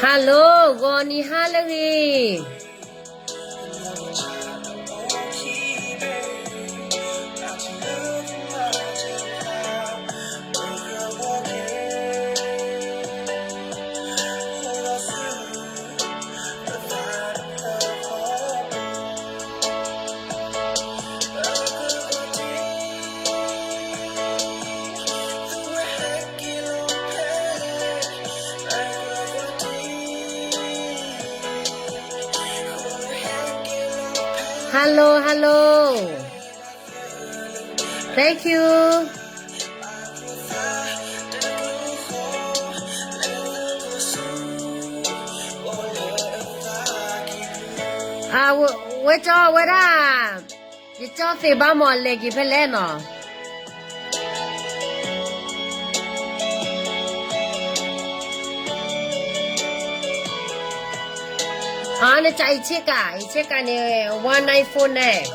Hello, ဂီၤနံၤဟါလၢအဂ့ၤ. Hello, hello. Thank you. ဝဲကၠီ ဝဲဒၣ် ယကၠီသ့ၣ်ဘၣ်မ့ၢ်လဲၤက့ၤဖဲလဲၣ်နီၤ. နကၠီ အံၤဆ့ကၤ အံၤဆ့ကၤန့ၣ် one nine four nine.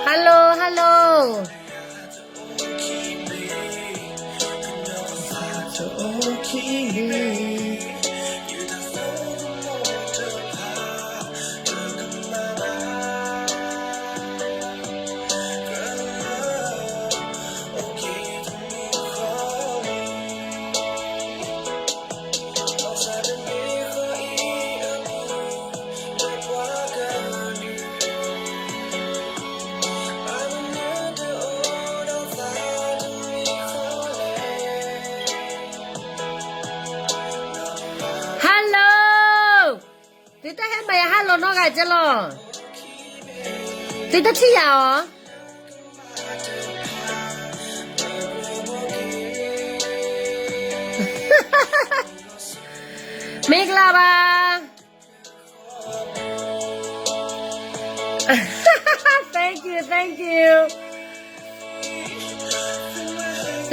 Hello, hello. Hello. သုတဟဲမၤယၤ hello နီတဂၤကဲလီၤ. သုတထံၣ်ယၤအီၤ. မ့ၢ်ကလၢဘၣ်. Thank you, thank you.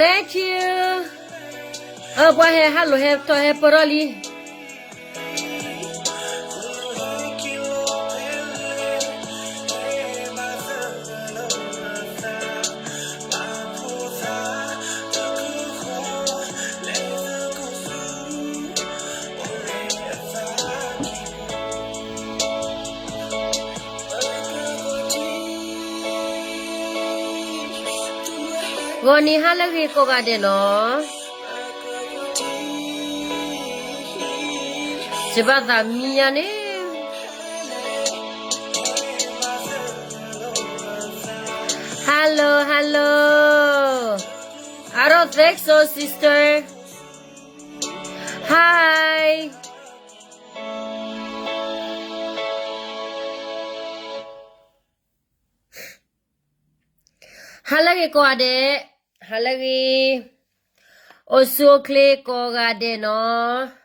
Thank you. အပှၤဟဲ hello ဟဲထီၣ်ဟဲပၢၢ်ထီၣ်လံ. Hello, hello. အရၣ် thanks, sister. Hi. ဟါလၢအဂ့ၤကိးဂၤဒဲး, ဟါလၢအဂ့ၤ, အိၣ်ဆူၣ်အိၣ်ချ့ကိးဂၤဒဲးနီၤ,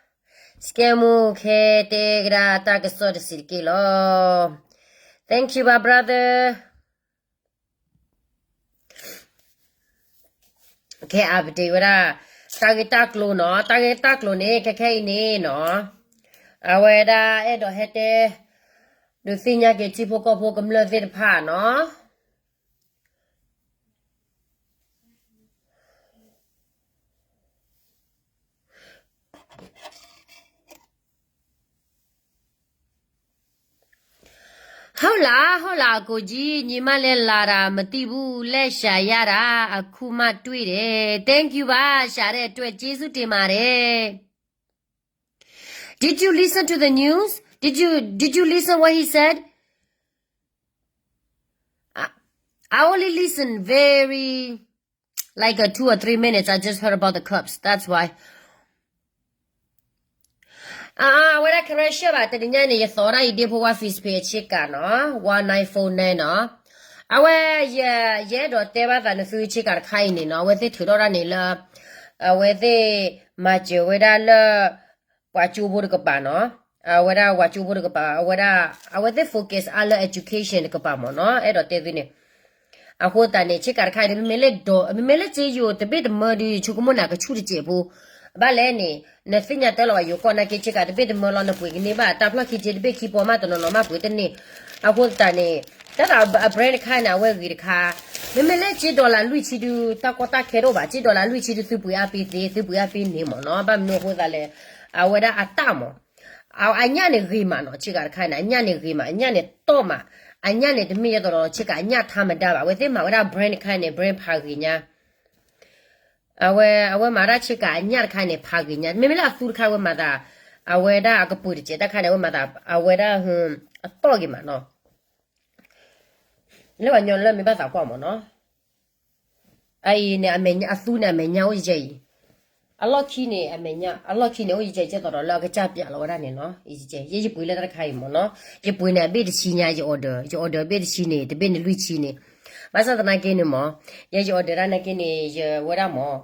စကဲမူခဲတဲကဒါတၢ်ကစီၣ်တစဲးတက့ၢ်လီၤ. Thank you, my brother. ခဲအံၤပတဲဝဲဒၣ် တၢ်ဂ့ၢ်တၢ်ကျိၤနီၤ, တၢ်ဂ့ၢ်တၢ်ကျိၤန့ၣ် ခဲခဲအံၤန့ၣ်နီၤ, အဝဲဒၣ်အဲၣ်ဒိးဟဲတဲ ဒုးသ့ၣ်ညါက့ၤထံဖိကီၢ်ဖိကမျၢၢ်သ့ၣ်တဖၣ်နီၤ. Hola, hola အကိုကြီး, ညီမလည်းလာတာမသိဘူး, လက်ရှာရတာအခုမှတွေ့တယ်. Thank you ပါ, ရှာတဲ့အတွက် ကျေးဇူးတင်ပါတယ်. Did you listen to the news? Did you, did you listen what he said? I, I only listen very, like, a two or three minutes. I just heard about the cups. That's why. အဝဲဒၣ် correction ဘၣ်, တနံၤညါန့ၣ် ယသီဒၣ်အံၤဒ့ဖိဝါ Facebook အဆ့ကၤနီၤ, one nine four nine နီၤ. အဝဲ ယအဲၣ်ဒိးတဲဘၣ်သးနသုဆ့ကၤတခါအံၤန့ၣ်နီၤ, အဝဲသ့ၣ်ထုးထီၣ်တၢ်န့ၣ်လၢ အဝဲသ့ၣ်မၤစၢၤဝဲဒၣ်လၢ ပှၤကၠိဖိတကပၤနီၤ, အဝဲဒၣ်ပှၤကၠိဖိတကပၤ, အဝဲဒၣ် အဝဲသ့ၣ် focus အါလၢ education တကပၤမ့ၢ်နီၤ, အဲၣ်ဒိးတဲသုန့ၣ်. အဃိသတးန့ၣ် ဆ့ကၤတခါအံၤန့ၣ် မ့မ့ၢ်လၢဒီး မ့မ့ၢ်လၢစ့ယိၤတဘ့ၣ်တမၢဒုး ယဆိကမိၣ်န့ၣ် အကဆူၣ်တစဲးဖိ, ဘၣ်လဲၣ်န့ၣ် နသ့ၣ်ညါတၢ်လီၤဘၣ် ယိၤကီၢ်နာ်က့ ဆ့ကၤတဘ့ၣ်တမၢလီၤ နပှ့ၤကန့ၢ်ဘၣ် တၢ်ဖျီၣ်ခံထံတဘ့ၣ်ခံပီမး တနီၤနီၤမးပှ့ၤတန့ၢ်. အဃိသတးန့ၣ် တၢ်သးအ brand တခါန့ၣ် အဝဲဂ့ၤတခါ, မ့မ့ၢ်လၢကၠ့ dollar လွံၢ်ဆံဒု တၢ်ကီတၢ်ခဲတအိၣ်ဘၣ်, ကၠ့ dollar လွံၢ်ဆံဒု သုပှ့ၤအါပ့ၤသ့ သုပှ့ၤအါပ့ၤန့ၣ်မ့ၢ်နီၤ, ဘၣ်မနုၤအဃိသတးလဲၣ်, အဝဲဒၣ်အတၢ်မ့ၢ် အညၣ်န့ၣ်ဂ့ၤမးနီၤ, ဆ့ကၤတခါန့ၣ် အညၣ်န့ၣ်ဂ့ၤမး, အညၣ်န့ၣ်တီၢ်မး, အညၣ်န့ၣ်တမ့ၢ်ယဲသိးဒီး ဆ့ကၤအညၣ်ထါမဒါဘၣ်, အဝဲသ့ၣ်မၤဝဲဒၣ် brand တခါန့ၣ် brand ဖးဂ့ၤညါ အဝဲ အဝဲမၤဒၣ်ဆ့ကၤအညၣ်တခါန့ၣ် ဖးဂ့ၤညါ, မ့မ့ၢ်လၢအသူတခါဝဲမၤသး, အဝဲဒၣ်အကပူၤတစဲးတၢ်ခါန့ၣ် အဝဲမၤသး အဝဲဒၣ် အတီၢ်ဂ့ၤမးနီၤ, လၢပှၤညီလၢမ့ၢ်ဘၣ်သးကွၢ်မးနီၤ, အအံၤန့ၣ် အသူန့ၣ် အမဲာ်ညါ အလီၢ်ခံန့ၣ် အမဲာ်ညါအိၣ်ယဲအံၤ, အလီၢ်ခံန့ၣ် အိၣ်ယဲအံၤ ကဲသိးဒီးလၢအကစၢ်ပျးလီၤဝဲဒၣ်န့ၣ်နီၤ, ယယပှ့ၤလၢတၢ်တခါအံၤမးနီၤ, ယပှ့ၤန့ၣ် အဘ့ၣ်တဆံညါ ယ order, ယ order ဘ့ၣ်တဆံန့ၣ် တဘ့ၣ်န့ၣ်လွံၢ်ဆံန့ၣ်, ဘၣ်ဆၣ်သနာ်က့န့ၣ်မး, ယ ယ order ဒၣ်နာ်က့န့ၣ် ယဝဲဒၣ်မး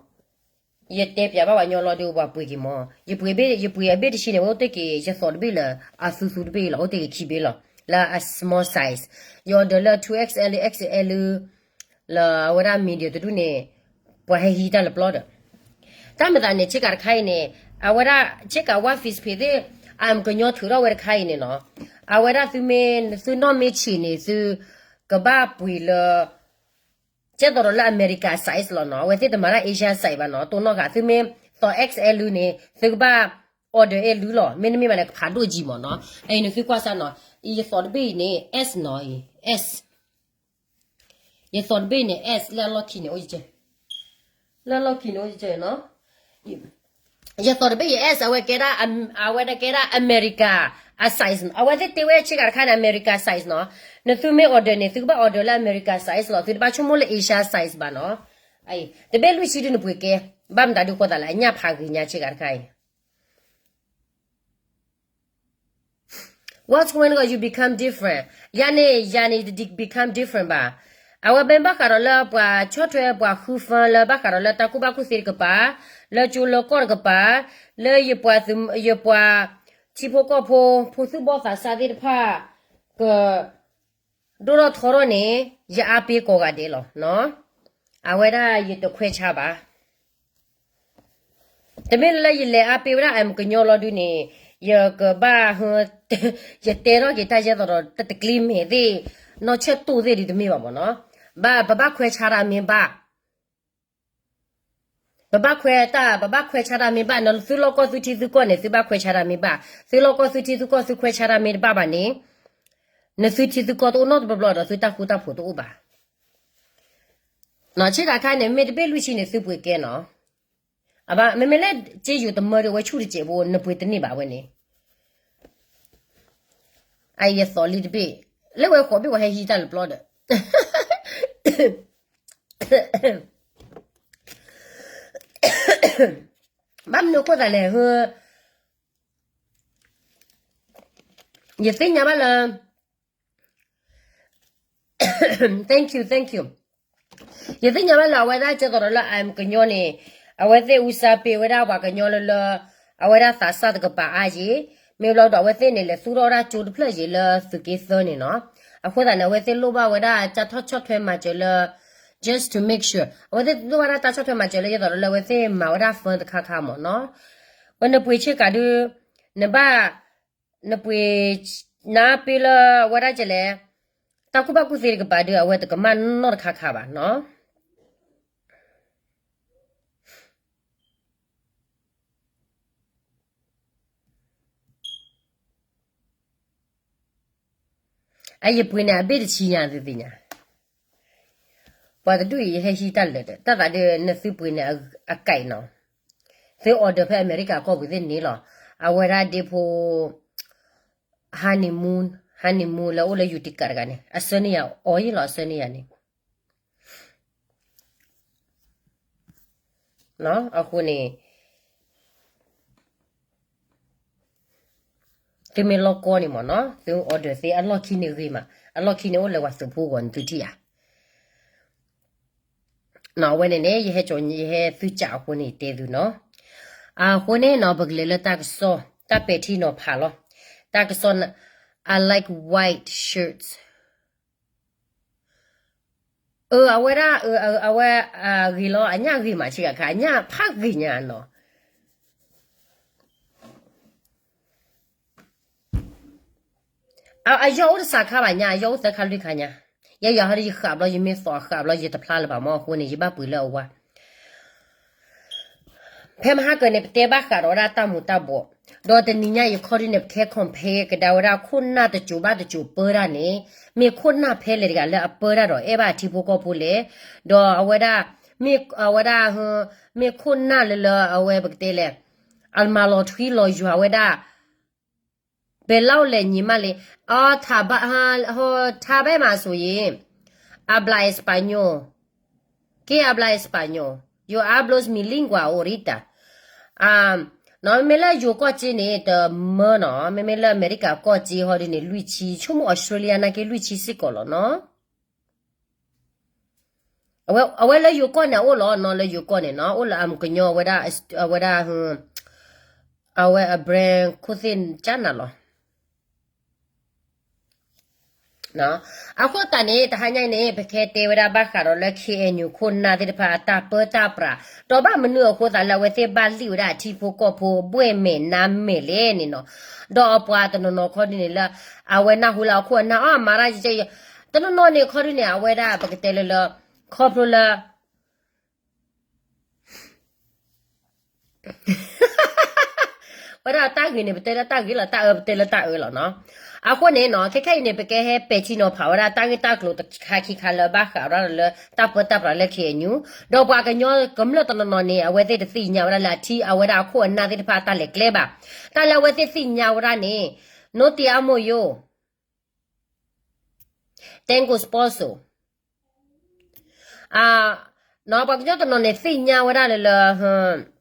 ယတဲပျးဘၣ်ပှၤညီလီၤဒီးပှၤပှ့ၤက့ၤမး, ယပှ့ၤဘ့ၣ် ယပှ့ၤအဘ့ၣ်တဆံန့ၣ် ဝဲအိၣ်တ့ၢ်က့ၤ ယသိးတဘ့ၣ်လၢ အသူသူတဘ့ၣ်လီၤ, အိၣ်တ့ၢ်က့ၤခံဘ့ၣ်လီၤ, လၢအ small size, ယ order လၢ two X L X L လၢအဝဲဒၣ် medium တဒူၣ်န့ၣ်, ပှၤဟဲဟံးတၢ်လၢပျီဒီး, တၢ်မၤသးန့ၣ် ဆ့ကၤတခါအံၤန့ၣ်, အဝဲဒၣ် ဆ့ကၤ one piece ဖဲသ့ၣ် အကညီထုးထီၣ်ဝဲတခါအံၤန့ၣ်နီၤ, အဝဲဒၣ်သုမ့ၢ် သုနီၢ်မ့ၢ်ဆံးန့ၣ် သုကဘၣ်ပှ့ၤလၢ ကဲသိးဒီးလၢ America size လီၤနီၤ, အဝဲသ့ၣ်တမၤတၢ် Asia size ဘၣ်နီၤ, တိၢ်နီၣ်ဃာ် သုမ့ၢ်သိး X L န့ၣ် သုကဘၣ် order L လီၤ, မ့တမ့ၢ်ဘၣ်န့ၣ် ကဖးဒိၣ်ကံမးနီၤ, အအံၤန့ၣ်သုကွၢ်စၢ်နီၤ, ယသိးတဘ့ၣ်အံၤန့ၣ် S နီၤ, S ယသိးတဘ့ၣ်အံၤန့ၣ် S လၢအလီၢ်ခံန့ၣ်အိၣ်ယကဲ, လၢအလီၢ်ခံန့ၣ်အိၣ်ယကဲနီၤ ယသိးတဘ့ၣ်အံၤ S အဝဲကဲဒၣ် အဝဲဒၣ်ကဲဒၣ် America အ size နီၤ, အဝဲသ့ၣ်တဲဝဲဆ့ကၤတခါန့ၣ် America size နီၤ, နသုမ့ၢ် order န့ၣ် သုကဘၣ် order လၢ America size လီၤ, သုတဘၣ်ဆိကမိၣ်လၢ Asia size ဘၣ်နီၤ, တဘ့ၣ်လွံၢ်ဆံဒုနပှ့ၤကဲ, ဘၣ်မတၤဒုဃိသးလဲၣ် အညၣ်ဖးဂ့ၤညါဆ့ကၤတခါအံၤ What's going on? You become different. ယၤန့ၣ် ယၤန့ၣ် တ become different ဘၣ်. အဝဲမ့ၢ်ဘၣ်ဃးဒီးလၢပှၤဆီၣ်ထွဲပှၤဃုဖၢလၢဘၣ်ဃးဒီးလၢတၢ်ကူၣ်ဘၣ်ကူၣ်သ့တကပၤ, လၢကၠိလၢကီၢ်တကပၤ, လၢယပှၤ ယပှၤထံဖိကီၢ်ဖိ ဖိသူၣ်ဘီၣ်သးစၢ်သ့ၣ်တဖၣ် က ဒိၣ်ထီၣ်ထီထီၣ်န့ၣ် ယအါပ့ၤကိးဂၤဒဲးလီၤ. အဝဲဒၣ်ယတခွဲးဆါဘၣ်. တမ့ၢ်လၢယလဲၤအါပ့ၤဝဲဒၣ် အကညီလီၤဒုန့ၣ်, ယကဘၣ်, ယတဲထီၣ်က့ၤတၢ်ယဲသိးဒီး တၢ်တကျ့မဲာ်သ့ၣ်, နီၢ်ဆၢၣ်တိၢ်သ့ၣ်ဒုတမ့ၢ်ဘၣ်မ့ၢ်နီၤ. ဘၣ် ပဘၣ်ခွဲးဆါတၢ်မ့ၢ်ဘၣ် ပဘၣ်ခွဲးတၢ် ပဘၣ်ခွဲးဆါတၢ်မ့ၢ်ဘၣ်နီၤ, သုလီၢ်ကီၢ်သုထံသုကီၢ်န့ၣ် သုဘၣ်ခွဲးဆါတၢ်မ့ၢ်ဘၣ်, သုလီၢ်ကီၢ်သုထံသုကီၢ် သုခွဲးဆါတၢ်မ့ၢ်တဘၣ်ဘၣ်န့ၣ်, နသုထံသုကီၢ်တအိၣ်နီတဘျီဘျီဒီး သုတၢ်ဃူတၢ်ဖိးတအိၣ်ဘၣ်. ဆ့ကၤတခါန့ၣ် မ့ၢ်တဘ့ၣ်လွံၢ်ဆံန့ၣ် သုပှ့ၤကဲနီၤ. အဘၣ် မ့မ့ၢ်လၢက့ယိၤတမၢဒီး အဝဲဆူၣ်တစဲးဖိ နပှ့ၤတန့ၢ်ဘၣ်ဝဲန့ၣ်, အအံၤယသိးလံတဘ့ၣ်, လၢဝဲဃိးဘ့ၣ်ဝဲဟဲဟံးတၢ်လၢပျီဒီး ဘၣ်မနုၤအဃိသတးလဲၣ်, ယသ့ၣ်ညါဘၣ်လၢ thank you, thank you. ယသ့ၣ်ညါဘၣ်လၢအဝဲဒၣ်ကဲသိးဒီးလၢ အကညီန့ၣ်, အဝဲသ့ၣ်အူစၢ်ပ့ၤဝဲဒၣ်ပှၤကညီလၢလၢ အဝဲဒၣ်သးစၢ်တကပၤအါယံၤ, မ့ၢ်ဘျီဒီးအဝဲသ့ၣ်န့ၣ် လဲၤသူၣ်ထီၣ်ဝဲဒၣ်ကၠိတဖျၢၣ်ယံၤလၢသုးက့သၢန့ၣ်နီၤ. အဃိသတးန့ၣ် အဝဲသ့ၣ်လိၣ်ဘၣ်ဝဲဒၣ်တၢ်ထီၣ်ဆီၣ်ထွဲမၤစၢၤလၢ just to make sure အဝဲသ့ၣ်လိၣ်ဘၣ်ဒၣ်တၢ်ဆီၣ်ထွဲမၤစၢၤလၢ ယသိးဒီးလၢအဝဲသ့ၣ်မၤဝဲဒၣ် fund တခါခါမ့ၢ်နီၤ. ဝဲနပှ့ၤဆ့ကၤဒု နဘၣ် နပှ့ၤ နအါပ့ၤလၢအဝဲဒၣ်ကလဲၣ်, တၢ်ကူၣ်ဘၣ်ကူၣ်သ့တကပၤဒု အဝဲတကမၣ်နီတခါခါဘၣ်နီၤ. အယပှ့ၤန့ၣ် အဘ့ၣ်တဆံညါသုသ့ၣ်ညါ, ပှၤတဒူၣ်အံၤယဟဲဟံးတၢ်လၢာ်ဒီး တၢ်သးဒု နသုပှ့ၤန့ၣ် အကဲနီၤ, သု order ဖဲအမဲရကၤကီၢ်ပူၤသ့ၣ်န့ၣ်လီၤ. အဝဲဒၣ်ဒ့ဖိ honeymoon, honeymoon လၢအိၣ်လၢ Utica တဂၤန့ၣ် အဆၢန့ၢ်ယၤ အီၤယ့ၣ်လီၤ အဆၢန့ၢ်ယၤန့ၣ် အဃိန့ၣ် သုမ့ၢ်လီၢ်ကီၢ်န့ၣ်မ့ၢ်နီၤ သု order သ့အလီၢ်ခံန့ၣ်ဂ့ၤမး အလီၢ်ခံန့ၣ်အိၣ်လၢပှၤသုးဖိအဂီၢ်န့ၣ်သုထံၣ်ဧါ. အဝဲန့ၣ်န့ၣ် ယဟဲကၠီ ယဟဲသုစးအဃိန့ၣ်တဲသုနီၤ. အဃိန့ၣ်နီၤ ပကလဲၤလၢတၢ်ကစီၣ် တၢ်ပဲာ်ထံနီၤဖးလီၤ. တၢ်ကစီၣ် I like white shirts. အဝဲဒၣ် အဝဲ ဂ့ၤလီၤ အညၣ်ဂ့ၤမး ဆ့ကၤတခါ အညၣ်ဖးဂ့ၤညါနီၤ. အယီၢ်အိၣ်တစးခါဘၣ်ညါ, အယီၢ်အိၣ်သၢခါလွံၢ်ခါညါ, ယဲယၤဟီဒီးယဃာ်ဘျီ ယမ့ၢ်သီဃာ်ဘျီ ယတဖျါလၢၤဘၣ်မ့ၢ်အဃိန့ၣ် ယဘၣ်ပှ့ၤလၢအဝါ ဖဲမဟါကၢန့ၣ် ပတဲဘၣ်ဃးဒီးဝဲဒၣ်တၢ်မူၤတၢ်ဘှီး, ဒီးတနံၤညါအံၤခီဒုန့ၣ် ပကဟဲ compare ကဒါဝဲဒၣ်ခိၣ်နၢ်တစိၤဘၣ်တစိၤပၢတၢ်န့ၣ်, မ့ၢ်ခိၣ်နၢ်ဖဲလဲၣ်တဂၤလၢအပၢတၢ်ဒီးအဲၣ်ဘၣ်အထံဖိကီၢ်ဖိလဲၣ်, ဒီးအဝဲဒၣ်, မ့ၢ်အဝဲဒၣ်, မ့ၢ်ခိၣ်နၢ်လၢလၢအဝဲပကတဲလဲၣ်, အမၤလီၤထွံလီၤယွၤဝဲဒၣ် ဘဲလီၢ်လဲၣ်ညီမးလံ, အီ ထါဘဲမးဆိယ့ၣ်, habla español, que habla español, yo hablo mi lengua ahorita, နီၣ် မ့မ့ၢ်လၢယိၤကီၢ်စ့န့ၣ် တမၢနီၣ်, မ့မ့ၢ်လၢအမဲရကၤကီၢ်စ့ဟီဒုန့ၣ် လွံၢ်ဆံ, ဆိကမိၣ် Australia နာ်က့လွံၢ်ဆံစ့ၢ်ကီးလီၤနီၣ်. အဝဲလၢယိၤကီၢ်န့ၣ် အအိၣ်လီၤနီၣ်, လၢယိၤကီၢ်န့ၣ်နီၣ်, အိၣ်လၢအမုၢ်ကညီဝဲဒၣ်, အဝဲဒၣ်, အဝဲအ brand ခိၣ်သ့ၣ်ကၢ်နၤလီၤ. အဃိသတးန့ၣ် တဟါညါအံၤန့ၣ် ပကဟဲတဲဝဲဒၣ်ဘၣ်ဃးဒီးလၢ KNU ခိၣ်နၢ်သ့ၣ်တဖၣ်အတၢ်ပၢတၢ်ပြး, ဒီးဘၣ်မနုၤအဃိသတးလၢအဝဲသ့ၣ်ဘၣ်လံၣ်ဝဲဒၣ်အထံဖိကီၢ်ဖိဘှဲၣ်မဲာ်နါမဲာ်လဲၣ်န့ၣ်နီၣ်, ဒီးအပှၤတနီၤနီၤခီဒုန့ၣ်လၢ အဝဲနၢ်ဟူလၢအခိၣ်အနၢ်အီၤမၤတၢ်ယဲ, တနီၤနီၤန့ၣ်ခီဒုန့ၣ် အဝဲဒၣ်ပကတဲလၢလၢ, ခီဖျိလၢ ဝဲဒၣ်တၢ်ဂ့ၤန့ၣ် ပတဲလၢတၢ်ဂ့ၤလီၤ, တၢ်အၢပတဲလၢတၢ်အၢလီၤနီၣ်. အဃိန့ၣ်နီၣ် ခဲခဲအံၤန့ၣ် ပကဟဲပဲာ်ထံနီၤဖးဝဲဒၣ်တၢ်ဂ့ၢ်တၢ်ကျိၤတခါခံခါလၢဘၣ်ဃးဝဲဒၣ်လၢတၢ်ပၢတၢ်ပြးလၢ KNU, ဒီးပှၤကညီကမျၢၢ်တနီၤနီၤန့ၣ် အဝဲသ့ၣ်တသ့ၣ်ညါဝဲဒၣ်လၢအထံအဝဲဒၣ်အခိၣ်အနၢ်သ့ၣ်တဖၣ်အတၢ်လဲၤကျဲဘၣ်, တၢ်လၢအဝဲသ့ၣ်သ့ၣ်ညါဝဲဒၣ်န့ၣ်, no te amo yo, tengo esposo. ပှၤကညီတနီၤန့ၣ်သ့ၣ်ညါဝဲဒၣ်လၢလၢ,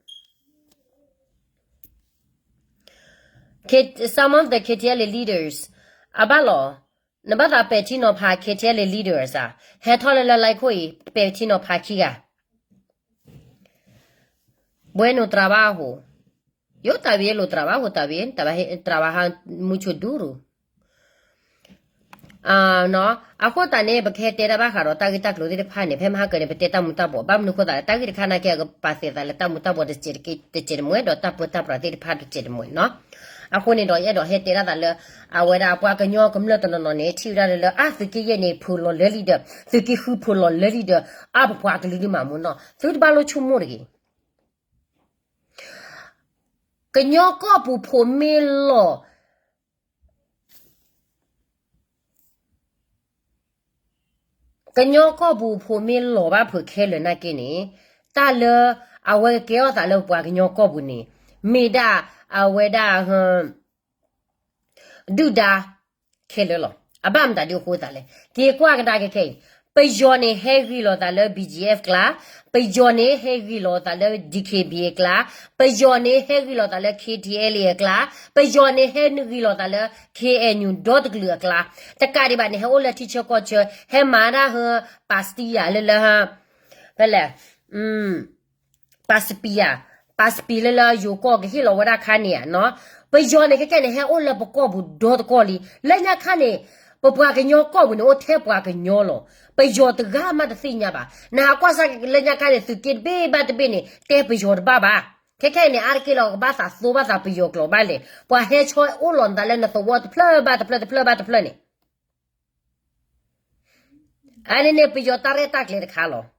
some of the KTLA leaders, အဘၣ်လီၤ, နဘၣ်သးပဲာ်ထံနီၤဖး KTLA leaders ဧါ, ဟဲထီၣ်လၢလၢ line ခိၣ်အံၤ ပဲာ်ထံနီၤဖးခံဂၤ Bueno, trabajo. Yo también lo trabajo, también trabaja mucho duro. အဃိသတးန့ၣ် ပကဟဲတဲတၢ်ဘၣ်ဃးဒီးတၢ်ဂ့ၢ်တၢ်ကျိၤသ့ၣ်တဖၣ်န့ၣ် ဖဲမဟါကၢန့ၣ် ပတဲတၢ်မူၤတၢ်ဘှီး, ဘၣ်မနုၤအဃိသတးလၢ တၢ်ဂ့ၢ်တခါနာ်က့ အကပာ်သ့ၣ်သးလၢတၢ်မူၤတၢ်ဘှီးတစဲးတမှဲၤ ဒီးတၢ်ပၢတၢ်ပြးသ့ၣ်တဖၣ်တစဲးတမှဲၤနီၣ်. အဃိန့ၣ်ဒီး ယအဲၣ်ဒိးဟဲတဲဒၣ်သးလၢ အဝဲဒၣ်ပှၤကညီကမျၢၢ်တနီၤနီၤန့ၣ် ထံၣ်ဝဲဒၣ်လၢလၢ အါ သုးက့ယဲၢ်န့ၣ် ဖုးလီၤလၢလံဒီး သုးက့ဃုဖုးလီၤလၢလံဒီး အါ ပပှၤကလုာ်ဒုးမၤမူနီၣ်, သုတဘၣ်လိၣ်ဆိကမိၣ်တဂ့ၤ. ကညီကီၢ်ပူၤဖိးမ့ၢ်လီၤ ကညီကီၢ်ပူၤဖိးမ့ၢ်လီၤဘၣ်ဖုးခဲလၢာ်နာ်က့န့ၣ်, တၢ်လၢအဝဲကကဲထီၣ်သးလၢပှၤကညီကီၢ်ပူၤန့ၣ် မ့ၢ်ဒၣ်အဝဲဒၣ် ဒုၣ်ဒါခဲလၢာ်လီၤ. အဘၣ်မတၤဒုးအဃိသးလဲၣ်. က့ၤကွၢ်ကဒါက့ၤခဲအံၤ, ပယီၤန့ၣ်ဟဲဂ့ၤလီၤသးလၢ BGF အကျါ, ပယီၤန့ၣ်ဟဲဂ့ၤလီၤသးလၢ DKBA အကျါ, ပယီၤန့ၣ်ဟဲဂ့ၤလီၤသးလၢ KTLA အကျါ, ပယီၤန့ၣ်ဟဲဂ့ၤလီၤသးလၢ KNU ဒီတကလုာ်အကျါ, တကးဒံးဘၣ်န့ၣ် ဟဲအိၣ်လၢထံဆၢကီၢ်ဆၢ, ဟဲမၤဒၣ်ဟၢ ပၤစတံယၤ လၢလၢ ဖဲလဲၣ် ပၤစပံယၤ, ပၤစပံလၢလၢယိၤကီၢ်ကဟ့ၣ်လီၤဝဲဒၣ်ခါန့ၣ်ဧါနီၤ. ပယီၤန့ၣ်ခဲကဲန့ၣ် ဟဲအိၣ်လၢပကီၢ်ပူၤဒီတကီၢ်လံ. လၢညါခါန့ၣ် ပပှၤကညီကီၢ်ပူၤန့ၣ် အိၣ်ထဲပှၤကညီလီၤ. ပယီၤတဂၤမးတသ့ၣ်ညါဘၣ်. နဟးကွၢ်စၢ်လၢညါခါန့ၣ် သုးက့တဘ့ၣ်ဘၣ်တဘ့ၣ်န့ၣ် တဲပယီၤတဘၣ်ဘၣ်. ခဲခဲအံၤန့ၣ် အါတက့ၢ်လီၤ ကဘၣ်သးသိဘၣ်သးပယီၤကျိာ်ဘၣ်လဲၣ်. ပှၤဟဲဆီအိၣ်လီၤနသးလၢနသဝီတဖျၢၣ်ဘၣ်တဖျၢၣ် တဖျၢၣ်ဘၣ်တဖျၢၣ်န့ၣ် အါန့ၣ်န့ၣ် ပယီၤတၢ်ရဲၣ်တၢ်ကျဲၤတခါလီၤ.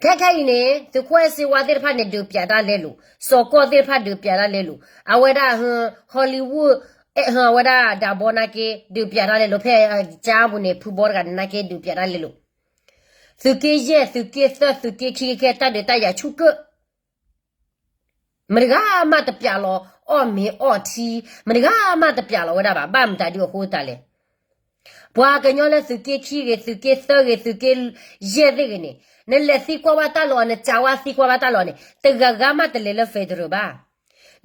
ခဲခဲအံၤန့ၣ် သုးခိၣ်အဲၣ်စ့ဝါသ့ၣ်တဖၣ်န့ၣ် ဒုးပျးတၢ်လဲလိာ်, စီၤကီၢ်သ့ၣ်တဖၣ်ဒုးပျးတၢ်လဲလိာ်, အဝဲဒၣ် Hollywood အဝဲဒၣ်ဒးဘီနာ်က့ ဒုးပျးတၢ်လဲလိာ်, ဖဲကၠါပူၤန့ၣ် ဖုဘီတဂၤန့ၣ်နာ်က့ ဒုးပျးတၢ်လဲလိာ်. သုးက့ယဲၢ် သုးက့သၢ သုးက့ခံ ခဲခဲတၢ်ဒုးတၢ်ယၤဆူၣ်ကၢၣ် မတဂၤမးတပျးလီၤအီၣ်မ့ၤအီၣ်ထံ, မတဂၤမးတပျးလီၤဝဲဒၣ်ဘၣ်. ဘၣ်မတၤဒုးအဃိသတးလဲၣ်. ပှၤကညီလၢသုးက့ခံဂ့ၤ, သုးက့သၢဂ့ၤ, သုးက့ယဲၢ်သ့ၣ်ဂ့ၤန့ၣ်, နလဲၤသံကွၢ်ဘၣ်တၢ်လီၤအီၤ, နစံးဝဲသံကွၢ်ဘၣ်တၢ်လီၤအီၤန့ၣ် တဂၤဂၤမးတလဲၤလၢ federal ဘၣ်.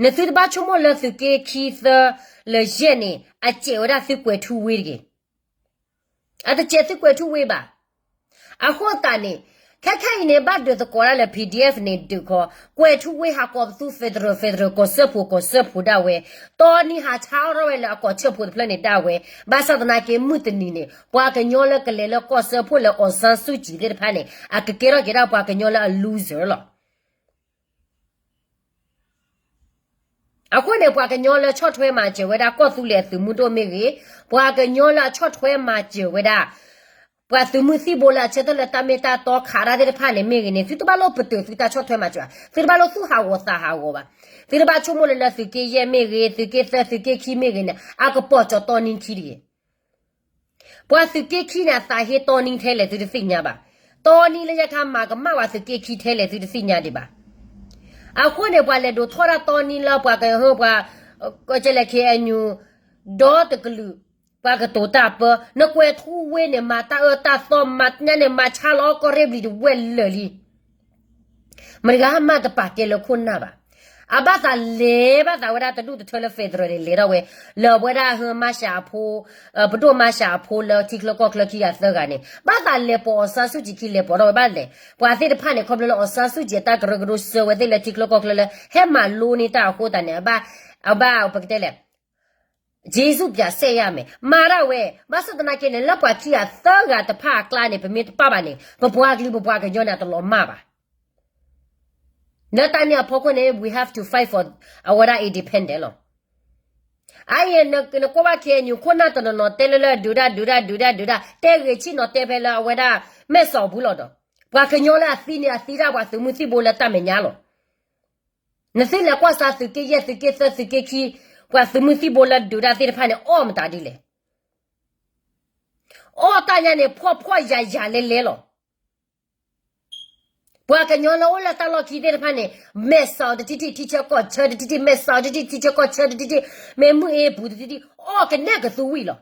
နသုတဘၣ်ဆိကမိၣ်လၢသုးက့ခံသၢလၢယဲၢ်န့ၣ် အစဲးဝဲဒၣ်သုကွဲးထူဝ့တဂ့ၤ. အတစဲးသုကွဲးထူဝ့ဘၣ်. အဃိသတးန့ၣ် ခဲခဲအံၤန့ၣ် ဘၣ်ဒုးသကိးတၢ်လၢ PDF န့ၣ်ဒုးခီ, ကွဲးထူဝ့ဟးကိးပသူ federal federal ကီၢ်စၢဖှိၣ်ကီၢ်စၢဖှိၣ်ဒၣ်ဝဲ, တီနံၤဟးဆါအီၣ်ထီၣ်ဝဲလၢအကီၢ်ဆၢဖှိၣ်တဖျၢၣ်န့ၣ်ဒၣ်ဝဲ, ဘၣ်ဆၣ်သနာ်က့ မုၢ်တနံၤန့ၣ် ပှၤကညီလၢကလဲၤလၢကီၢ်စၢဖှိၣ်လၢ အောင်ဆန်းစုကြည် သ့ၣ်တဖၣ်န့ၣ် အကကဲထီၣ်က့ၤဒၣ်ပှၤကညီလၢအ loser လီၤ. အဃိန့ၣ် ပှၤကညီလၢဆီၣ်ထွဲမၤစၢၤဝဲဒၣ်ကီၢ်သူလ့ၤအသုးမုၢ်ဒိၣ်မ့ၢ်ဂ့ၤ, ပှၤကညီလၢအဆီၣ်ထွဲမၤစၢၤဝဲဒၣ် ပှၤသုးမုၢ်သံၣ်ဘိလၢအဆၢထၢၣ်လၢတၢ်မ့ၢ်တၢ်တီခးတၢ်သ့ၣ်တဖၣ်န့ၣ်မ့ၢ်ဂ့ၤန့ၣ် သုတဘၣ်လိၣ်ပတုာ်သုတၢ်ဆီၣ်ထွဲမၤစၢၤဘၣ်, သုတဘၣ်လိၣ်သူၣ်ဟးဂီၤသးဟးဂီၤဘၣ်, သုတဘၣ်ဆိကမိၣ်လၢလၢသုးက့ယဲၢ်မ့ၢ်ဂ့ၤ သုးက့သၢ သုးက့ခံမ့ၢ်ဂ့ၤန့ၣ် အကပိာ်ကၠီၤတီနံခံတဂ့ၤ. ပှၤသုးက့ခံန့ၣ် အသးဟ့တီနံထဲလဲၣ်သုတသ့ၣ်ညါဘၣ်. တီနံလၢညါခါမၤကမၣ်ဝဲသုးက့ခံထဲလဲၣ်သုတသ့ၣ်ညါဒံးဘၣ်. အဃိန့ၣ် ပှၤလဲၤဒိးထီၣ်တၢ်တီနံလၢပှၤကဟၢ ပှၤ ကဲလဲၣ် ခ့ၣ်အဲၣ်ယူၣ် ဒီတကလုာ် ပှၤကတိၤတၢ်ပၢ နကွဲးထူဝ့န့ၣ် မၤတၢ်အၢတၢ်သီ မၤညါန့ၣ် မၤဆါလီၤကီၢ်ရ့ၣ်ဘျံၤတဝဲၢ်လၢာ်လံ. မတၤဂၤမးတပာ်ကဲလၢခိၣ်နၢ်ဘၣ်. အဘၣ်သးလဲၤဘၣ်သးဝဲဒၣ်တဒူၣ်တထၢလၢ federal န့ၣ် လဲၤထီၣ်ဝဲ လၢအဝဲဒၣ်ဟၢမၤရှးအဖိ, ပဒိၣ်မၤရှးအဖိလၢထံချၢကီၢ်ချၢခံဂၤသၢဂၤန့ၣ် ဘၣ်သးလဲၤပိာ်အီၤစါဆူၣ်ကံၤခံ လဲၤပိာ်ထီၣ်ဝဲဘၣ်လဲၣ်. ပှၤသ့ၣ်တဖၣ်န့ၣ် ခီဖျိလၢအီၤစါဆူၣ်ကံၤအတၢ်ကရၢကရိဆှၢဝဲသ့ၣ်လၢထံချၢကီၢ်ချၢလၢ ဟဲမၤလိန့ၢ်တၢ်အဃိသတးန့ၣ် အဘၣ်, အဘၣ်ပကတဲလဲၣ် ကျေးဇူးပြန်ဆပ်ရမယ် မၤဒၣ်ဝဲ. ဘၣ်ဆၣ်သနာ်က့န့ၣ် လၢပှၤခံဂၤသၢဂၤတဖၣ်အကျါန့ၣ် ပမ့ၢ်တပာ်ဘၣ်န့ၣ် ပပှၤကလုာ်ပပှၤကညီန့ၣ် အတလီၤမၢ်ဘၣ်. လၢတၢ်န့ၣ်အဖီခိၣ်န့ၣ် we have to fight for အဝဲဒၣ် independent လီၤ. အအံၤ နကွၢ်ဘၣ် ခ့ၣ်အဲၣ်ယူၣ် ခိၣ်နၢ်တနီၤနီၤတဲလၢလၢ ဒုးဒၣ်ဒုးဒၣ်ဒုးဒၣ်ဒုးဒၣ် တဲဂ့ၤဆံၣ်နီၤတဲဖဲလၢအဝဲဒၣ် မဲၢ်စီၤပူၤလီၤဒီး ပှၤကညီလၢအသံန့ၣ် အသံဒၣ်ပှၤသုးမုၢ်သံၣ်ဘိလၢတၢ်မဲာ်ညါလီၤ. နသုလဲၤကွၢ်စါသုးက့ယဲၢ် သုးက့သၢ သုးက့ခံ ပှၤသုးမုၢ်သံၣ်ဘိလၢဒုးဒၣ်သ့ၣ်တဖၣ်န့ၣ် အီၣ်မတၤဒ်လဲၣ်. အီၣ်တၢ်ညါန့ၣ် ဖှီၣ်ဖှီၣ်ယာ်ယာ်လဲၤလဲၤလီၤ. ပှၤကညီလၢအိၣ်လၢတၢ်လီၢ်ခံသ့ၣ်တဖၣ်န့ၣ် မဲာ်စီၤတထံၣ်ထံၣ် ထံဆၢကီၢ်ဆၢတထံၣ်ထံၣ် မဲာ်စီၤတထံၣ်ထံၣ် ထံဆၢကီၢ်ဆၢတထံၣ်ထံၣ် မ့ၢ်မုၢ်အ့ပူၤတထံၣ်ထံၣ် အီၣ်ကနဲၣ်ကသူဝံၣ်လီၤ.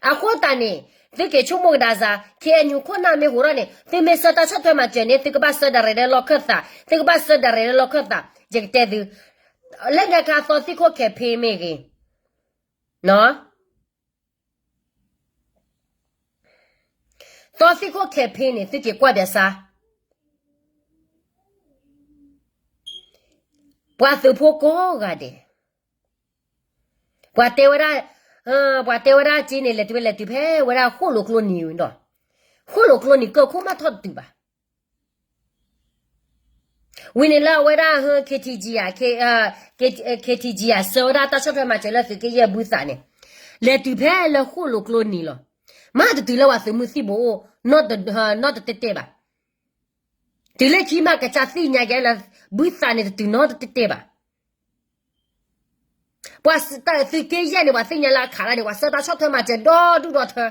အဃိသတးန့ၣ် သုက့ၤဆိကမိၣ်ကဒါစါ ခ့ၣ်အဲၣ်ယူၣ် ခိၣ်နၢ်မ့ၢ်ဟူးထီၣ်န့ၣ် သုမ့ၢ်ဆှၢတၢ်ဆီၣ်ထွဲမၤစၢၤန့ၣ် သုကဘၣ်ဆှၢဒၣ်ရဲၣ်လၢလီၢ်ခၢၣ်သး သုကဘၣ်ဆှၢဒၣ်ရဲၣ်လၢလီၢ်ခၢၣ်သး ယကတဲသု လၢညါခါသီသံၣ်ခိၣ် campaign မ့ၢ်ဂ့ၤ သီသံၣ်ခိၣ် campaign န့ၣ် သုက့ၤကွၢ်ဘၣ်ဆၣ် ပှၤသုးဖိကိးဂၤဒဲး ပှၤတဲဝဲဒၣ်, ပှၤတဲဝဲဒၣ်က့န့ၣ် လဲၤတုၤလဲၤတုၤဖဲဝဲဒၣ်ဃိၣ်လိာ်ကျိနံၤဒီး ဃိၣ်လိာ်ကျိနံၤကၢၢ်ခိၣ်မးထီၣ်တတုၤဘၣ်. ဝံၤန့ၣ်လၢအဝဲဒၣ်ဟၢ KTG ဧါ, KTG ဧါ ဆှၢဝဲဒၣ်တၢ်ဆီၣ်ထွဲမၤစၢၤလၢသုးက့ယဲၢ်ဘုသးန့ၣ် လဲၤတုၤဖဲလၢဃိၣ်လိာ်ကျိနံၤလီၤ. မးတတုၤလၢပှၤသုးမုၢ်သံၣ်ဘိအိၣ် နီတတဲတဲဘၣ်. တုၤလၢခံမးကစၢ်သ့ၣ်ညါက့ၤလၢ ဘုသးန့ၣ်တတုၤနီတတဲတဲဘၣ်. ပှၤသုးက့ယဲၢ်န့ၣ် ပှၤသ့ၣ်ညါလၢအခးတၢ်န့ၣ် ပှၤဆှၢတၢ်ဆီၣ်ထွဲမၤစၢၤဒီဒူၣ်ဒီထၢ,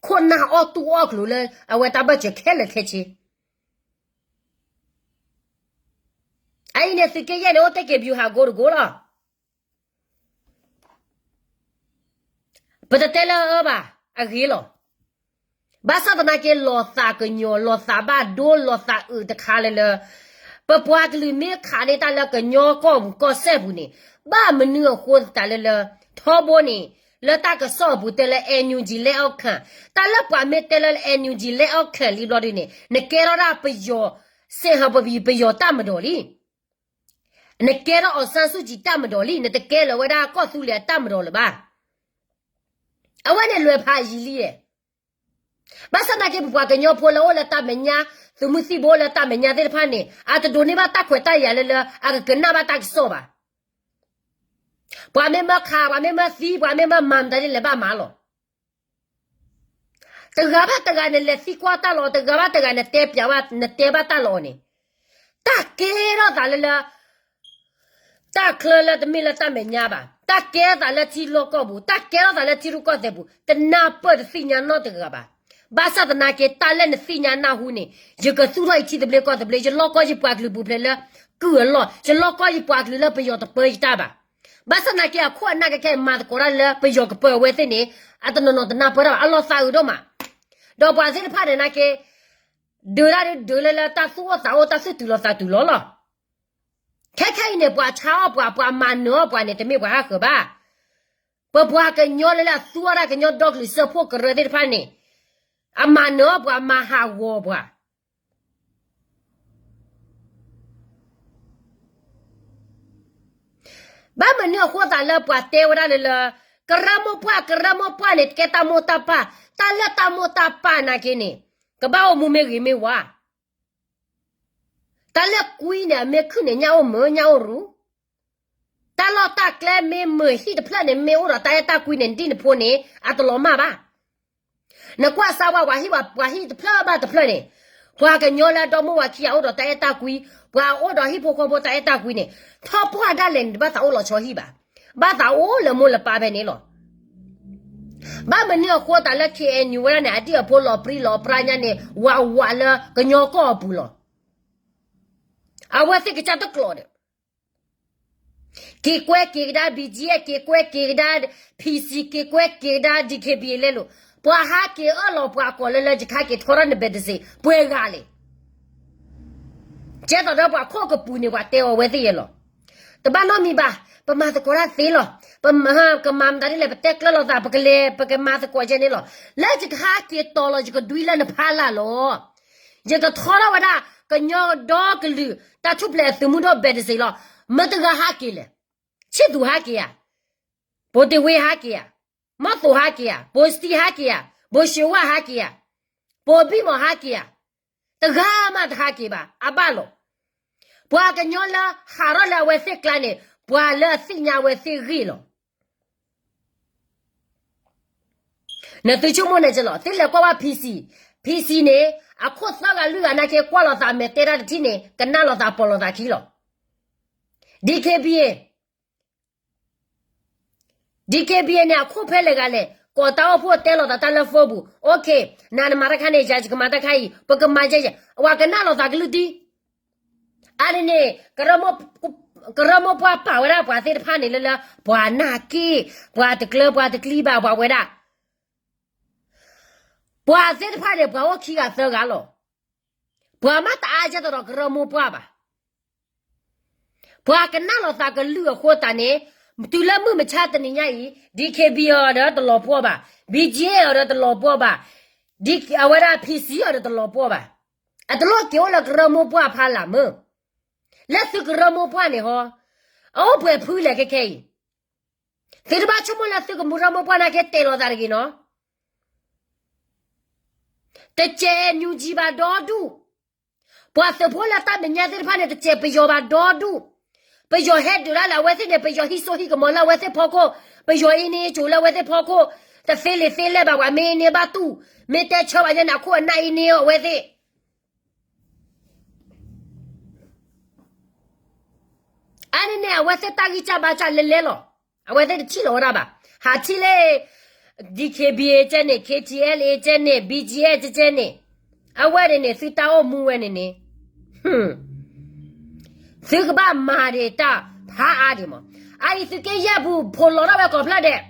ခိၣ်နၢ်အီၣ်တူၢ်အီၣ်ကျိၤလၢအဝဲတၢ်ဘၢၣ်စၢၤခဲလၢာ်ခဲဆ့ အအံၤန့ၣ် သုးက့ယဲၢ်န့ၣ် အိၣ်တ့ၢ်က့ၤ ဗျူဟာကုန်း တကိးလီၤ. ပတတဲလၢအအၢဘၣ်, အဂ့ၤလီၤ. ဘၣ်ဆၣ်သနာ်က့ လီၤသးကညီၤ လီၤသးဘၣ်ဒိ လီၤသးအုးတခါလၢလၢ ပပှၤကလုာ်မ့ၢ်ခးန့ၢ်တၢ်လၢကညီကီၢ်ပူၤကီၢ်စဲၣ်ပူၤန့ၣ် ဘၣ်မနုၤအဃိသတးလၢလၢ ထီဘိန့ၣ် လၢတၢ်ကစီၣ်အပူၤတဲလၢ NUG လက်အောက်ခံ, တၢ်လၢပှၤမ့ၢ်တဲလၢ NUG လက်အောက်ခံ လံဘျီဒုန့ၣ် နကဲထီၣ်ဒၣ်ပယီၤ စ့ဟးပပယီၤတၢ်မၤဒီးလံ. နကဲထီၣ် အောင်ဆန်းစုကြည် တၢ်မၤဒီးလံ, နတကဲလၢၤဝဲဒၣ်ကီၢ်သူလ့ၤအတၢ်မၤဒီးလၢၤဘၣ်. အဝဲန့ၣ်လွဲၤဖးယံာ်လံ. ဘၣ်ဆၣ်သနာ်က့ ပပှၤကညီဖိလၢအိၣ်လၢတၢ်မဲာ်ညါ, သုးမုၢ်သံၣ်ဘိလၢတၢ်မဲာ်ညါသ့ၣ်တဖၣ်န့ၣ် အတဒိးန့ၢ်ဘၣ်တၢ်ခွဲးတၢ်ယာ်လၢလၢ အကကနၣ်ဘၣ်တၢ်ကစီၣ်ဘၣ်. ပှၤမ့ၢ်မၢခး, ပှၤမ့ၢ်မၢသံ, ပှၤမ့ၢ်မၢမၤမတၤန့ၣ် လဲၤဘၣ်မၤလီၤ. တဂၤဘၣ်တဂၤနလဲၤသံကွၢ်တၢ်လီၤ, တဂၤဘၣ်တဂၤနတဲပျးဘၣ်, နတဲဘၣ်တၢ်လီၤအီၤန့ၣ်, တၢ်ကဲထီၣ်သးလၢလၢ တၢ်ချၢလၢတမ့ၢ်လၢတၢ်မဲာ်ညါဘၣ်, တၢ်ကဲထီၣ်သးလၢထံလီၢ်ကီၢ်ပူၤ, တၢ်ကဲထီၣ်သးလၢထံရူၢ်ကီၢ်သဲးပူၤ, တနၢ်ပၢၢ်တသ့ၣ်ညါနီတဂၤဘၣ်. ဘၣ်ဆၣ်သနာ်က့ တၢ်လၢနသ့ၣ်ညါနၢ်ဟူန့ၣ် ယကသူၣ်ထီၣ်ယထံသဘျ့ကီၢ်သဘျ့, ယလီၢ်ကီၢ်ယပှၤကလုာ်ပူၤဖျဲးလၢကုၢ်အလီၢ်, ယလီၢ်ကီၢ်ယပှၤကလုာ်လၢပယီၤတပၢယတၢ်ဘၣ်. ဘၣ်ဆၣ်သနာ်က့ အခိၣ်အနၢ်ကခဲအံၤမၤသကိးတၢ်လၢပယီၤကပၢအဝဲသ့ၣ်န့ၣ် အတနီၤနီၤတနၢ်ပၢၢ်တၢ်ဘၣ်, အလီၤသးအုးဒိၣ်မး. ဒီးပှၤသ့ၣ်တဖၣ်န့ၣ်သနာ်က့ ဒုးတၢ်ဒုးဒုးလၢလၢတၢ်သူၣ်အိၣ်သးအိၣ် တၢ်သူၣ်တုၤလီၤသးတုၤလီၤလီၤ. ခဲခဲအံၤန့ၣ် ပှၤဆါအီၣ်ပှၤ, ပှၤမၤနၢၤအီၣ်ပှၤန့ၣ် တမ့ၢ်ပှၤဟးဃၢၤဘၣ်. ပပှၤကညီလၢလၢအသူအီၣ်တၢ်ကညီဒီကလုာ်စၢဖှိၣ်ကရၢသ့ၣ်တဖၣ်န့ၣ် အမၤနၢၤအီၣ်ပှၤ, မၤဟးဂီၤပှၤ. ဘၣ်မနုၤအဃိသတးလၢပှၤတဲဝဲဒၣ်လၢလၢ ကရၢမိၢ်ပှၢ်, ကရၢမိၢ်ပှၢ်န့ၣ် တကဲတၢ်မိၢ်တၢ်ပၢ်, တၢ်လၢတၢ်မိၢ်တၢ်ပၢ်သနာ်က့န့ၣ် ကဘၣ်အိၣ်မူမ့ၢ်ဂ့ၤမ့ၢ်ဝါ. တၢ်လၢကွံန့ၣ် အမ့ၢ်ခုၣ်န့ၣ် ညၣ်အိၣ်မုာ် ညၣ်အိၣ်ရူၤ, တၢ်လီၢ်တၢ်ကျဲမ့ၢ်မုာ်ဟံၣ်တဖျၢၣ်န့ၣ် မ့ၢ်အိၣ်ဒီးတၢ်အဲၣ်တၢ်ကွံန့ၣ် ဒ်နဖိန့ၣ် အတလီၤမၢ်ဘၣ်. နကွၢ်စၢ်ဝဲ ပှၤဟံၣ် ပှၤဟံၣ်တဖျၢၣ်ဘၣ်တဖျၢၣ်န့ၣ်, ပှၤကညီလၢအဒီမိၢ်ဝၤခံဂၤအိၣ်ဒီးတၢ်အဲၣ်တၢ်ကွံ, ပှၤအိၣ်ဒီးဟံၣ်ဖိဃီဖိတၢ်အဲၣ်တၢ်ကွံန့ၣ်, ထီၣ်ပှၢ်ဒၣ်လဲာ်န့ၣ် တဘၣ်သးအိၣ်လီၤဆီဟံၣ်ဘၣ်. ဘၣ်သးအိၣ်လၢမိၢ်လၢပၢ်ဖဲန့ၣ်လီၤ. ဘၣ်မနုၤအဃိသးလၢ ခ့ၣ်အဲၣ်ယူၣ်ဝဲဒၣ်န့ၣ် အဒံၣ်အဖိလီၤပြံလီၤပြါညါန့ၣ် ဝးဝးလၢကညီကီၢ်အပူၤလီၤ. အဝဲသ့ၣ်ကစၢ်တကျိၤဒီး က့ၤကွဲက့ၤကဒါ ဘံၣ်ကၠံၣ်အဲၣ်, က့ၤကွဲက့ၤကဒါ ဖံၣ်စံၣ်, က့ၤကွဲက့ၤကဒါ ဒံၣ်ခ့ၣ်ဘံၣ်အလဲလိာ်, ပှၤဟးက့ၤအၢၣ်လီၤပှၤကိးလၢလၢ ယခါက့ၤထီထီၣ်နဘဲးတစ့ၢ် ပှဲၤဂၤလဲၣ်. ကဲသိးဒီးပှၤခိၣ်ကပူၤန့ၣ် ပှၤတဲအီၤဝဲသ့ၣ်ယဲလီၤ. တဘၣ်နီတမံၤဘၣ်, ပမၤသကိးတၢ်သ့လီၤ. ပမၤ ကမၤမတၤဒ်လဲၣ် ပတဲကျၢၤလိာ်သး ပကလဲၤ ပကမၤသကိးကဲန့ၣ်လီၤ. လၢယကဟးက့ၤတီၤလီၤ ယကဒွံလၢနဖးလၢ်လီၤ. ယကထီထီၣ်ဝဲဒၣ် ကညီဒီကလုာ် တၢ်ထူၣ်ဖျဲးအသုးမုၢ်ဒိၣ်ဘဲးတစ့ၢ်လီၤ. မတၤဂၤဟးက့ၤလဲၣ်. ဆံၣ်သူးဟးက့ၤဧါ, ဘိတ့ၢ်ဝ့ဟးက့ၤဧါ, မီၢ်သိးဟးက့ၤဧါ, ဘိစတံဟးက့ၤဧါ, ဘိၡ့ဝၣ်ဟးက့ၤဧါ, ဘိဘံၣ်မီၢ်ဟးက့ၤဧါ, တဂၤမးတဟးက့ၤဘၣ်, အဘၣ်လီၤ. ပှၤကညီလၢဟးထီၣ်လၢအဝဲသ့ၣ်ကျါန့ၣ် ပှၤလၢအသ့ၣ်ညါအဝဲသ့ၣ်ဂ့ၢ်လီၤ. နသုဆိကမိၣ်န့ၣ်ကလီၤ, သုလဲၤကွၢ်ဝဲ ဖံၣ်စံၣ်, ဖံၣ်စံၣ်န့ၣ် အခိၣ်သၢဂၤလွံၢ်ဂၤနာ်က့ ကွၢ်လိာ်သးမဲာ်တဲတၢ်တထံၣ်န့ၣ် ကနၣ်လိာ်သးပိာ်လိာ်သးခံလီၤ. DKBA, DKBA န့ၣ် အခိၣ်ဖဲလဲၣ်ဂၤလဲၣ် ကိးတၢ်အိၣ်ဖှိၣ်တဲလိာ်သးတၢ်လၢ phone ပူၤ, OK, နၤနမၤတၢ်ခါန့ၣ် ယၤယကမၤတၢ်ခါအံၤ, ပကမၤယဲယဲ, အဝဲကနၣ်လိာ်သးကလုၢ်ဒံး. အါန့ၣ်န့ၣ် ကရၢမိၢ်ပှၢ်ပာ်ဝဲဒၣ်ပှၤသ့ၣ်တဖၣ်န့ၣ်လၢလၢ ပှၤနာ်က့ၢ်, ပှၤတကျၢၤပှၤတကျံဘၣ် ပှၤဝဲဒၣ် ပှၤသ့ၣ်တဖၣ်န့ၣ် ပှၤအိၣ်ခံဂၤသၢဂၤလီၤ. ပှၤမ့ၢ်တအါကဲသိးဒီးကရၢမိၢ်ပှၢ်ဘၣ်. ပှၤကနၣ်လိာ်သးကလုၢ်အဃိသတးန့ၣ် တုၤလၢမုၢ်မဆါတနံၤညါအံၤ DKBA အီၤဒီးတလီၤပှီၢ်ဘၣ်, BGF အီၤဒီးတလီၤပှီၢ်ဘၣ်, အဝဲဒၣ် ဖံၣ်စံၣ် အီၤဒီးတလီၤပှီၢ်ဘၣ်. အတလိၣ်က့ၤအိၣ်လၢကရၢမိၢ်ပှၢ်ဖးလၢ်မ့ၢ် လၢသုကရၢမိၢ်ပှၢ်န့ၣ်ဟီ, အအိၣ်ပှဲၤဖုလဲၣ်ခဲခဲအံၤ. သုတဘၣ်ဆိကမိၣ်လၢသုကမူရၢမိၢ်ပှၢ်နာ်က့ တဲလိာ်သးတဂ့ၤနီၤ. တစဲး NUG ဘၣ်ဒီဒူၣ်, ပှၤသုးဖိလၢတၢ်မဲာ်ညါသ့ၣ်တဖၣ်န့ၣ် တစဲးပယီၤဘၣ်ဒီဒူၣ်, ပယီၤဟဲဒုးတၢ်လၢအဝဲသ့ၣ်န့ၣ် ပယီၤဟံးစိဟံးကမီၤလၢအဝဲသ့ၣ်ဖီခိၣ်, ပယီၤအ့န့အကိၤလၢအဝဲသ့ၣ်ဖီခိၣ်, တသ့လံာ်သ့လဲၢ်ဘၣ် ပှၤမ့ၢ်အ့န့ဘၣ်တူၢ်, မ့ၢ်တဲဆၢဘၣ်ညါန့ၣ် အခိၣ်အနၢ်အ့န့အီၤအဝဲသ့ၣ် အါန့ၣ်န့ၣ် အဝဲသ့ၣ်တၢ်ဂံၢ်စၢ်ဘါစၢ်လဲၤလဲၤလီၤ. အဝဲသ့ၣ်တထံၣ်လီၤဝဲဒၣ်ဘၣ်. ဟးထံၣ်လၢ DKBA ကဲန့ၣ် KTLA ကဲန့ၣ် BGF ကဲန့ၣ်, အဝဲန့ၣ်န့ၣ် သုတၢ်အိၣ်မူဝဲန့ၣ်န့ၣ် သုကဘၣ်မၤဒံးတၢ်ဖးအါဒံးမး. အအံၤသုးက့ယဲၢ်ပူၤ ဖိးလီၤထီၣ်ဝဲကိးဖျၢၣ်ဒဲး,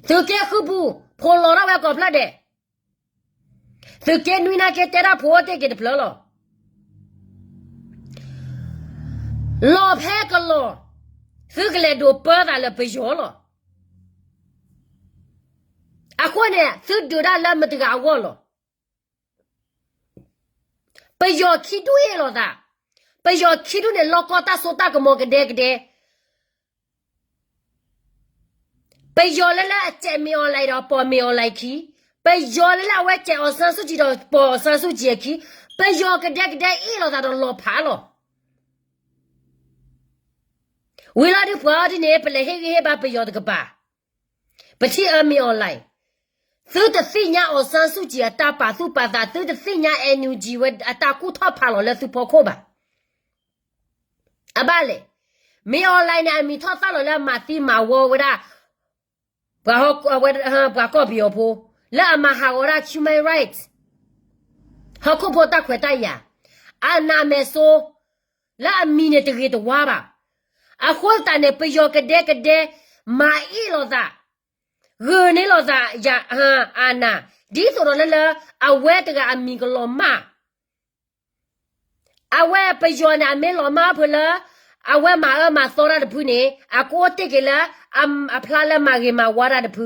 သုးက့ဃုပူၤ ဖိးလီၤထီၣ်ဝဲကိးဖျၢၣ်ဒဲး, သုးက့နွံနာ်က့ တဲဒၣ်ဖိအိၣ်တ့ၢ်က့ၤတဖျၢၣ်လီၤ. လီၤဖဲကလီၤ, သုကလဲၤဒိးပၢသးလၢပယီၤလီၤ. အဃိန့ၣ် သုဒုးတၢ်လၢမတၤတဂၤအဂီၢ်လီၤ. ပယီၤခံဒူၣ်အ့ၣ်လိာ်သး, ပယီၤခံဒူၣ်န့ၣ် လီၢ်ကီၢ်တၢ်စိတၢ်ကမီၤကဒဲကဒဲ ပယီၤလၢလၢအစဲး မင်းအောင်လှိုင် ဒီးပိာ် မင်းအောင်လှိုင် အခံ, ပယီၤလၢလၢအဝဲစဲး အောင်ဆန်းစုကြည် ဒီးပိာ် အောင်ဆန်းစုကြည် အခံ, ပယီၤကဒဲကဒဲအ့ၣ်လိာ်သးဒီးလီၤဖးလီၤ. ဝံၤလီၤဒုးပှၤအီၤဒ်န့ၣ် ပလဲၤဟ့ၣ်ဂံၢ်ဟ့ၣ်ဘါပယီၤတကပၤ, ပထံၣ်အၢ မင်းအောင်လှိုင်, သုတသ့ၣ်ညါ အောင်ဆန်းစုကြည် အတၢ်ပာ်သူၣ်ပာ်သး, သုတသ့ၣ်ညါ NUG ဝဲအတၢ်ကူၣ်ထီၣ်ဖးလီၤလၢသုဖီခိၣ်ဘၣ်. အဘၣ်လဲၣ်, မင်းအောင်လှိုင် န့ၣ် အမံၤထီၣ်သၣ်လီၤလၢအမၤသံမၤဝီဝဲဒၣ် ပှၤ ပှၤကီၢ်ပယီၤဖိ, လၢအမၤဟးဂီၤဒၣ် human rights, ဟီၣ်ခိၣ်ဖိတၢ်ခွဲးတၢ်ယာ်, အနးအမဲာ်ဆိ, လၢအမံၤန့ၣ်တဂ့ၤတဝါဘၣ်. အဃိသတးန့ၣ် ပယီၤကဒဲကဒဲ မၤအ့ၣ်လိာ်သး, ဂုာ်န့ၢ်လိာ်သး ယၤ အနး, ဒ်သိးဒီးလၢလၢ အဝဲတဂၤအမံၤကလီၤမၢ် အဝဲပယီၤန့ၣ် အမ့ၢ်လီၤမၢ်ဖုလၢ အဝဲမၤအၢမၤသီတၢ်တဖုန့ၣ် အကအိၣ်တ့ၢ်က့ၤလၢ အဖျါလၢမၤဂ့ၤမၤဝါတၢ်တဖု.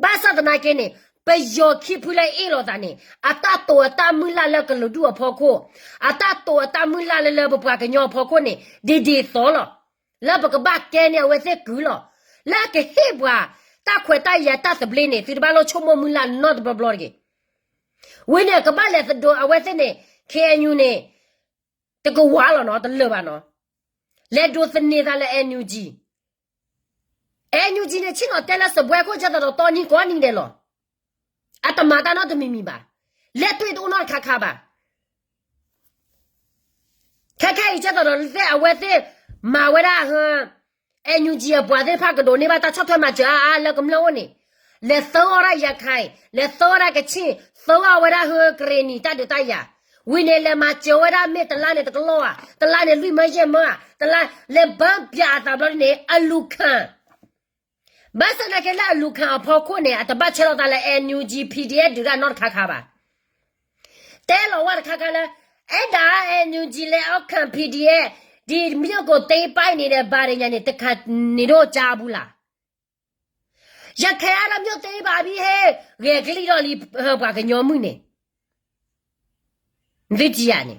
ဘၣ်ဆၣ်သနာ်က့န့ၣ် ပယီၤခံဖုလၢအ့ၣ်လိာ်သးန့ၣ် အတၢ်တိာ်အတၢ်မုၢ်လၢ်လၢကလုာ်ဒူၣ်အဖီခိၣ်, အတၢ်တိာ်အတၢ်မုၢ်လၢ်လၢလၢပပှၤကညီအဖီခိၣ်န့ၣ် ဒ်ဒ်သိးလီၤ. လၢပကဘၣ်ကဲန့ၢ်အဝဲသ့ၣ်ကုၢ်လီၤ. လၢအကဟ့ၣ်ပှၤ တၢ်ခွဲးတၢ်ယာ်တၢ်သဘျ့န့ၣ် သုတဘၣ်လိၣ်ဆိကမိၣ်မုၢ်လၢ်နီတဘျီဘျီတဂ့ၤ. ဝံၤန့ၣ် ကဘၣ်လဲၤသဒိးအဝဲသ့ၣ်န့ၣ် ခ့ၣ်အဲၣ်ယူၣ်န့ၣ် တကဝါလီၤနီၤ, တလၢာ်ဘၣ်နီၤ. လဲၤဒိးသန့ၤသးလၢ NUG, NUG န့ၣ် ဆ့ၣ်နီၤတဲလၢစပွဲခိၣ်ကဲသိးဒီးတီနံၤကီနံၤဒဲးလီၤ. အတမၤတၢ်နီတမံၤမံၤဘၣ်. လဲၤတွ့တအိၣ်နီတခါခါဘၣ်. ခဲခဲအံၤကဲသိးဒီးသ့ၣ်အဝဲသ့ၣ် မၤဝဲဒၣ်ဟ NUG အပှၤသ့ၣ်တဖၣ်ကဒိးန့ၢ်ဘၣ်တၢ်ဆီၣ်ထွဲမၤစၢၤအါအါလၢကမျၢၢ်အိၣ်န့ၣ်, လဲၤသၢအီၣ်ဒၣ်ရခၢၣ်, လဲၤသၢအီၣ်ဒၣ်ကဆ့ၣ်, သၢအီၣ်ဝဲဒၣ်ဟ ကရ့ၣ်နံၤတၢ်ဒုးတၢ်ယၤ, ဝံၤန့ၣ်လဲၤမၤစၢၤဝဲဒၣ်မ့ၢ်တလါန့ၣ်တကလီၢ်ဧါ, တလါန့ၣ်လွံၢ်မၢယဲၢ်မၢဧါ, တလါလဲၤဘၢပၠးအသးဘျီန့ၣ် အလူၤခၣ် ဘၣ်ဆၣ်သနာ်က့လၢအလူၤခၣ်အဖီခိၣ်န့ၣ် အတဘၣ်ဆဲးလီၤသးလၢ NUG PDF ဒုးတၢ်နီတခါခါဘၣ်. တဲလီၤဝဲတခါခါလၢ အဲၣ်ဒိး NUG လဲၤအီၣ်ခၣ် PDF ဒ်မ့ၢ်ကီးတ့ပၢ်အံၤန့ၣ်ဒီး ဘၣ်ဒၣ်ညါန့ၣ် တခါန့ၣ်ဒိၣ်ကၢ်အပူၤလၢ်. ယခဲအါဒၣ်မ့ၢ်တ့ပၢ်ဘံဟ့ၣ် ဂဲၤကလံၣ်ထီၣ်လံပှၤကညီမုၣ်န့ၣ် သုတယၤန့ၣ်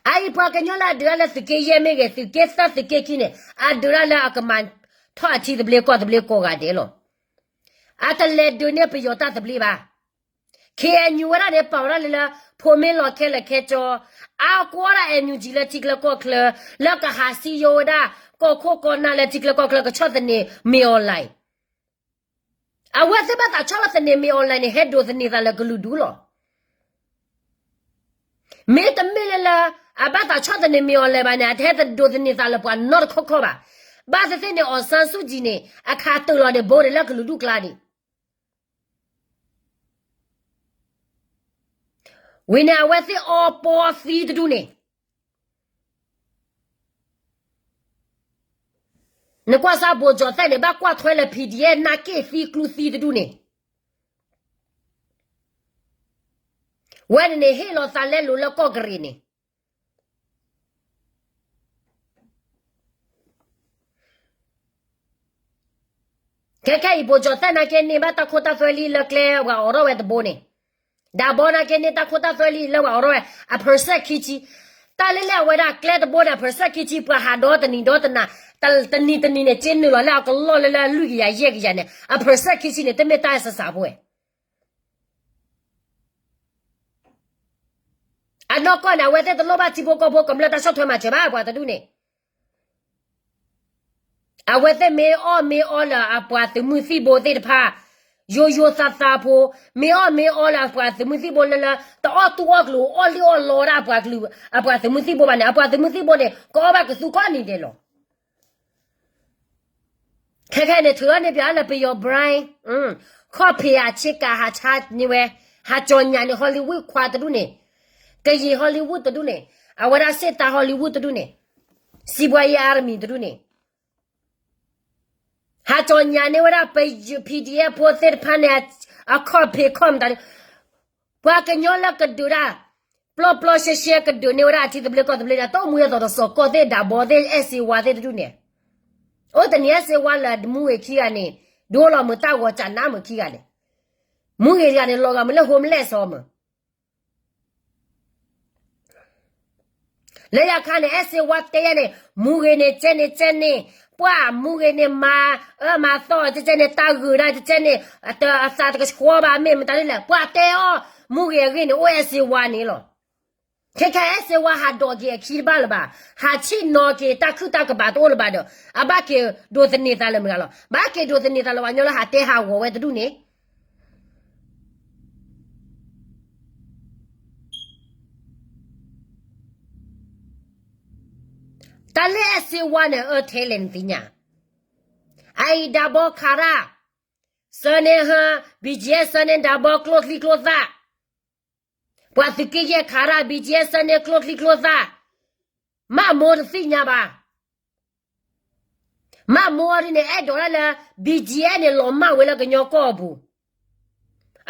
အအံၤပှၤကညီလၢအဒုးတၢ်လၢသုးက့ယဲၢ်မ့ၢ်ဂ့ၤ သုးက့သၢသုးက့ခံန့ၣ် အဒုးတၢ်လၢအကမၤထီၣ်အထံသဘျ့ကီၢ်သဘျ့ကိးဂၤဒဲးလီၤ. အတလဲၤဒုးန့ၢ်ပယီၤတၢ်သဘျ့ဘၣ်. ခ့ၣ်အဲၣ်ယူၣ်ဝဲဒၣ်န့ၣ် ပာ်ဝဲဒၣ်လၢ လၢဖိမ့ၢ်လီၤခဲလၢာ်ခဲကၠီ, အါကွၢ်ဒၣ် NUG လၢထံချၢကီၢ်ချၢ, လၢကဟးစံယိဝဲဒၣ် ကီၢ်ခိၣ်ကီၢ်နၢ်လၢထံချၢကီၢ်ချၢ ကဆီၣ်သနံးမ့ၢ်အီၤလဲၣ် အဝဲသ့ၣ်ဘၣ်သးဆီၣ်လီၤသန့ၤမ့ၢ်အီၤလဲၣ်န့ၣ် ဟဲဒိးသန့ၤသးလၢကလုာ်ဒူၣ်လီၤ. မ့တမ့ၢ်လၢလၢ အဘၣ်သးဆီၣ်သန့ၤမ့ၢ်အီၤလဲၣ်ဘၣ်န့ၣ် အတဟဲဒိးသန့ၤသးလၢပှၤနီတခီခီဘၣ်. ဘၣ်သ့ၣ်သ့ၣ်န့ၣ် အောင်ဆန်းစုကြည်န့ၣ် အခးတုာ်လီၤန့ၣ် ဘိန့ၣ်လၢကလုာ်ဒူၣ်ကျါန့ၣ် ဝံၤန့ၣ် အဝဲသ့ၣ်အီပီသံတဒူၣ်န့ၣ် နကွၢ်စၢ်ဘိးကၠီၣ်သဲးန့ၣ် ဘၣ်ကွၢ်ထွဲလၢ PDF နၢ်က့ၣ်သံကျူသံတဒူၣ်န့ၣ် ဝဲန့ၣ်န့ၣ် ဟ့ၣ်လီၤသးလဲလိာ်လၢကီၢ်ကရ့ၣ်န့ၣ် ခဲခဲအံၤ ဘိးကၠီၣ်သဲးနာ်က့န့ၢ်ဘၣ်တၢ်ခိတၢ်သွဲလံလၢကျဲပှၤအိးထီၣ်ဝဲတဘိန့ၣ်, ဒၣ်ဘီနာ်က့န့ၢ်တၢ်ခိတၢ်သွဲလံလၢပှၤအိးထီၣ်ဝဲ အ percent ခံဆံ, တၢ်လၢလၢအဝဲဒၣ်ကျဲတဘိန့ၣ် အ percent ခံဆံ ပှၤဟးဒီတနံၤဒီတနၤ, တနံၤတနံၤန့ၣ် က့နုာ်လီၤလၢအကလီၢ်လၢလၢလွံၢ်ကယၤယဲၢ်ကယၤန့ၣ် အ percent ခံဆံန့ၣ် တမ့ၢ်တၢ်အဲၣ်စးစးဖိဝဲ အနီၢ်ကီၢ်န့ၣ် အဝဲသ့ၣ်တလိၣ်ဘၣ်ထံဖိကီၢ်ဖိကမျၢၢ်တၢ်ဆီၣ်ထွဲမၤစၢၤဘၣ်ပှၤတဒူၣ်န့ၣ်, အဝဲသ့ၣ်မ့ၢ်အီၣ်မ့ၢ်အီလၢအပှၤသုးမုၢ်သံၣ်ဘိသ့ၣ်တဖၣ်, ယိယိသးသးဖိ, မ့ၢ်အီၣ်မ့ၢ်အီလၢအပှၤသုးမုၢ်သံၣ်ဘိလၢလၢ တအီၣ်တူၢ်အီၣ်ကျိၤ အီၣ်လံၣ်အီၣ်လီဝဲဒၣ်အပှၤကလုာ် အပှၤသုးမုၢ်သံၣ်ဘိဘၣ်န့ၣ် အပှၤသုးမုၢ်သံၣ်ဘိန့ၣ် ကအီၣ်ဘၣ်ကသူကီၢ်နံၤဒဲးလီၤ. ခဲခဲန့ၣ် ထုးထီၣ်န့ၢ်ပၠးလၢပယီၤ brand, ခီၣ်ဖံးအဆ့ကၤဟးဆါန့ၢ်ဝဲ, ဟးကၠီၤညၣ်န့ၢ် Hollywood ခွါတဒူၣ်န့ၣ်, ကယံာ် Hollywood တဒူၣ်န့ၣ်, အဝဲဒၣ်စ့ၣ်တၢ် Hollywood တဒူၣ်န့ၣ်, စံးဘှါယံ army တဒူၣ်န့ၣ်, ဟးကၠီၤညၣ်န့ၢ်ဝဲဒၣ်ပ PDF ဖိသ့ၣ်တဖၣ်န့ၣ် အခီၣ်ဖံးခီၣ်မတၤန့ၣ်, ပှၤကညီလၢကဒုးတၢ် ပျီပျီရှဲရှဲကဒုးန့ၢ်ဝဲဒၣ်အထံသဘျ့ကီၢ်သဘျ့န့ၣ် တအိၣ်မူအသိးဒီးစီၤကီၢ်သ့ၣ်ဒၣ်ဘီသ့ၣ်အဲၣ်စ့ဝါသ့ၣ်တဒူၣ်န့ၣ်, အိၣ်တနံၤအဲၣ်စ့ဝါလၢမူဂ့ၤခံဂၤန့ၣ် ဒိလီၤမုာ်တၢ်ဂီၤကၠးနါမုာ်ခံဂၤန့ၣ်, မူဂ့ၤတဂၤန့ၣ် လီၤဂာ်မုာ်လၢ homeless အီၤမုာ် လၢယခါန့ၣ် အဲၣ်စ့ဝါတဲယဲန့ၣ် မူဂ့ၤန့ၣ် ကဲန့ၣ်ကဲန့ၣ်, ပှၤမူဂ့ၤန့ၣ် မၤအၢမၤသီ ကဲကဲန့ၣ် တၢ်ဂုာ်ဒၣ် ကဲကဲန့ၣ် အသးတကဆှီဘၣ် မ့ၢ်မတၤဒ်လဲၣ် ပှၤတဲအီၤ မူဂ့ၤအဂ့ၢ်န့ၣ် အိၣ်အဲၣ်စ့ဝါန့ၣ်လီၤ. ခဲခဲအဲၣ်စ့ဝါဟးဒိးက့ၤအခံတဘၣ်လၢၤဘၣ်, ဟးဆ့ၣ်နီၤက့ၤတၢ်ခုၣ်တၢ်ကပၤတအိၣ်လၢၤဘၣ်ဒီး အဘၣ်က့ၤဒိးသန့ၤသးလၢမတၤလီၤ, ဘၣ်က့ၤဒိးသန့ၤသးလၢပှၤကညီလၢဟးတဲဟးဂီၤဝဲတဒူၣ်န့ၣ် တၢ်လၢအဲၣ်စ့ဝါန့ၣ် အၢထဲလဲၣ်နသ့ၣ်ညါ, အအံၤဒၣ်ဘီခးရၣ်, ဆၢန့ၢ်ဟၢ BGF ဆၢန့ၢ်ဒၣ်ဘီကျိချံကျိသၣ်, ပှၤသုးက့ယဲၢ်ခးရၣ် BGF ဆၢန့ၢ်ကျိချံကျိသၣ်, မးမိတသ့ၣ်ညါဘၣ်. မးမိအီၤဒ်န့ၣ် အဲၣ်ဒိးဒၣ်လၢ BGF န့ၣ် လီၤမၢ်ဝဲလၢကညီကီၢ်အပူၤ,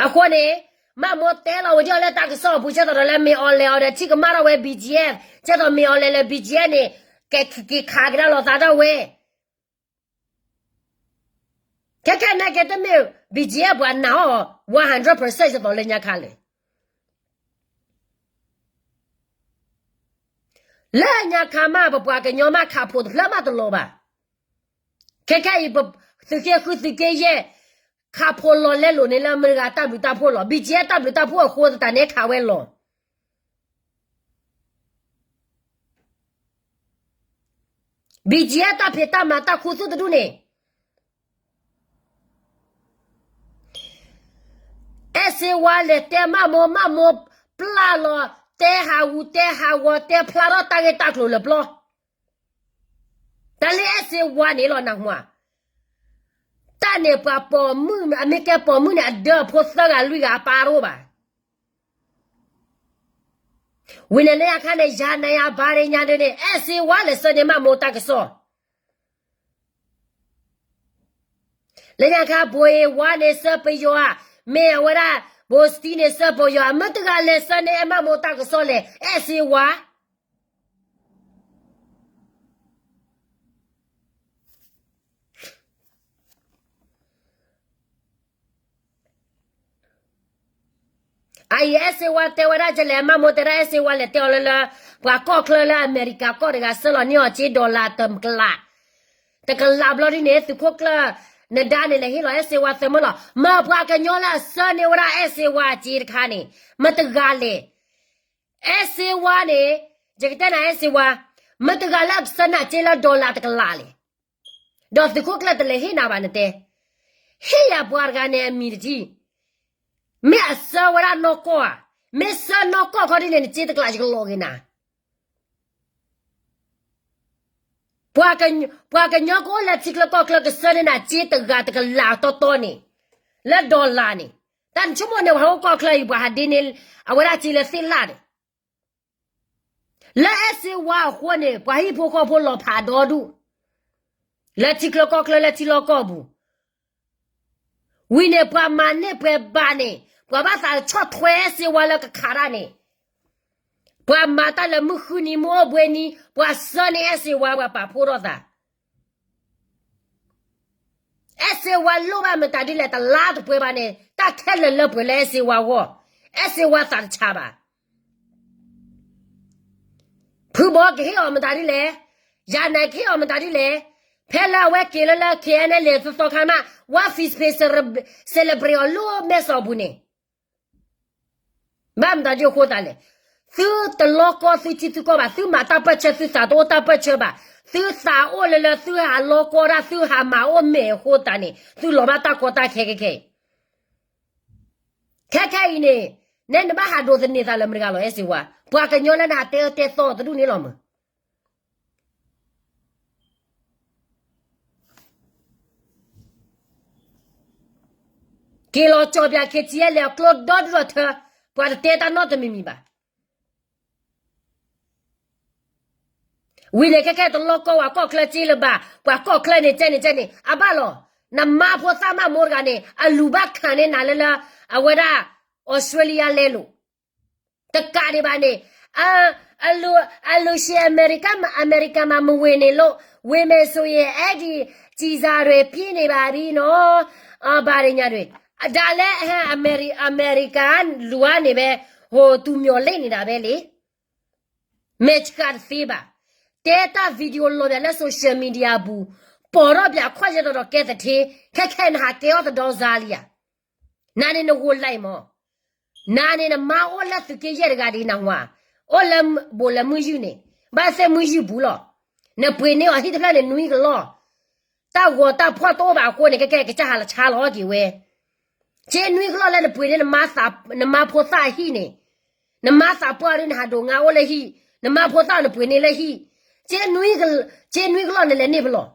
အဃိန့ၣ် မးမိတဲလီၤဝဲဒ်အီၤလၢတၢ်ကစီၣ်အပူၤ ကဲသိးဒီးလၢမ့ၢ်အီၤလဲၤအီၤဒီး ထံၣ်ကမၣ်ထီၣ်ဝဲ BGF ကဲသိးမ့ၢ်အီၤလဲၤလၢ BGF န့ၣ် ကက့ၤခးကဒါလီၤသးဒၣ်ဝဲ ခဲခဲနာ်က့တမ့ၢ် BGF ပှၤနာ်အီၤ one hundred percent ကဲသိးလၢညါခါလဲၣ်. လၢညါခါမး ပပှၤကညီမးခးဖိးတဖျၢၣ်မးတလီၤဘၣ်. ခဲခဲအံၤ သုးက့ဃုသုးက့ယဲၢ် ခးဖိးလီၤလဲလိာ်န့ၣ်လၢအမဲရကၤတၢ်ဘျုးတၢ်ဖှိၣ်လီၤ. BGF တၢ်ဘျုးတၢ်ဖှိၣ်အဃိသတးန့ၣ်ခးဝဲလီၤ. BGF တၢ်ဖံးတၢ်မၤတၢ်ခူသူၣ်တဒူၣ်န့ၣ် အဲၣ်စ့ဝါလဲၤတဲမးမိၢ် မးမိၢ်ပျၢ်လီၤ တဲဟးဂူာ်တဲဟးဂီၤ တဲဖျါထီၣ်တၢ်ဂ့ၢ်တၢ်ကျိၤလၢပျီ တၢ်လၢအဲၣ်စ့ဝါန့ၣ်လီၤနၢ်ဟူဧါ. တၢ်န့ၣ်ပှၤပိာ်မုၣ် အမ့ၢ်ကဲပိာ်မုၣ်န့ၣ် အဒၢအဖိသၢဂၤလွံၢ်ဂၤအပၢ်တအိၣ်ဘၣ်. ဝံၤန့ၣ်လၢညါခါန့ၣ် ယၤနၤယၤဘါရ့ညါဒ်န့ၣ် အဲၣ်စ့ဝါလဲၤဆှၢန့ၢ်မးမိၢ်တၢ်ကစီၣ် လၢညါခါ ဘိးအ့ဝါန့ၣ်ဆှၢပယီၤဧါ, မ့ၢ်အဝဲဒၣ် ဘိးစတံန့ၣ်ဆှၢပယီၤဧါ, မ့ၢ်တဂၤလဲၤဆှၢန့ၢ်အဲၣ်မးမိၢ်တၢ်ကစီၣ်လဲၣ်, အဲၣ်စ့ဝါ အအံၤ အဲၣ်စ့ဝါတဲဝဲဒၣ်ကလဲၣ်, မးမိၢ်တဲဒၣ်အဲၣ်စ့ဝါလဲၤတဲအီၤလၢလၢ ပှၤကီၢ်ချၢလၢအမဲရကၤကီၢ်တဂၤ ဆှၢလီၤန့ၢ်အီၤစ့ dollar တကလး, တကလးဘျီဒ်န့ၣ် သုးခိၣ်ကျၢၢ်နဒါန့ၣ် လဲၤဟ့ၣ်လီၤအဲၣ်စ့ဝါသၢမၢလီၤ. မ့ၢ်ပှၤကညီလၢအဆှၢန့ၢ်ဝဲဒၣ်အဲၣ်စ့ဝါအစ့တခါန့ၣ် မ့ၢ်တဂၤလဲၣ်. အဲၣ်စ့ဝါန့ၣ် ယကတဲနၤအဲၣ်စ့ဝါ, မ့ၢ်တဂၤလၢအဆှၢနၤစ့လၢ dollar တကလးလဲၣ်. ဒီးသုးခိၣ်ကျၢၢ်တလဲၤဟ့ၣ်နၤဘၣ်နတဲ, ဟ့ၣ်ယၤပှၤတဂၤန့ၣ်အမံၤတထံၣ်, မ့ၢ်အဆှၢဝဲဒၣ်နီၢ်ကီၢ်ဧါ, မ့ၢ်ဆှၢနီၢ်ကီၢ်ခီဒ်န့ၣ် နစ့တကလးယကလီၤက့ၤနၤ ပှၤကညီကအိၣ်လၢထံချၢကီၢ်ချၢကဆှၢန့ၢ်နၤစ့တဂၤတကလးတီတီန့ၣ်, လၢ dollar န့ၣ်, တၢ်နဆိကမိၣ်န့ၣ် ပှၤဟးအိၣ်ကီၢ်ချၢအံၤ ပှၤဟးဒ့န့ၢ် အဝဲဒၣ်စ့လၢသ့ၣ်လၣ်န့ၣ် လၢအဲၣ်စ့ဝါအဃိန့ၣ် ပှၤဟံၣ်ဖိဃီဖိလီၤဖးဒီဒူၣ်, လၢထံချၢကီၢ်ချၢလၢထံလီၢ်ကီၢ်ပူၤ, ဝံၤန့ၣ်ပှၤမၤန့ၢ်ပှဲၤဘၣ်န့ၣ် ပှၤဘၣ်သးဆီၣ်ထွဲအဲၣ်စ့ဝါလၢကခးတၢ်န့ၣ်, ပှၤမၤတၢ်လၢမုၢ်ဃုနံၤမုၢ်အိၣ်ဘှံးနံၤ ပှၤဆှၢန့ၢ်အဲၣ်စ့ဝါ ပှၤပာ်ဖှိၣ်ထီၣ်သး အဲၣ်စ့ဝါလိၣ်ဘၣ်မတၤဒ်လဲၣ် တလါတပှဲၤဘၣ်န့ၣ် တၢ်ခဲလၢာ်လၢပှဲၤလၢအဲၣ်စ့ဝါအဂီၢ်, အဲၣ်စ့ဝါသးတဆါဘၣ်. ဖုဘီကဟ့ၣ်အီၤမတၤဒ်လဲၣ်, ယၤနၤကဟ့ၣ်အီၤမတၤဒ်လဲၣ်, ဖဲလၢအဝဲက့ၤလၢလၢ KNLA သီသီခါမး ဝါ face page celebrate အီၤလၢမဲာ်စီၣ်ပူၤန့ၣ် ဘၣ်မတၤဒ်အဃိသတးလဲၣ်, သုတလီကီသုထံသုကီၢ်ဘၣ်, သုမၤတၢ်ပၢၢ်ဆၢသုသးတအိၣ်တၢ်ပၢၢ်ဆၢဘၣ်, သုသးအိၣ်လၢလၢသုဟးလီကီတၢ် သုဟးမၤအိၣ်မဲာ်အဃိသတးန့ၣ် သုလီၤဘၣ်တၢ်ကီတၢ်ခဲခဲခဲအံၤ, ခဲခဲအံၤန့ၣ်, နဲနဘၣ်ဟးဒိးသန့ၤသးလၢမတၤတဂၤလီၤ အဲၣ်စ့ဝါ, ပှၤကညီလၢနဟးတဲအၢတဲသီတဒူၣ်န့ၣ်လီၤမး က့ၤလီၤကၠီၣ်ပၠး KTLA အကျိဒီဒူၣ်ဒီထၢ, ပှၤတတဲတၢ်နီတမံၤမံၤဘၣ်. ဝံၤန့ၣ်ခဲခဲတလီကီဝဲကီၢ်ချၢက့လၢၤဘၣ်, ပှၤကီၢ်ချၢန့ၣ်ကဲန့ၣ်ကဲန့ၣ် အဘၣ်လီၤ, နမါဖိသၣ်မးမိၢ်တဂၤန့ၣ် အလူၤဘၣ်ခးန့ၢ်နၤလၢလၢ အဝဲဒၣ် Australia လဲလိာ် တကးဒံးဘၣ်န့ၣ်, အလူၤ အလူၤရှဲ အမဲရကၤ အမဲရကၤမးမဝ့ၤန့ၢ်လိာ်, ဝ့ၤမဲာ်ဆိၣ်ဂ့ၤ အဲၣ်ဒံး စံၣ်စၣ်ရဲၣ်ဖံးန့ၢ်ဘၣ်ဒ်နီၤ, ဘၣ်ဒ်ညါဒ်, ဒၣ်လဲၣ် အမဲရကၤလူၤအါန့ၣ်ဘဲ, ဟိတူၢ်မျီၣ်လ့န့ၣ်ဒၣ်ဘဲလံ, မဲာ်ဆှးတသ့ဘၣ်, တဲတၢ် video လီၤဘၣ်လၢ social media ပူၤ, ပိာ်ထီၣ်ဘၣ်ခွါယဲၢ်ဒီးကဲသထ့, ခဲခဲနဟးကဲအီၣ်သဒီစါလံဧါ နၤန့ၣ်နဂိၢ်လဲမး, နၤန့ၣ်နမါအိၣ်လၢသုးက့ယဲၢ်တဂၤဒ်နဟါ, အိၣ်လၢဘိးလၢမုၢ်ယုၢ်န့ၣ်, ဘၣ်သ့ၣ်မုၢ်ယုၢ်ပူၤလီၤ, နပှ့ၤန့ၢ်အီၤဟံၣ်တဖျၢၣ်န့ၣ်နွံကလီၢ်, တၢ်ဂီၤတၢ်ဖှီၣ်တအိၣ်ဘၣ်အဃိန့ၣ် ကဲကဲကစၢ်ဟးလီၤဆါလီၤက့ၤဝဲ, က့နွံကလီၢ်လၢနပှ့ၤန့ၢ်နမါဖိသၣ်အဟံၣ်န့ၣ်, နမါသးပှၢ်ဒ်နဟးဒိးငါအိၣ်လၢဟံၣ်, နမါဖိသၣ်နပှ့ၤန့ၢ်လၢဟံၣ်, က့နွံကလီၢ်နလဲၤန့ၢ်ပလီၢ်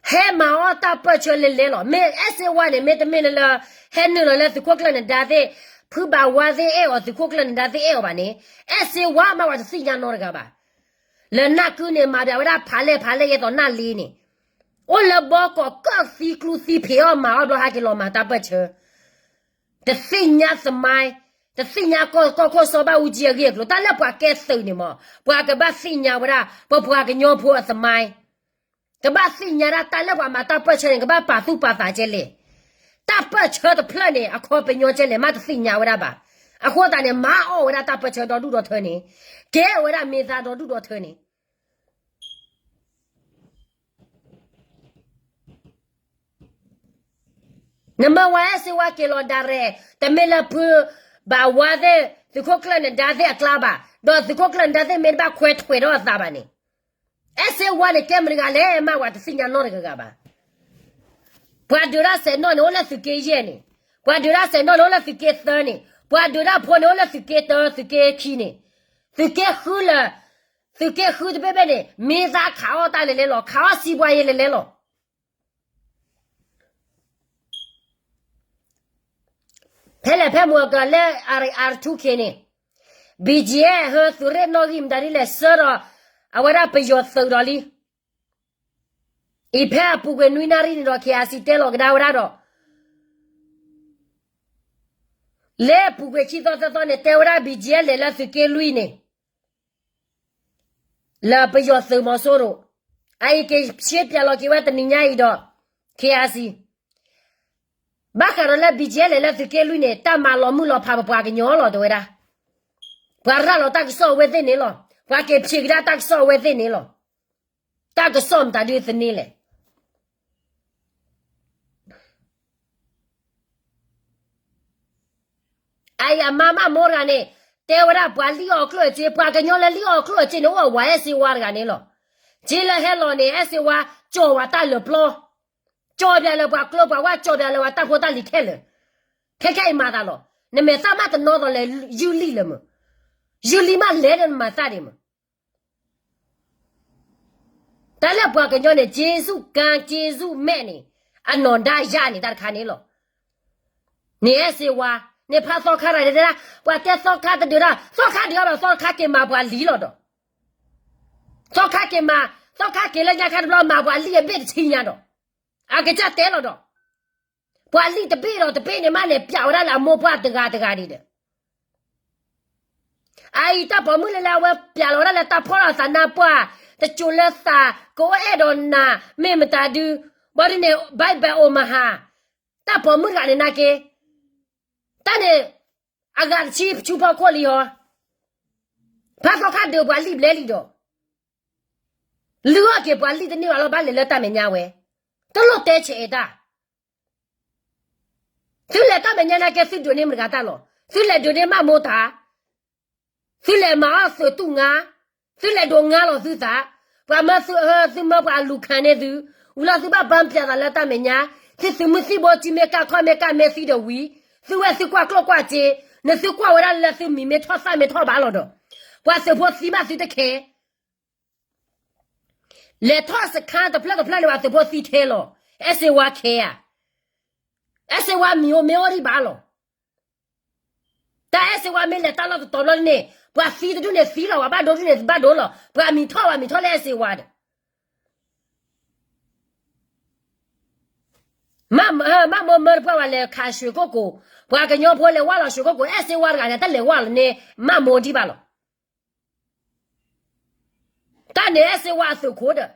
ဟဲမၤအီၣ်တၢ်ပၢၢ်ဆၢလဲၤလဲၤလီၤ. မ့ၢ်အဲၣ်စ့ဝါန့ၣ် မ့တမ့ၢ်လၢလၢ ဟဲနုာ်လီၤလၢသုးခိၣ်ကျၢၢ်နဒါသ့ၣ်, ဖုဘၣ်ဝါသ့ၣ်အဲၣ်အီၤ သုးခိၣ်ကျၢၢ်နဒါသ့ၣ်အဲၣ်အီၤဘၣ်န့ၣ်, အဲၣ်စ့ဝါမးပှၤတသ့ၣ်ညါနီတဂၤဘၣ်. လၢနၢ်ကုန့ၣ် မၤဘၣ်ဝဲဒၣ်ဖးလဲၢ်ဖးလဲၢ်ယဲသိးနၢ်လ့န့ၣ်, အိၣ်လၢဘီကီးကၢၣ်သံကျူသံဖံးအီၣ်မၤအီၣ်ဘျီဟဲက့ၤလီၤမၤတၢ်ပၢၢ်ဆၢ တသ့ၣ်ညါသမိုင်း, တသ့ၣ်ညါကီၢ်ကီၢ်ခိၣ်စီၤဘၣ်အူကၠံအဂ့ၢ်အကျိၤ, တၢ်လၢပှၤကဲသုးန့ၣ်မး, ပှၤကဘၣ်သ့ၣ်ညါဝဲဒၣ် ပပှၤကညီဖိအသမိုင်း, ကဘၣ်သ့ၣ်ညါဒၣ်တၢ်လၢပှၤမၤတၢ်ပၢၢ်ဆၢန့ၣ် ကဘၣ်ပာ်သူၣ်ပာ်သးကဲလဲၣ်. တၢ်ပၢၢ်ဆၢတဖျၢၣ်န့ၣ် အခီပညီကဲလဲၣ် မးတသ့ၣ်ညါဝဲဒၣ်ဘၣ်. အဃိသတးန့ၣ် မၤအီၣ်ဝဲဒၣ်တၢ်ပၢၢ်ဆၢဒီဒူၣ်ဒီထၢန့ၣ်, ကဲဝဲဒၣ်မ့ၢ်သးဒီဒူၣ်ဒီထၢန့ၣ် နမ့ၢ်ဝၤအဲၣ်စ့ဝါက့ၤလီၤဒၣ်ရဲၣ်, တမ့ၢ်လၢဖုဘၣ်ဝါသ့ၣ် သုးခိၣ်ကျၢၢ်နဒါသ့ၣ်အကျါဘၣ်, ဒီးသုးခိၣ်ကျၢၢ်နဒါသ့ၣ်မ့ၢ်တဘၣ်ခွဲးထွဲးဒီးအသးဘၣ်န့ၣ်, အဲၣ်စ့ဝါန့ၣ်ကဲမတၤတဂၤလဲၣ် မ့ၢ်ဝၤတသ့ၣ်ညါနီတဂၤဘၣ်. ပှၤဒုးတၢ်စဲးနီၣ်န့ၣ်အိၣ်လၢသုးက့ယဲၢ်န့ၣ်, ပှၤဒုးတၢ်စဲးနီၣ်န့ၣ်အိၣ်လၢသုးက့သၢန့ၣ်, ပှၤဒုးတၢ်ဖိန့ၣ်အိၣ်လၢသုးက့တၢသုးက့ခံန့ၣ်, သုးက့ဃုလၢ, သုးက့ဃုတဘ့ၣ်ဘ့ၣ်န့ၣ် မ့ၢ်သးခးအီၣ်တၢ်လဲၤလဲၤလီၤ, ခးအီၣ်စံးပှၤယဲလဲၤလဲၤလီၤ. ဖဲလဲၣ်ဖဲမုၢ်အကလၢ R two K န့ၣ်, B G F ဟၢသုးရ့ၣ်နီၣ်ဂံၢ်မတၤဒ်လဲၣ် ဆှၢဒီး အဝဲဒၣ်ပယီၤသုးဒီးလံ. အံၤဖဲအပူၤကွံာ်နွံနၣ်ရံၣ်န့ၣ်ဒီး K I C တဲလီၤကဒါဝဲဒၣ်ဒီး လၢပူၤကွံာ်ခံသီသၢသီန့ၣ် တဲဝဲဒၣ် B G F လဲၤလၢသုးက့လွံၢ်န့ၣ် လၢပယီၤသုးမီၤစိရိၤ, အအံၤက့ၤရှဲပၠးလီၤက့ၤဝဲတနံၤညါအံၤဒီး K I C ဘၣ်ဃးဒီးလၢ B G F လဲၤလၢသုးက့လွံၢ်န့ၣ် တၢ်မၤလီၤမုၢ်လီၤဖးပပှၤကညီလီၤ တဲဝဲဒၣ်. ပှၤရၤလီၤတၢ်ကစီၣ်အဝဲသ့ၣ်န့ၣ်လီၤ. ပှၤက့ၤဖံးကဒါတၢ်ကစီၣ်အဝဲသ့ၣ်န့ၣ်လီၤ. တၢ်ကစီၣ်မတၤဒုးသန့လဲၣ်. အအံၤအမါမၢ်မိၢ်တဂၤန့ၣ် တဲဝဲဒၣ်ပှၤလံၣ်အီၣ်ကျိၣ်အစ့, ပှၤကညီလၢလံၣ်အီၣ်ကျိၣ်အစ့န့ၣ် အိၣ်ဝဲအဲၣ်စ့ဝါတဂၤန့ၣ်လီၤ. က့လၢဟဲလီၤန့ၣ် အဲၣ်စ့ဝါ ကၠီၤဝဲတၢ်လၢပျီ, ကၠီၤပၠးလၢပှၤကျိပှၤဝၢ်, ကၠီၤပၠးလၢပှၤတၢ်ဖိတၢ်လံၤခဲလၢာ်, ခဲခဲအံၤမၤသးလီၤ. နမဲာ်သၣ်မးတနီသီလဲၤယုၢ်လံၣ်လၢမုၢ်, ယုၢ်လံၣ်မးလဲၤဒီးနမဲာ်သၣ်ဒံးမုၢ်. တၢ်လၢပှၤကညီန့ၣ် က့စူၣ်ကါက့စူၣ်မဲာ်န့ၣ် အနီၢ်ဒါယါန့ၣ် တၢ်တခါန့ၣ်လီၤ. န့ၣ်အဲၣ်စ့ဝါ, န့ၣ်ဖးသီခါတဂၤဒၣ်, ပှၤတဲသီခါတဒုးဒီး သီခါဒုးအီၤဒီး သီခါက့ၤမၤပှၤလံၣ်လီၤဒီး, သီခါက့ၤမၤ, သီခါက့ၤလၢညါခါတဘျီ မၤပှၤလံၣ်အဘ့ၣ်တဆံညါဒီး, အကစၢ်တဲလီၤဒီး ပှၤလံၣ်တဘ့ၣ်ဒီးတဘ့ၣ်န့ၣ်မးန့ၣ် ပၠးဝဲဒၣ်လၢအမိၢ်ပှၢ်တဂၤတဂၤဒံးဒီး, အအံၤတၢ်ပိာ်မုၣ်လၢလၢအဝဲပၠးလီၤဝဲဒၣ်လၢတၢ်ဖီၣ်လိာ်သးနါပှၢ်, တစိၤလၢသး, ကအိၣ်အဲၣ်ဒိးနၤ, မ့ၢ်မတၤဒု, ဘီဒ်န့ၣ် ဘၣ်ဘၣ်အိၣ်မဟါ, တၢ်ပိာ်မုၣ်တဂၤန့ၣ်နာ်က့, တၢ်န့ၣ်, အဂၤတဆံဆူဖီခိၣ်လံဟီ, ဖးသီခါဒုးပှၤလံၣ်ဘျဲလံဒီး လုၢ်အီၣ်က့ၤပှၤလံၣ်တန့ၢ်ဘၣ်လီၤ ဘၣ်လဲၤလၢတၢ်မဲာ်ညါဝဲ, တလိၣ်တဲဆဲးအတၢ်, သုလဲၤတၢ်မဲာ်ညါနာ်က့ သုဒိးန့ၢ်မတၤတဂၤတၢ်လီၤ, သုလဲၤဒိးန့ၢ်မၢ်မိၢ်တၢ်, သုလဲၤမၤအီၣ်သုးတူၢ်ငါ, သုလဲၤဒိးငါလီၤသုသး, ပှၤမၢသု, သုမၢပှၤအလူၤခးန့ၢ်သု, ဝံၤလီၤသုဘၣ်ပၢဖျဲးသးလၢတၢ်မဲာ်ညါ, သုသုးမုၢ်သံၣ်ဘိ စုမ့ၢ်ကၢ်ခီၣ်မ့ၢ်ကၢ်မ့ၢ်သံဒီးဝံၤ, သုဝဲသုကွၢ်ကျိၣ်ကွၢ်စ့, နသုကွၢ်ဝဲဒၣ်လၢသုမံၤမ့ၢ်ထီၣ်သၣ်မ့ၢ်ထီၣ်ဘၣ်လီၤဒီး, ပှၤသုးဖိသံမးသုတခဲ လဲၤထီၣ်စခါတဖျၢၣ်တဖျၢၣ်န့ၣ် ပှၤသုးဖိသံထဲလီၤ, အဲၣ်စ့ဝါခဲဧါ, အဲၣ်စ့ဝါမံၤအိၣ်မ့ၢ်အိၣ်ဒံးဘၣ်လီၤ, တၢ်အဲၣ်စ့ဝါမ့ၢ်လဲၤတၢ်လီၢ်တတီၤဘျီန့ၣ်, ပှၤသံတဒူၣ်န့ၣ်သံလီၤ, ပှၤဘၣ်ဒိတဒူၣ်န့ၣ်ဘၣ်ဒိလီၤ, ပှၤမံၤထီၣ်ပှၤမံၤထီၣ်လၢအဲၣ်စ့ဝါဒီး မၢ်မၢတပှၢ်ဝဲလဲၤခးရွှေကုက္ကို, ပှၤကညီဖိလဲၤဝၢ်လီၤရွှေကုက္ကို, အဲၣ်စ့ဝါတဂၤန့ၣ် တလဲၤဝၢ်လီၤန့ၣ် မၢ်မိၢ်ဒံးဘၣ်လီၤ, တၢ်န့ၣ်အဲၣ်စ့ဝါအသုးခိၣ်ဒီး,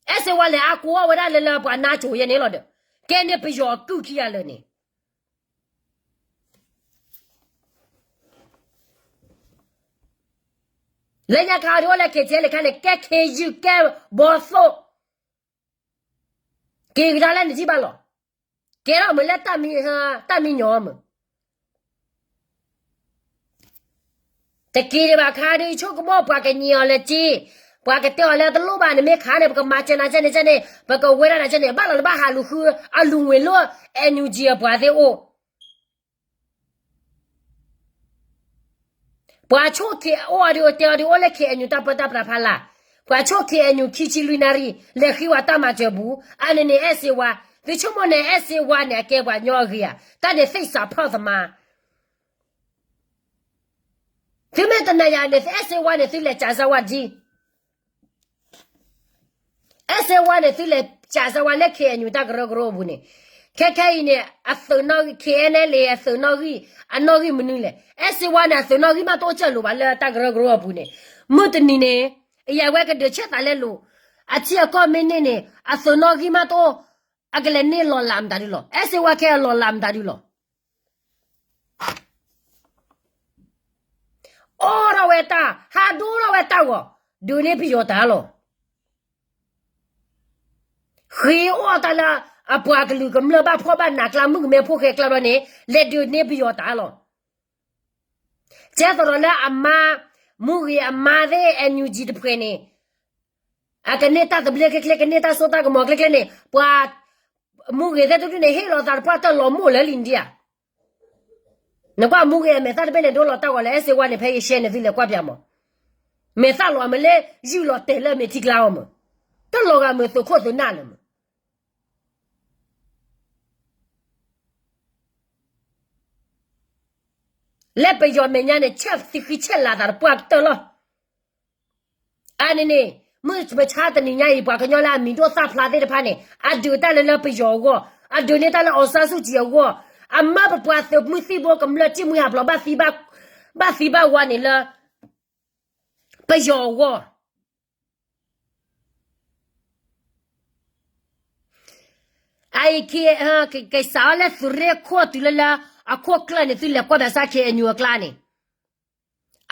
အဲၣ်စ့ဝါလဲၤအါကိးအီၣ်ဝဲဒၣ်လၢလၢပှၤနါစိၤယဲန့ၣ်လီၤဒီး, ကဲန့ၣ်ပယီၤအကုၢ်ခံဂၤလၢာ်န့ၣ် လၢညါခါဒုးအိၣ်လၢ KTLA ခါန့ၣ် ကဲခ့ယုၢ် ကဲဘီသိၣ်, က့ၤကဒါလၢနထံၣ်ဘၣ်လီၤ, ကဲထီၣ်မုာ်လၢတၢ်မံညီမုာ်, တက့ၤဒံးဘၣ်ခါဒုး ဆိကမိၣ်ပှၤကညံးအီၤလၢက့, ပှၤကတဲအီၤလၢတလိၣ်ဘၣ် နမ့ၢ်ခးန့ၣ် ပကမၤစၢၤနၤကဲန့ၣ်ကဲန့ၣ် ပကဝဲဒၣ်နၤကဲန့ၣ် ဘၣ်လီၤနဘၣ်ဟးလူၤဃု အလူၤငွေလိၢ် NUG အပှၤသ့ၣ်အိၣ် ပှၤဆိၣ် K အိၣ်အီၤဒုး တဲအီၤဒုး အိၣ်လၢ K N U တၢ်ပၢတၢ်ပြးဖးလာ်, ပှၤဆိၣ် K N U ခံဆံလွံၢ်နၣ်ရံၣ် လဲၤဃ့ဝဲတၢ်မၤစၢၤပူၤ, အန့ၣ်န့ၣ် အဲၣ်စ့ဝါ, သုဆိကမိၣ်န့ၣ် အဲၣ်စ့ဝါန့ၣ် အကဲပှၤကညီအဂ့ၤဧါ, တၢ်န့ၣ် သစ္စာဖောက်သမား သုမ့ၢ်တနာ်ယၤန့ၣ် အဲၣ်စ့ဝါန့ၣ် သုလဲၤကးစၢ်ဝဲဒ် အဲၣ်စ့ဝါန့ၣ် သုလဲၤကးစၢ်ဝဲလၢ K N U တၢ်ကရၢကရိအပူၤန့ၣ်, ခဲခဲအံၤန့ၣ် အသုးနီၣ်ဂံၢ် K N L A အသုးနီၣ်ဂံၢ် အနီၣ်ဂံၢ်မနုၤလဲၣ်, အဲၣ်စ့ဝါန့ၣ် အသုးနီၣ်ဂံၢ်မးတအိၣ်စၢၢ်လိာ်ဘၣ်လၢတၢ်ကရၢကရိအပူၤန့ၣ်, မုၢ်တနံၤန့ၣ် အယၤဝဲကဒုးဆဲးသးလဲလိာ်, အထံအကီၢ်မ့ၢ်န့ၢ်န့ၣ် အသုးနီၣ်ဂံၢ်မးတအိၣ်, အကလဲၤန့ၢ်လီၤလးမတၤဒုလီၤ, အဲၣ်စ့ဝါခဲအလီၤလးမတၤဒုလီၤ အိးထီၣ်ဝဲတၢ်, ဟးဒိထီၣ်ဝဲတၢ်ဂီၤ, ဒုးန့ၢ်ပယီၤတၢ်လီၤ. ဃ့အိၣ်တၢ်လၢ အပှၤကလုာ်ကမျၢၢ်ဘၣ်ဖှီၣ်ဘၣ်နးကျါ မုၣ်ကမဲဖိဃဲကျါဘျီန့ၣ် လဲၤဒုးန့ၢ်ပယီၤတၢ်လီၤ. ကဲသိးဒီးလၢအမါ, မူဂ့ၤအမါသ့ၣ် NUG တဖှဲးန့ၣ် အကန့ၢ်တၢ်သဘျ့ချ့ချ့ ကန့ၢ်တၢ်စိတၢ်ကမီၤချ့ချ့န့ၣ် ပှၤမူဂ့ၤသ့ၣ်တဒူၣ်န့ၣ် ဟ့ၣ်လီၤသးတပှၢ်တၢၢ်လီၤမိၢ်လၢလံဒံဧါ. နကွၢ်မူဂ့ၤအမဲာ်သၣ်တဘ့ၣ်န့ၣ် ဒိလီၤတၢ်ဂီၤလၢ အဲၣ်စ့ဝါန့ၣ် ဖဲယရှဲန့ၣ်သုလဲၤကွၢ်ပၠးမး, မဲာ်သၣ်လီၤအမ့ၢ်လၢ ယုၢ်လီၤတဲာ်လၢအမဲာ်ထံကျါအီၤမး, တလီၤဂာ်မုာ်သုးခိၣ်သုးနၢ်လၢၤမး. လၢပယီၤမဲာ်ညါန့ၣ် ဆဲးသံဃံဆဲးလၤသးတပှၢ်ကတၢၢ်လီၤ. အန့ၣ်န့ၣ် မုၢ်မဆါတနံၤညါအံၤ ပှၤကညီလၢအမံၤဒိၣ်သၣ်ဖျါသ့ၣ်တဖၣ်န့ၣ် အဒုးတၢ်လၢလၢပယီၤအဂီၢ်, အဒုးန့ၢ်တၢ်လၢ အောင်ဆန်းစုကြည် အဂီၢ်, အမါပပှၤသုးမုၢ်သံၣ်ဘိကမျၢၢ် စံၣ်မှံဟးဖျိး ဘၣ်သံဘၣ်ဝါန့ၣ်လၢ ပယီၤအဂီၢ် အအံၤ ကစးအီၤလၢသုးရ့ၣ်ခိၣ်တုၤလၢလၢ အခိၣ်ကျၢၢ်န့ၣ် သုလဲၤကွၢ်ဘၣ်ဆၣ် KNU အကျါန့ၣ်,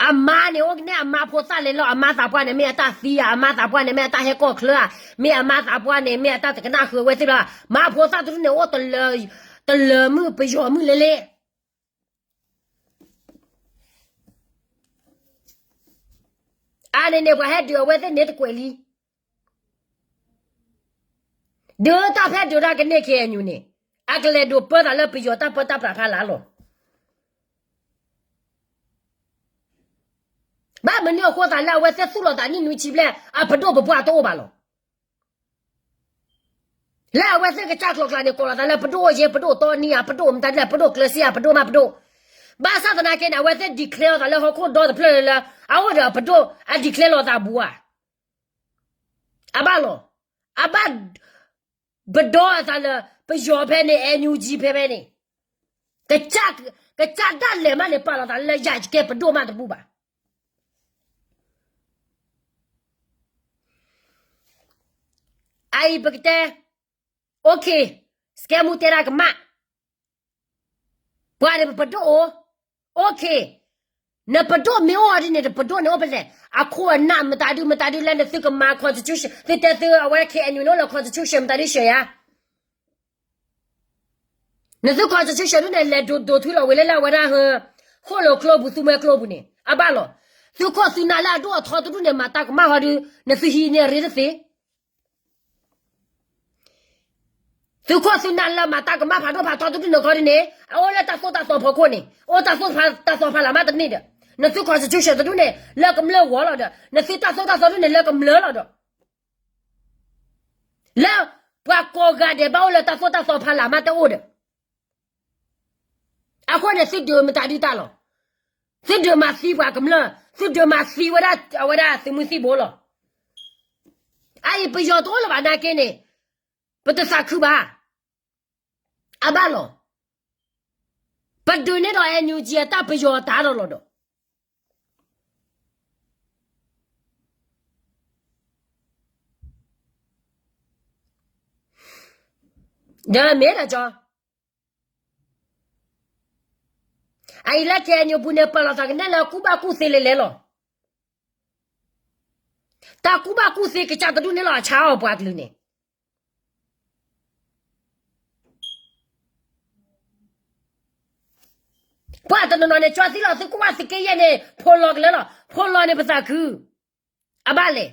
အမါန့ၣ် အိၣ်ကန့ၣ်အမါဖိသၣ်လဲၤလီၤ အမါသးပှၢ်န့ၣ် မ့ၢ်အတၢ်သံဧါ, အမါသးပှၢ်န့ၣ် မ့ၢ်အတၢ်ဟဲကီၢ်ချၢဧါ, မ့ၢ်အမါသးပှၢ်န့ၣ် မ့ၢ်အတၢ်တကနၣ်ဃုာ်ဝဲသ့ၣ်ဘျီ, မါဖိသၣ်တဒူၣ်န့ၣ် အိၣ်တလၢမုၢ်ပယီၤမုၢ်လဲၤလဲၤ အန့ၣ်န့ၣ် ပှၤဟဲဒုးအဝဲသ့ၣ်န့ၣ်တကွဲးလံ. ဒုးတၢ်ဖဲဒုးတၢ်ကန့ၢ် KNU န့ၣ် အကလဲၤဒိးပၢသးလၢပယီၤတၢ်ပၢတၢ်ပြးဖးလၢ်လီၤ. ဘၣ်မနုၤအဃိသးလၢအဝဲသ့ၣ်သူၣ်လီၤသးနံၣ်နွံဆံဘျဲၣ် အပဒိၣ်ပပှၢ်တအိၣ်ဘၣ်လီၤ. လၢအဝဲသ့ၣ်ကစၢ်ကျိၤကျါန့ၣ် ကိးလီၤသးလၢပဒိၣ်အိၣ်ယ့ ပဒိၣ်တီနံဧါ, ပဒိၣ်မတၤဒ်လဲၣ်, ပဒိၣ်ကျၢၤစ့ဧါ, ပဒိၣ်မးပဒိၣ်, ဘၣ်ဆၣ်သနာ်က့န့ၣ် အဝဲသ့ၣ် declare အီၤသးလၢဟီၣ်ခိၣ်ဒီတဖျၢၣ်လၢ အအိၣ်ဒီးအပဒိၣ် အ declare လီၤသးဘူးဧါ. အဘၣ်လီၤ. အဘၣ် ပဒီအသးလၢ ပယီၤဖဲန့ၣ် NUG ဖဲဖဲန့ၣ် ကစၢ်ဒၣ်လဲာ်မးန့ၣ် ပာ်လီၤသးလၢယၤယကဲပဒိၣ်မးတဘူၣ်ဘၣ်. အအံၤပကတဲ OK, စကဲမူတဲဒၣ်ကမၣ် ပှၤန့ၣ်ပပဒိၣ်အိၣ်, OK, နပဒိၣ်မ့ၢ်အိၣ်အီၤဒ်န့ၣ် နပဒိၣ်န့ၣ်အိၣ်ဖဲလဲၣ်, အခိၣ်အနၢ်မတၤဒုမတၤဒုလၢနသုကမၤ constitution, သုတဲသုအဝဲ KNU န့ၣ်အိၣ်လၢ constitution မတၤဒု ရှဲယၤ နသု constitution ဒုန့ၣ် လဲၤဒိးဒိးထွံလီၤဝဲလၢလၢအဝဲဒၣ်ဟၢ ဃိၣ်လိာ်ကျိပူၤ သူမွဲကျိပူၤန့ၣ် အဘၣ်လီၤ. သုးခိၣ်သုးနၢ်လၢအဒိၣ်အထီတဒူၣ်န့ၣ် မၤတၢ်ကမၣ်ဟီဒု နသုဟံးန့ၢ်ရ့တသ့ သုးခိၣ်သုးနၢ်လၢမၤတၢ်ကမၣ်ဖးဒိၣ်ဖးထီတဒူၣ်န့ၣ်ခီဒုန့ၣ် အအိၣ်လၢတၢ်သိၣ်တၢ်သီဖီခိၣ်န့ၣ် အိၣ်တၢ်သိၣ်တၢ်သီဖးလၢ်မးတန့ၢ်ဒီး နသု constitution တဒူၣ်န့ၣ် လၢကမျၢၢ်ဂီၢ်လီၤဒီး နသုတၢ်သိၣ်တၢ်သီဒုန့ၣ် လၢကမျၢၢ်လီၤဒီး လၢပှၤကိးဂၤဒဲးဘၣ်အိၣ်လၢတၢ်သိၣ်တၢ်သီဖးလၢ်မးတအိၣ်ဒီး အဃိန့ၣ် သုဒုးမတၤဒုတၢ်လီၤ. သုဒုးမၤသံပှၤကမျၢၢ်, သုဒုးမၤသံဝဲဒၣ်အဝဲဒၣ်သုးမုၢ်သံၣ်ဘိလီၤ. အအံၤပယီၤတအိၣ်လၢၤဘၣ်နာ်က့န့ၣ် ပတသးခုဘၣ်. အဘၣ်လီၤ. ပဒုးန့ၢ်ဒီး NUG အတၢ်ပယီၤတၢ်ဒီးလီၤဒီး ဒီးမ့ၢ်ဒီးကၠီ အအံၤလၢ KNU ပူၤန့ၣ် ပာ်လီၤသးကနဲၣ်လၢကူၣ်ဘၣ်ကူၣ်သ့လဲၤလဲၤလီၤ. တၢ်ကူၣ်ဘၣ်ကူၣ်သ့ကစၢ်တဒူၣ်န့ၣ်လီၤ အဆါအီၤပှၤကလုာ်န့ၣ် ပှၤတနီၤနီၤန့ၣ် ကၠီသံလီၤ သုကွၢ်သုးက့ယဲၢ်န့ၣ် ဖိလီၤကလၢလီၤ ဖိလီၤန့ၣ်ပသးခု အဘၣ်လဲၣ်.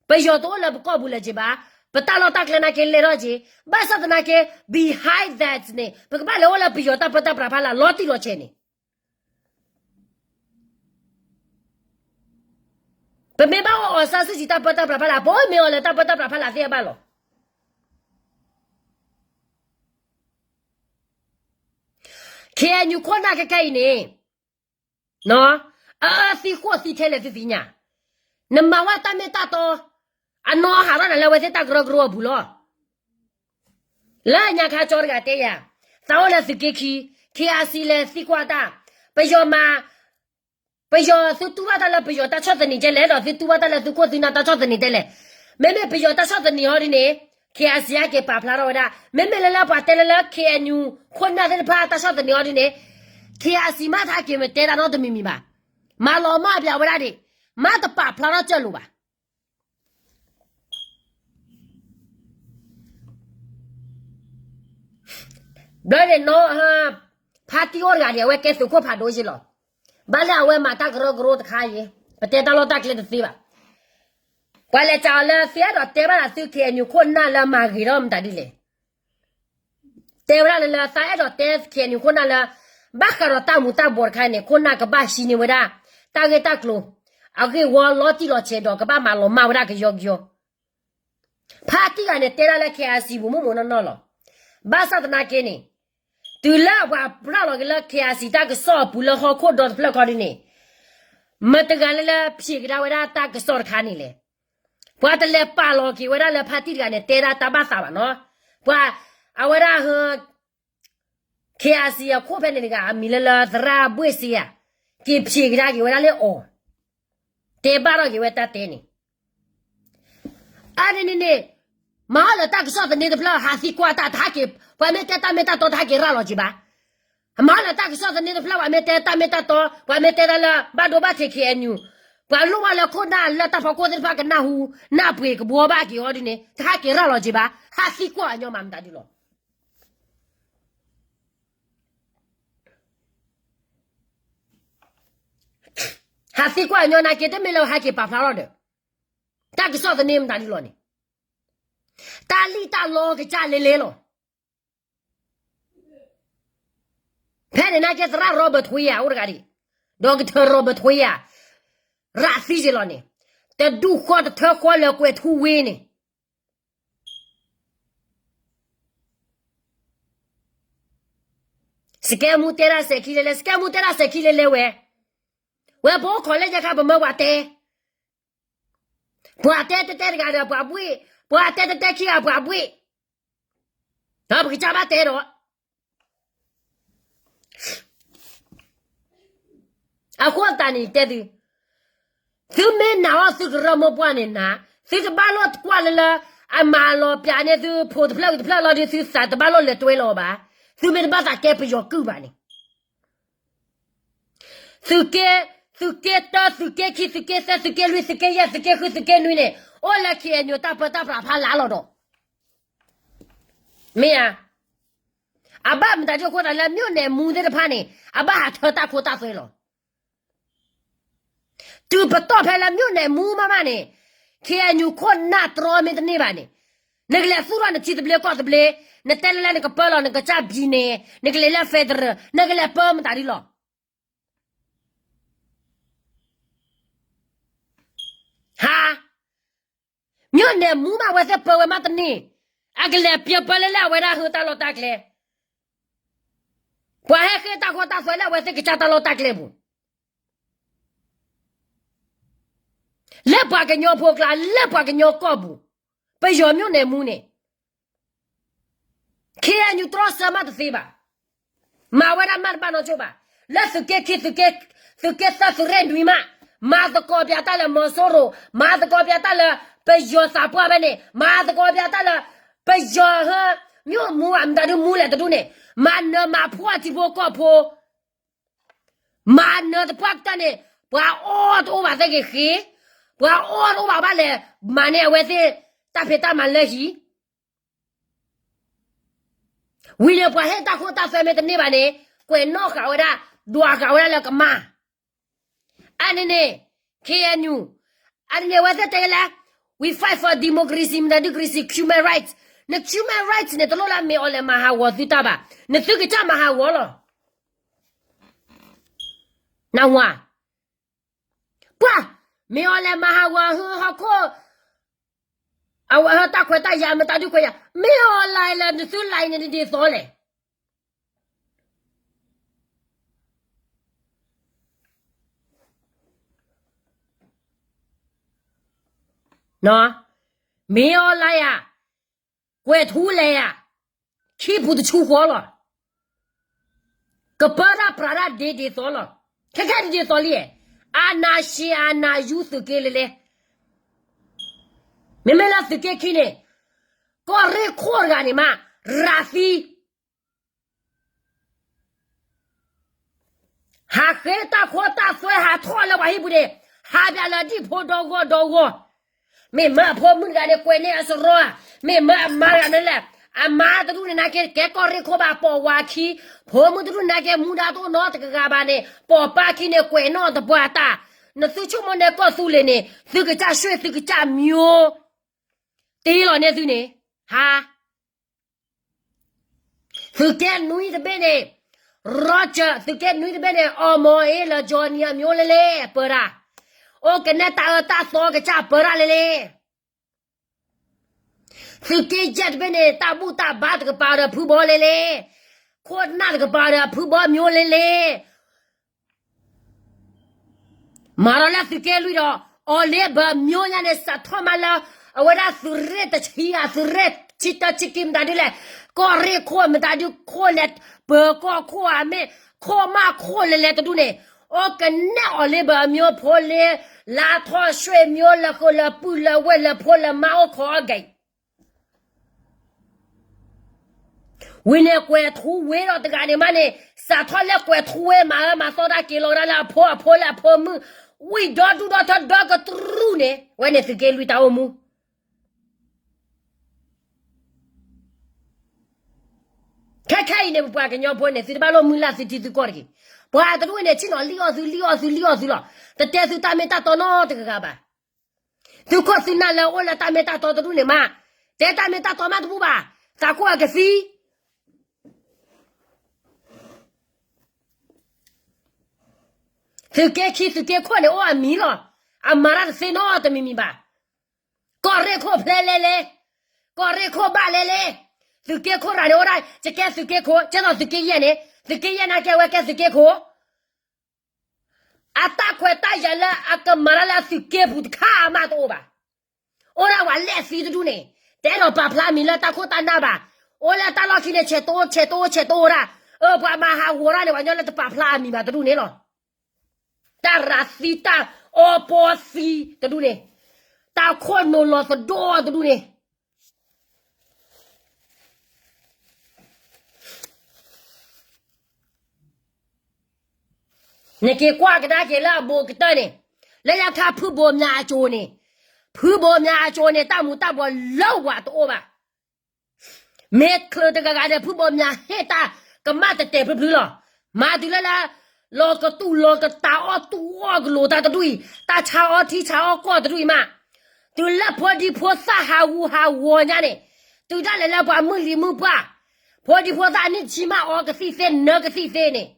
ပယီၤတအိၣ်လၢပကီၢ်ပူၤလၢၤက့ဘၣ်. ပတၢ်လီၢ်တၢ်ကျဲနာ်က့လဲၤထီၣ်က့ၤ. ဘၣ်ဆၣ်သနာ်က့ behind that န့ၣ် ပကဘၣ်လဲၤအိၣ်လၢပယီၤတၢ်ပၢတၢ်ပြးဖးလၢ်လီၤတံၢ်လီၤဆဲးန့ၣ် ပမ့ၢ်ဘၣ်အိၣ် အောင်ဆန်းစုကြည် တၢ်ပၢတၢ်ပြးဖးလၢ် ပအိၣ်မ့ၢ်အီၤလၢတၢ်ပၢတၢ်ပြးဖးလၢ်သ့ၣ်အဘၣ်လီၤ. KNU ခိၣ်နၢ်ခဲခဲအံၤန့ၣ် အအၢသံဃိၣ်သံထဲလဲၣ်သုသ့ၣ်ညါ, နမၤဝဲတၢ်မ့ၢ်တၢ်တီ, အနီၢ်ဟးထီၣ်နၤလၢအဝဲသ့ၣ်တၢ်ကရၢကရိအပူၤလီၤ. လၢညါခါကၠီတဂၤတဲယၤ, သးအိၣ်လၢသုးက့ခံ, KIC လဲၤသံကွၢ်တၢ်, ပယီၤမၤ ပယီၤသုတူၢ်ဘၣ်တၢ်လၢပယီၤတၢ်ဆီၣ်သနံးကဲလဲၣ်ဒီး သုတူၢ်ဘၣ်တၢ်လၢသုးခိၣ်သုးနၢ်တၢ်ဆီၣ်သနံးတဲလဲၣ်. မ့မ့ၢ်ပယီၤတၢ်ဆီၣ်သနံးဟီဒ်န့ၣ် KIC အက့ၤပာ်ဖျါထီၣ်ဝဲဒၣ်. မ့မ့ၢ်လၢလၢပှၤတဲလၢလၢ KNU ခိၣ်နၢ်သ့ၣ်တဖၣ်တၢ်ဆီၣ်သနံးဟီဒ်န့ၣ် KIC မ့ၢ်တၢ်က့ၤမတဲတၢ်နီတမံၤမံၤဘၣ်. မၤလီၤမၢ်ပၠးဝဲဒၣ်ဒံး, မ့ၢ်တပာ်ဖျါထီၣ်ကၢၢ်လိာ်ဘၣ်. ဘျီန့ၣ်နီၤ, ဖါတံၢ်အိၣ်တဂၤန့ၣ် အဝဲကဲသုးခိၣ်ဖးဒိၣ်ယ့လီၤ. ဘၣ်လၢအဝဲမၤတၢ်ကရၢကရိတခါအံၤ, ပတဲတၢ်လီၢ်တၢ်ကျဲတသ့ဘၣ်. ပှၤလဲၤစးအီၤလၢသုအဲၣ်ဒိးတဲဘၣ်ဒၣ်သု KNU ခိၣ်နၢ်လၢမၤဂ့ၤထီၣ်မတၤဒ်လဲၣ်. တဲဝဲဒၣ်လၢ လၢသးအဲၣ်ဒိးတဲ KNU ခိၣ်နၢ်လၢ ဘၣ်ဃးဒီးတၢ်မူၤတၢ်ဘှီးတခါန့ၣ် ခိၣ်နၢ်ကဘၣ်ဟံးန့ၢ်ဝဲဒၣ် တၢ်ဂ့ၢ်တၢ်ကျိၤ အဂ့ၢ်ဝီလီၤတံၢ်လီၤဆဲးဒီး ကဘၣ်မၤလီၤမၢ်ဝဲဒၣ်ကယီကယီ. ဖါတံၢ်ဂၤန့ၣ် တဲဒၣ်လၢ KIC ပူၤမိၢ်မိၢ်နီၢ်နီၢ်လီၤ. ဘၣ်ဆၣ်သနာ်က့န့ၣ် တုၤလၢပှၤပြၢ်လီၤက့ၤလၢ KIC တၢ်ကစီၣ်အပူၤလၢဟီၣ်ခိၣ်ဒီတဖျၢၣ်ခီဒုန့ၣ်, မတၤတဂၤလၢလၢဖျ့းကဒါဝဲဒၣ်တၢ်ကစီၣ်တခါန့ၣ်လဲၣ်. ပှၤတလဲၤပာ်လီၤက့ၤဝဲဒၣ်လၢဖါတံၢ်တဂၤန့ၣ် တဲဒၣ်တၢ်ဘၣ်သးဘၣ်နီၤ. ပှၤအဝဲဒၣ်ဟ KIC အခိၣ်ဖဲန့ၣ်တဂၤ အမံၤလၢလၢသရၣ်ဘှ့ၣ်စ့ဧါ, က့ၤဖျ့းကဒါက့ၤဝဲဒၣ်လၢအီၤ, တဲဘၣ်ထီၣ်က့ၤဝဲတၢ်တဲန့ၣ်. အါန့ၣ်န့ၣ်န့ၣ်, မၤဟီၣ်လၢတၢ်ကစီၣ်သန့တဖျၢၣ် ဟးသံကွၢ်တၢ် တဟးက့ၤ, ပှၤမ့ၢ်တဲတၢ်မ့ၢ်တၢ်တီ တဟးက့ၤရၤလီၤက့ၤဘၣ်. မၤဟီၣ်လၢတၢ်ကစီၣ်သန့တဖျၢၣ် ပှၤမ့ၢ်တဲတၢ်မ့ၢ်တၢ်တီ, ပှၤမ့ၢ်တဲတၢ်လၢဘၣ်ဒိဘၣ်ထံး KNU, ပှၤလိၣ်ဘၣ်လၢခိၣ်နၢ်လၢတၢ်ဖီခိၣ်သ့ၣ်တဖၣ်ကနၢ်ဟူ, နၢ်ပှ့ၤကဘှီဘၣ်က့ၤအီၤဒ်န့ၣ် တဟးက့ၤရၤလီၤက့ၤဘၣ်, ဟးသံကွၢ်အညီမးမတၤဒုလီၤ. ဟးသံကွၢ်အညီနာ်က့ တမ့ၢ်လၢဟးက့ၤပာ်ဖျါထီၣ်ဒီး တၢ်ကစီၣ်သန့မတၤဒုလီၤန့ၣ်, တၢ်လံၣ်တၢ်လီကစၢ်လဲလဲလီၤ. ဖဲန့ၣ်နာ်က့သရၣ် Robert ထွေးယၤ အိၣ်တဂၤဒံး, ဒီကထၢ Robert ထွေးယၤ ရးသံယ့လီၤန့ၣ်, တဒူၣ်ဃီတထၢဃီလၢကွဲးထူဝ့န့ၣ် စကဲမူတဲဒၣ်စဲးခံလဲလဲ, စကဲမူတဲဒၣ်စဲးခံလဲလဲဝဲ, ဝဲပအိၣ်ခိးလၢညါခါ ပမၢပှၤတဲ, ပှၤတဲတဲတဲတဂၤဒီးပှၤဘှ့ၣ်, ပှၤတဲတဲတဲခံဂၤပှၤဘှ့ၣ်, ဒီးပကစၢ်ဘၣ်တဲဒီး အဃိသတးန့ၣ်တဲသု, သုမ့ၢ်နာ်အီၤသုကရၢမိၢ်ပှၢ်န့ၣ်နၤ, သုတဘၣ်လိၣ်ကွၢ်လၢလၢ အမၤလီၤပျးန့ၢ်သုဖိတဖျၢၣ်ဝံၤတဖျၢၣ်လီၤဒီး သုသးတဘၣ်လိၣ်လဲၤတွဲလီၤဘၣ်. သုမ့ၢ်တဘၣ်သးကဲပယီၤကုၢ်ဘၣ်န့ၣ် သုးက့, သုးက့တၢ သုးက့ခံ သုးက့သၢ သုးက့လွံၢ် သုးက့ယဲၢ် သုးက့ဃု သုးက့နွံန့ၣ် အိၣ်လၢ KNU တၢ်ပၢတၢ်ပြးဖးလၢ်လီၤဒီး မ့ၢ်ဧါ, အဘၣ်မတၤဒ်အဃိသတးလၢ မြို့နယ်မှူးသ့ၣ်တဖၣ်န့ၣ် အဘၣ်ဟးထၢတၢ်ခိတၢ်သွဲလီၤ. တုၤပတီၢ်ဖဲလၢ မြို့နယ်မှူး မ့မ့ၢ်န့ၣ် KNU ခိၣ်နၢ်တြီမ့ၢ်တန့ၢ်ဘၣ်န့ၣ်, နကလဲၤသူၣ်ထီၣ်နထံသဘျ့ကီၢ်သဘျ့, နတဲလၢလၢနကပၢလီၤ နကစၢ် ပြည်နယ်, နကလဲၤလၢ federal နကလဲၤပၢမတၤဒ်လီၤ. ဟါ, မြို့နယ်မှူးမး အဝဲသ့ၣ်ပၢဝဲမးတန့ၢ်, အကလဲၤပၢပၢလၢလၢအဝဲဒၣ်ဟၢတၢ်လီၢ်တၢ်ကျဲ, ပှၤဟဲဃ့တၢ်ခိတၢ်သွဲလၢအဝဲသ့ၣ်ကစၢ်တၢ်လီၢ်တၢ်ကျဲပူၤ, လၢပှၤကညီဖိကျါ လၢပှၤကညီကီၢ်ပူၤ, ပယီၤ မြို့နယ်မှူး န့ၣ် KNU တြီဆၢမးတသ့ဘၣ်. မၤဝဲဒၣ်မးတဘၣ်နီတစိၤဘၣ်. လၢသုးက့ခံ, သုးက့သၢ သုးရ့ၣ်နွံမး, မၤသကိးပၠးတၢ်လၢမီၤစိရိၤ, မၤသကိးပၠးတၢ်လၢပယီၤသးပှၢ်ဖဲန့ၣ်, မၤသကိးပၠးတၢ်လၢပယီၤဟၢ မြို့မှူးမတၤဒုမူလဲၣ်တဒူၣ်န့ၣ်, မၤနၢၤမၤဖှီၣ်ထံဖိကီၢ်ဖိ မၤနၢၤတပှၢ်ကတၢၢ်န့ၣ် ပှၤအီၣ်တအိၣ်ဘၣ်သ့ၣ်ဂ့ၤဃ့, ပှၤအီၣ်တအိၣ်ဘၣ်ဘၣ်လဲၣ်, မၤန့ၢ်အဝဲသ့ၣ်တၢ်ဖံးတၢ်မၤလၢဟံၣ် ဝံၤန့ၣ် ပှၤဟ့ၣ်တၢ်ခိတၢ်သွဲမ့ၢ်တန့ၢ်ဘၣ်န့ၣ်, ကွဲးနီၣ်ဃာ်ဝဲဒၣ်, ဒွးဃာ်ဝဲဒၣ်လၢကမၣ်. အါန့ၣ်န့ၣ်, KNU, အါန့ၣ်န့ၣ် အဝဲသ့ၣ်တဲလၢ we fight for democracy မတၤဒု democracy, human rights. န human rights န့ၣ် တလိၣ်လၢ မ့ၢ်အီၤလဲၤ မၤဟးဂီၤသုတၢ်ဘၣ်. နသုကစၢ်မၤဟးဂီၤလီၤ. နဝၤ ပှၤ, မ့ၢ်အီၤလဲၤမၤဟးဂီၤဟၢဟီၣ်ခိၣ်, အဝဲဟၢတၢ်ခွဲးတၢ်ယာ် မတၤဒုခွဲးယာ်, မ့ၢ်အီၤလဲၤလၢနသုလဲၤန့ၣ်ဒ်သိးလဲၣ်. မ့ၢ်အီၤလဲၤယၤ, ကွဲးထူလဲၤယၤ, ခံပူၤတဆူဃီလီၤ. ကပၢတၢ်ပြးတၢ်ဒ်ဒ်သိးလီၤ. ခဲခဲဒ်ဒ်သိးလံ, အာဏာရှင် အာဏာယူ သုးက့လဲလဲ, မ့မ့ၢ်လၢသုးက့ခံန့ၣ်, ကီၢ်ရ့ၣ်ခိၣ်တဂၤန့ၣ်မး, ရၤသံ ဟးဃ့တၢ်ခိတၢ်သွဲ ဟးထီၣ်လၢပှၤဟံၣ်ပူၤန့ၣ်, ဟးပၠးလၢဒံၣ်ဖိဒီဂီၢ်ဒီဂီၢ်, မ့ၢ်မၢအဖိမုၣ်တဂၤန့ၣ် ကွဲးန့ၢ်အစရီဧါ, မ့ၢ်မၢအမါတဂၤန့ၣ်လဲၣ်, အမါတဒူၣ်န့ၣ်နာ်က့ ကဲကီၢ်ရ့ၣ်ခိၣ်ဘၣ် ပိာ်ဝၤခံ, ဖိမုၣ်တဒူၣ်နာ်က့ မူဒါတအိၣ်နီတဂၤဂၤဘၣ်န့ၣ် ပိာ်ပၢ်ခံန့ၣ် ကွဲးနီၣ်တပှၢ်တၢ်, နသုဆိကမိၣ်န့ၢ်ကီၢ်သူလ့ၤန့ၣ် သုကစၢ်ရွှ့ၣ်သုကစၢ်မျိုး, တ့လီၤန့ၢ်သုန့ၣ်, ဟါ သုးက့နွံတဘ့ၣ်န့ၣ်, Roger သုးက့နွံတဘ့ၣ်န့ၣ် အီၣ်မီၤအ့လၢ Johnny အမျိုးလဲၣ်လဲၣ် ပၢတၢ်, အိၣ်ကနဲတၢ်အၢတၢ်သီကစၢ်ပၢတၢ်လဲၣ်လဲၣ်. သုးက့ယဲၢ်တဘ့ၣ်န့ၣ် တၢ်ဘူၣ်တၢ်ဘါတကပၤဒီးဖုဘီလဲၣ်လဲၣ်, ခိၣ်နၢ်တကပၤဒီးဖုဘီမျိုးလဲၣ်လဲၣ်. မၤဒီးလၢသုးက့လွံၢ်ဒီး အီၤလ့ဘၢအမျိုးညါန့ၣ် စးထီၣ်မးလၢ အဝဲဒၣ်သုးရ့ၣ်တဆံဧါ သုးရ့ၣ်ဆံတၢဆံခံမတၤဒုလဲၣ်, ကီၢ်ရ့ၣ်ခိၣ်မတၤဒုခိၣ်လဲၣ်, ပၢၤကီၢ်ခိၣ်ဧါ မ့ၢ်ခိၣ်မၢ်ခိၣ်လဲၣ်လဲၣ်တဒူၣ်န့ၣ်, အိၣ်ကနဲအီၤလ့ဘၢအမျိုးဖိလ့, လါထီၣ်ရွှ့ၣ်မျိုး လၢဃုာ်လၢပုၢ်လၢဝဲၢ်လၢဖိလၢမါအိၣ်ခိးအီၤက့ၤ ဝံၤန့ၣ်ကွဲးထူဝ့ဒီးတဂၤန့ၣ်မးန့ၣ်, စးထီၣ်လၢကွဲးထူဝ့မၤအၢမၤသီတၢ်က့ၤလီၤဒၣ်လၢအဖိအဖိလၢအဖိမုၣ်, ဝံၤဒီဒူၣ်ဒီထၢဒီကတြူၢ်န့ၣ် ဝဲန့ၣ်သုးက့လွံၢ်တၢ်အိၣ်မူ ခဲခဲအံၤန့ၣ် ပပှၤကညီဖိန့ၣ် သုတဘၣ်လိၣ်မုၢ်လၢ်သုထံသုကီၢ်တဂ့ၤ. ပှၤတဒူၣ်န့ၣ် ထံၣ်နီၤလံၣ်အီၣ်သုလံၣ်အီၣ်သုလံၣ်အီၣ်သုလီၤ. တတဲသုတၢ်မ့ၢ်တၢ်တီနီတဂၤဂၤဘၣ်. သုခိၣ်သုနၢ်လၢအိၣ်လၢတၢ်မ့ၢ်တၢ်တီတဒူၣ်န့ၣ်မး, တဲတၢ်မ့ၢ်တၢ်တီမးတဘူၣ်ဘၣ်. သးခိၣ်အကသံ သုးက့ခံသုးက့ခိၣ်န့ၣ်အိၣ်အမံၤလီၤ. အမၤတၢ်တသ့နီတမံၤမံၤဘၣ်. ကီၢ်ရ့ၣ်ခိၣ်ဖျဲးလဲလဲ, ကီၢ်ရ့ၣ်ခိၣ်ဘၣ်လဲလဲ, သုးက့ခိၣ်ရၤန့ၣ်အိၣ်ဒၣ် ယကဲသုးက့ခိၣ်, ကဲသိးသုးက့ယဲၢ်န့ၣ်, သုးက့ယဲၢ်နာ်က့အဝဲကဲသုးက့ခိၣ် အတၢ်ခွဲးတၢ်ယာ်လၢအကမၤတၢ်လၢအသုးက့ပူၤတခါအါမးတအိၣ်ဘၣ်. အိၣ်ဒၣ်ပှၤလဲၣ်သံတဒူၣ်န့ၣ်, တအဲၣ်ဒိးပာ်ဖျါအမံၤလၢတၢ်ခိၣ်တၢ်နၢ်ဘၣ်. အိၣ်လၢတၢ်လီၢ်ခံန့ၣ် ဆဲးတအိၣ် ဆဲးတအိၣ် ဆဲးတအိၣ်ဒၣ်. အၢ ပှၤမၤဟးဂီၤတၢ်န့ၣ် ပှၤကညီလၢတပာ်ဖျါအမံၤဘၣ်တဒူၣ်န့ၣ်လီၤ. တၢ်ရၤသံတၢ်အီပီသံတဒူၣ်န့ၣ်, တၢ်ခိၣ်နူာ်လီၤသဒိၣ်တဒူၣ်န့ၣ် နက့ၤကွၢ်ကဒါက့ၤလၢအဘူးကတၢၢ်န့ၣ်, လၢညါခါဖုဘိးမၠးအစိၤန့ၣ်, ဖုဘိးမၠးအစိၤန့ၣ် တၢ်မူၤတၢ်ဘှီးလၢဝၤတအိၣ်ဘၣ်. မ့ၢ်ချုးတဂၤဂၤဒီး ဖုဘိးမၠးဟ့ၣ်တၢ်ကမၣ်တဲာ်တဲာ်ဖျုဖျုလီၤ. မၤတုၤလၢလၢ လီၤကတူၢ်လီၤကတၢ်အီၣ်တူၢ်အီၣ်ကလိၤတၢ်တဒူၣ်အံၤ, တၢ်ဆါအီထံဆါအီကီၢ်တဒူၣ်အံၤမး, တုၤလၢဖိဒံဖိသၣ်ဟးဂူာ်ဟးဂီၤညါန့ၣ်, တုၤဒၣ်လဲာ်လၢပှၤမုၢ်လံၤမုၢ်ပှၢ်, ဖိဒံဖိသၣ်အနံၣ်တဆံမးအီကသံၣ်သ့နၢကသံၣ်သ့န့ၣ်,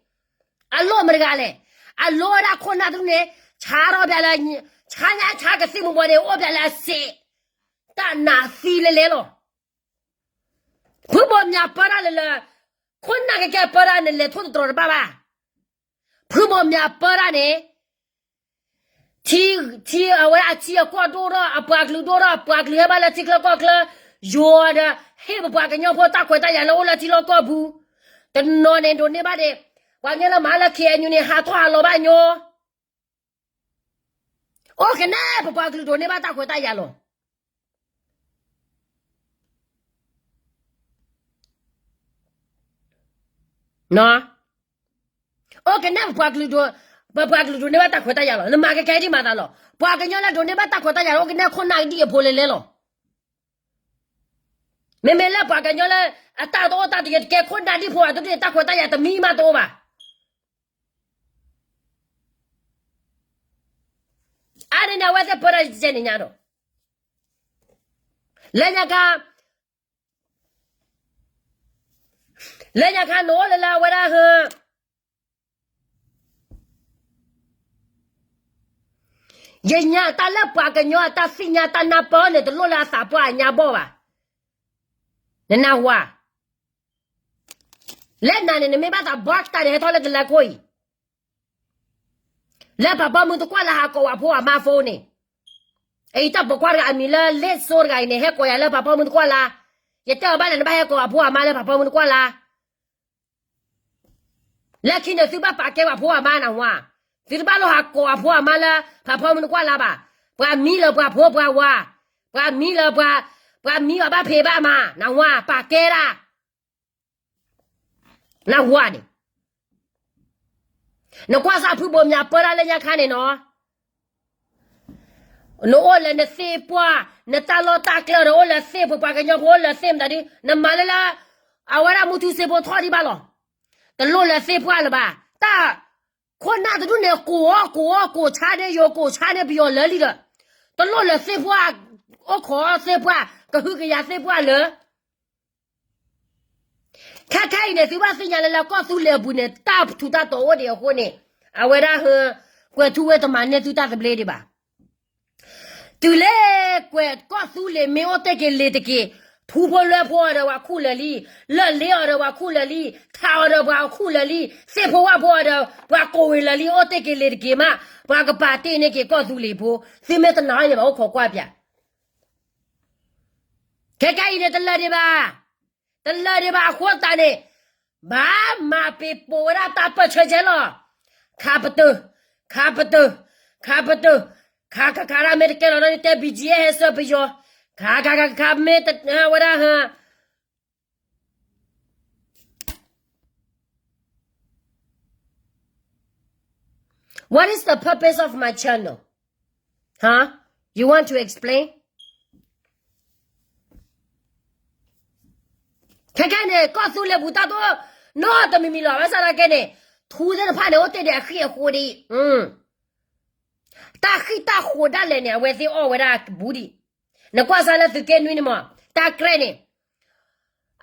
အလိၣ်မတဂၤလဲၣ်. အလိၣ်ဝဲဒၣ်ခိၣ်နၢ်တဒူၣ်န့ၣ်, ဆါထီၣ်ဘၣ်လၢ, ဆါညါဆါကသံၣ်မူၤဘှီးန့ၣ် အိၣ်ဘၣ်လၢအစ့း, တၢ်နးသံလဲလဲလီၤ. ဖုဘိးမၠးပၢတၢ်လၢလၢ, ခိၣ်နၢ်ကကဲပၢတၢ်န့ၣ် လဲၤထိၣ်တတြီၤတဘၣ်ဘၣ်. ဖုဘိးမၠးပၢတၢ်န့ၣ်, ထံ, ထံအဝဲဒၣ်ထံအကီၢ်ဒိၣ်ထီၣ် အပှၤကလုာ်ဒိၣ်ထီၣ် ပှၤကလုာ်ဟဲဘၣ်လၢထံချၢကီၢ်ချၢ, ယိၤဒီး, ဟ့ၣ်ပပှၤကညီဖိတၢ်ခွဲးတၢ်ယာ်လၢအိၣ်လၢထံလီၢ်ကီၢ်ပူၤ, တနီၤန့ၣ်ဒိးန့ၢ်ဘၣ်ဒံး, ပှၤကညီလၢမၤလၢ ခ့ၣ်အဲၣ်ယူၣ်န့ၣ် ဟးထီၣ်ဟးလီၤဘၣ်ညီ အိၣ်ကနဲ ပပှၤကလုာ်ဒိးန့ၢ်ဘၣ်တၢ်ခွဲးတၢ်ယာ်လီၤ. အိၣ်ကနဲ ပပှၤကလုာ်ဒိး, ပပှၤကလုာ်ဒိးန့ၢ်ဘၣ်တၢ်ခွဲးတၢ်ယာ်လီၤ. နမၤကကဲဒ်မၤသးလီၤ. ပှၤကညီလၢဒိးန့ၢ်ဘၣ်တၢ်ခွဲးတၢ်ယာ်လီၤ အိၣ်ကနဲခိၣ်နၢ်ဒံၣ်အဖိလဲလဲလီၤ. မ့မ့ၢ်လၢပှၤကညီလၢ အတၢ်တအိၣ်တၢ်တယၢၤတကဲခိၣ်နၢ်ဒံၣ်ဖိအတဒူၣ်န့ၣ် တၢ်ခွဲးတၢ်ယာ်တမံၤမးတအိၣ်ဘၣ်. အါန့ၣ်န့ၣ် အဝဲသ့ၣ်ပၢတၢ်ယကဲန့ၣ်ညါဒီး လၢညါခါ, လၢညါခါနအိၣ်လၢလၢအဝဲဒၣ်ဟၢ, ယညါတၢ်လၢပှၤကညီအတၢ်သ့ၣ်ညါတၢ်နၢ်ပၢၢ်န့ၣ် တလိၣ်လၢအသးပှၢ်အညါဘီၣ်ဘၣ်. နနၢ်ဟူဧါ. လၢနၤန့ၣ် နမ့ၢ်ဘၣ်သးဘီၣ်တၢ်န့ၣ်ဟဲထီၣ်လၢတလၢခိၣ်အံၤ လၢပှၤပိာ်မုၣ်တကွၢ်လၢဟးကိးဝဲဖိအမါဖိန့ၣ်, အံၤတၢ်ပိာ်ခွါတဂၤအမံၤလၢလ့ၣ်စိတဂၤအံၤန့ၣ် ဟဲကိးယၤလၢပှၤပိာ်မုၣ်တကွၢ်လၢ, ယတဲအီၤဘၣ်လဲၣ် နဘၣ်ဟဲကိးအဖိအမါလၢပှၤပိာ်မုၣ်တကွၢ်လၢ လၢခံန့ၣ်သုဘၣ်ပာ်ကဲပှၤဖိအမါနၢ်ဟူဧါ, သုတဘၣ်လိၣ်ဟးကိးအဖိအမါလၢ ပှၤပိာ်မုၣ်တကွၢ်လၢဘၣ်, ပှၤမံလၢပှၤဖိပှၤဝၤ, ပှၤမံလၢပှၤ, ပှၤမံအီၤဘၣ်ဖံးဘၣ်မၤ နၢ်ဟူဧါ ပာ်ကဲဒၣ် နၢ်ဟူဧါန့ၣ်, နကွၢ်စၢ်ဖုဘိးမၠးပၢတၢ်လၢညါခါန့ၣ်နီၤ, နအိၣ်လၢနသ့ၣ်ပှၢ်, နတၢ်လီၢ်တၢ်ကျဲဒီးအိၣ်လၢသ့ၣ်ပှၢ်, ပှၤကညီဖိအိၣ်လၢသ့ၣ်မတၤဒု, နမၤလၢလၢ အဝဲဒၣ်မူထူစ့ဖိထီၣ်ဒံးဘၣ်လီၤ. တလိၣ်လၢသ့ၣ်ပှၢ်လၢၤဘၣ်. တၢ်ခိၣ်နၢ်တဒူၣ်န့ၣ် ကိးအီၣ်ကိးအီၣ်ကိးဆါန့ၢ်ယိၤကိးဆါန့ၢ်ပယီၤလၢာ်လံဒီး, တလိၣ်လၢသ့ၣ်ပှၢ်, အိၣ်ခိးအီၣ်သ့ၣ်ပှၢ်, ကဟုကယာ်သ့ၣ်ပှၢ်လၢ ခဲခဲအံၤန့ၣ် သုဘၣ်သ့ၣ်ညါလၢလၢကီၢ်သူလ့ၤအပူၤန့ၣ် တၢ်ထူးတၢ်တီၤအိၣ်ဒံးအဃိန့ၣ်, အဝဲဒၣ်ဟၢ, ကွဲၤထူဝ့တမၤန့ၢ်သုတၢ်သဘျ့ဒံးဘၣ်. တုၤလၢကွဲၤကီၢ်သူလ့ၤမ့ၢ်အိၣ်တ့ၢ်က့ၤလံၤတက့ၢ်, ထူဖိလွဲဖိအီၤဒီးပှၤခူၣ်လၢာ်လံ, လၢၢ်လ့အီၤဒီးပှၤခူၣ်လၢာ်လံ, ထးအီၤဒီးပှၤခူၣ်လၢာ်လံ, သ့ၣ်ဖိဝၣ်ဖိအီၤဒီးပှၤကိးဝ့ၤလၢာ်လံ, အိၣ်တ့ၢ်က့ၤလံၤတက့ၢ်မး, ပှၤကပာ်တ့ၢ်န့ၢ်က့ၤကီၢ်သူလ့ၤဖိ, သုမ့ၢ်တနာ်အီၤန့ၣ် ဘၣ်အိၣ်ခိးကွၢ်ပၠး ခဲခဲအံၤန့ၣ် တလၢာ်ဒံးဘၣ်, တလၢာ်ဒံးဘၣ်အဃိသတးန့ၣ်, ဘၣ်မၤပ့ၤပိာ်ဝဲဒၣ်တၢ်ပၢၢ်ဆၢကဲလီၤ. ခးပတုာ်, ခးပတုာ်, ခးပတုာ်, ခးခးခးဒၣ်မ့ၢ်တကဲလီၤဒီး တဲ ဘံၣ်ကၠံအဟဲဆၢပယီၤ, ခးခးခးခးမ့ၢ်တဝဲဒၣ်ဟၢ What is the purpose of my channel? Huh? You want to explain? ခဲခဲန့ၣ် ကီၢ်သူလ့ၤပူၤတၢ်တိၢ်နီတမံၤမံၤလီၤ. ဘၣ်ဆၣ်သနာ်က့န့ၣ်, ထူသ့ၣ်တဖၣ်န့ၣ် အိၣ်တ့ၢ်ဒံးအဃံအဃိဒံး, တၢ်ဃံၣ်တၢ်ဃိးဒၣ်လဲာ်န့ၣ် အဝဲသ့ၣ်အီၣ်ဝဲဒၣ်ဘူးဒံး. နကွၢ်စၢ်လၢသုးက့နွံန့ၣ်မး, တၢ်ကြဲးန့ၣ်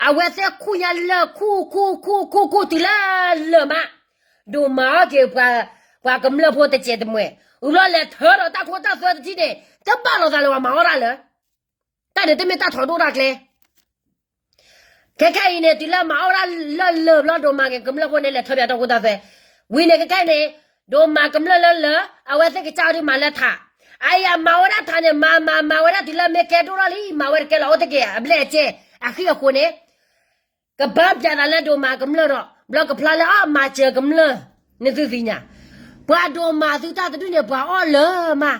အဝဲသ့ၣ်ခူၣ်ညါလၢာ်ခူၣ်ခူၣ်ခူၣ်ခူၣ်ခူၣ်တုၤလၢလၢာ်မး, ဒိၣ်မၤအီၣ်က့ၤ ပှၤကမျၢၢ်ဖိတစဲးတမှဲၤ, အဘျီလဲၤထၢဒီးတၢ်ခိတၢ်သွဲတထံၣ်န့ၣ် တဘၣ်လိာ်သးလၢပှၤမၤအီၣ်တၢ်လၢာ်, တၢ်န့ၣ်တမ့ၢ်တၢ်ထီဒိၣ်တၢ်ကျဲ ခဲခဲအံၤန့ၣ် တုၤလၢမၤအီၣ်ဝဲဒၣ်လၢာ်လၢာ်ဘျီ ဒိၣ်မၤက့ၤကမျၢၢ်ဖိန့ၣ် လဲၤထၢပၠးတၢ်ခိတၢ်သွဲ, ဝံၤန့ၣ်ခဲခဲအံၤန့ၣ်, ဒိၣ်မၤကမျၢၢ်လၢလၢာ် အဝဲသ့ၣ်ကစၢ်အီၤဒုးမၤလၢထး, အအံၤအမၤဝဲဒၣ်ထးန့ၣ် မၤမၤမၤဝဲဒၣ်တုၤလၢမ့ၢ်ကဲဒိၣ်ထီၣ်လံ မၤဝဲတကဲလီၤ အိၣ်တ့ၢ်က့ၤအဘျဲၣ်အကဲ, အဃံအဃိန့ၣ် ကဘၣ်ပၠးသးလၢဒိၣ်မၤကမျၢၢ်ဒီး ဘျီကဖျါလၢအီၣ်မၤစၢၤကမျၢၢ်, နသုသ့ၣ်ညါ, ပှၤဒိၣ်မၤသုတၢ်တဒူၣ်န့ၣ် ပှၤအီၣ်လၢာ်မး,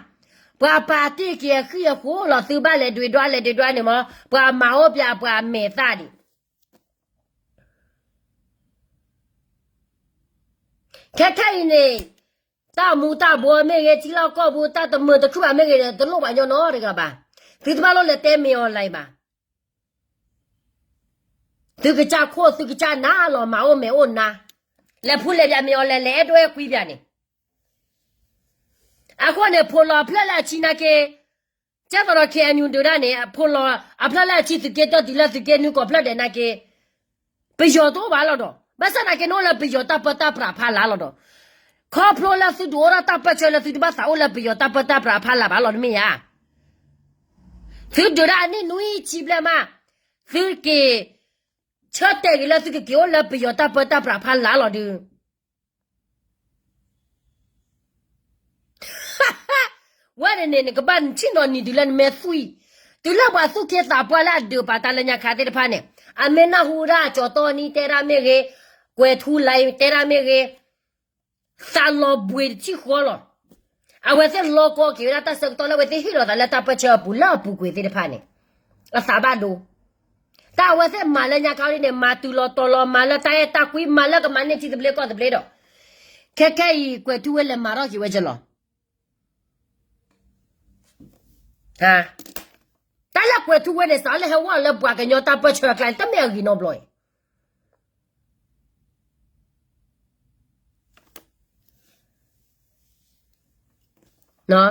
ပှၤပာ်တ့ၢ်က့ၤအဃံအဃိလီၤ သုဘၣ်လဲၤဒွဲးဒွါလဲၤဒွဲးဒွါန့ၣ်မး ပှၤမၤအီၣ်ပၠးပှၤမဲာ်သၣ်ဒံး ခဲခဲအံၤန့ၣ်, တၢ်မူၤတၢ်ဘှီမ့ၢ်ဂ့ၤ ထံလီၢ်ကီၢ်ပူၤ တၢ်တမုာ်တခုဘၣ်မ့ၢ်ဂ့ၤဒီး တလိၣ်ပှၤညီနီတဂၤဘၣ်. သုတဘၣ်လိၣ်လဲၤတဲမ့ၢ်အီၤလဲၣ်ဘၣ်. သုကစၢ်ခိၣ်သုကစၢ်နၢ်လီၤ မၤအိၣ်မဲာ်အိၣ်နါ, လဲၤဖူလဲၤပၠးမ့ၢ်အီၤလဲၣ် လဲၤအဲၣ်ဒိးအဲၣ်ကွံပၠးန့ၣ် အဃိန့ၣ် ဖိလီၤအဖျၢၣ်လၢအဆံနာ်က့, ကဲသိးဒီး ခ့ၣ်အဲၣ်ယူၣ် ဒုးဒၣ်န့ၣ် ဖိလီၤအဖျၢၣ်လၢအဆံ သုးက့တၢတုၤလၢသုးက့နွံကီၢ်ဖျၢၣ်ဒဲးနာ်က့, ပယီၤတအိၣ်ဘၣ်လီၤဒီး ဘၣ်ဆၣ်သနာ်က့န့ၣ်အိၣ်လၢပယီၤတၢ်ပၢတၢ်ပြးဖးလၢ်လီၤဒီး, ခီဖျိလၢသုတအိၣ်ဒီးတၢ်ပၢၢ်ဆၢလၢသုတဘၣ်သးအိၣ်လၢပယီၤတၢ်ပၢတၢ်ပြးဖးလၢ်ဘၣ်လီၤတမ့ၢ်ဧါ. သုဒုးဒၣ်အနံၣ်နွံဆံဘျဲၣ်မး, သုက့ၤ ဆၢတဲာ်က့ၤလၢသုကက့ၤအိၣ်လၢပယီၤတၢ်ပၢတၢ်ပြးဖးလၢ်လီၤဒုး ဝဲန့ၣ်န့ၣ် နကဘၣ်ထံၣ်နီၢ်နံၤတုၤလၢနမဲာ်သွံၣ်, တုၤလၢပှၤသူၣ်က့သးပှၢ်လၢအဒုးပာ်တၢ်လၢညါခါသ့ၣ်တဖၣ်န့ၣ်, အမ့ၢ်နၢ်ဟူဒၣ်ကၠီၤတီနံတဲဒၣ်မ့ၢ်ဂ့ၤ, ကွဲၤထူလံတဲဒၣ်မ့ၢ်ဂ့ၤ, သးလီၤဘှံးတထံၣ်ဃီလီၤ. အဝဲသ့ၣ်လီၤကီက့ၤဝဲဒၣ်တၢ်ဆၢကတီၢ်လၢအဝဲသ့ၣ်ဟ့ၣ်လီၤသးလၢတၢ်ပၢၢ်ဆၢအပူၤလၢအပူၤကွံာ်သ့ၣ်တဖၣ်န့ၣ်, အသးဘၣ်ဒိ တၢ်အဝဲသ့ၣ်မၤလၢညါခါဒ်န့ၣ် မၤတုၤလီၤတီၤလီၤ မၤလၢတၢ်အဲၣ်တၢ်ကွံ မၤလၢကမၤန့ၢ်ထံသဘျ့ကီၢ်သဘျ့ဒီး, ခဲခဲအံၤ ကွဲၤထူဝ့လဲၤမၤထီၣ်က့ၤဝဲကလီၤ. တၢ်လၢကွဲၤထူဝ့န့ၣ် စးလၢဟဲဝဲလၢပှၤကညီတၢ်ပၢၢ်ဆၢအကျါန့ၣ် တမ့ၢ်အဂ့ၤနီတဘျီအံၤ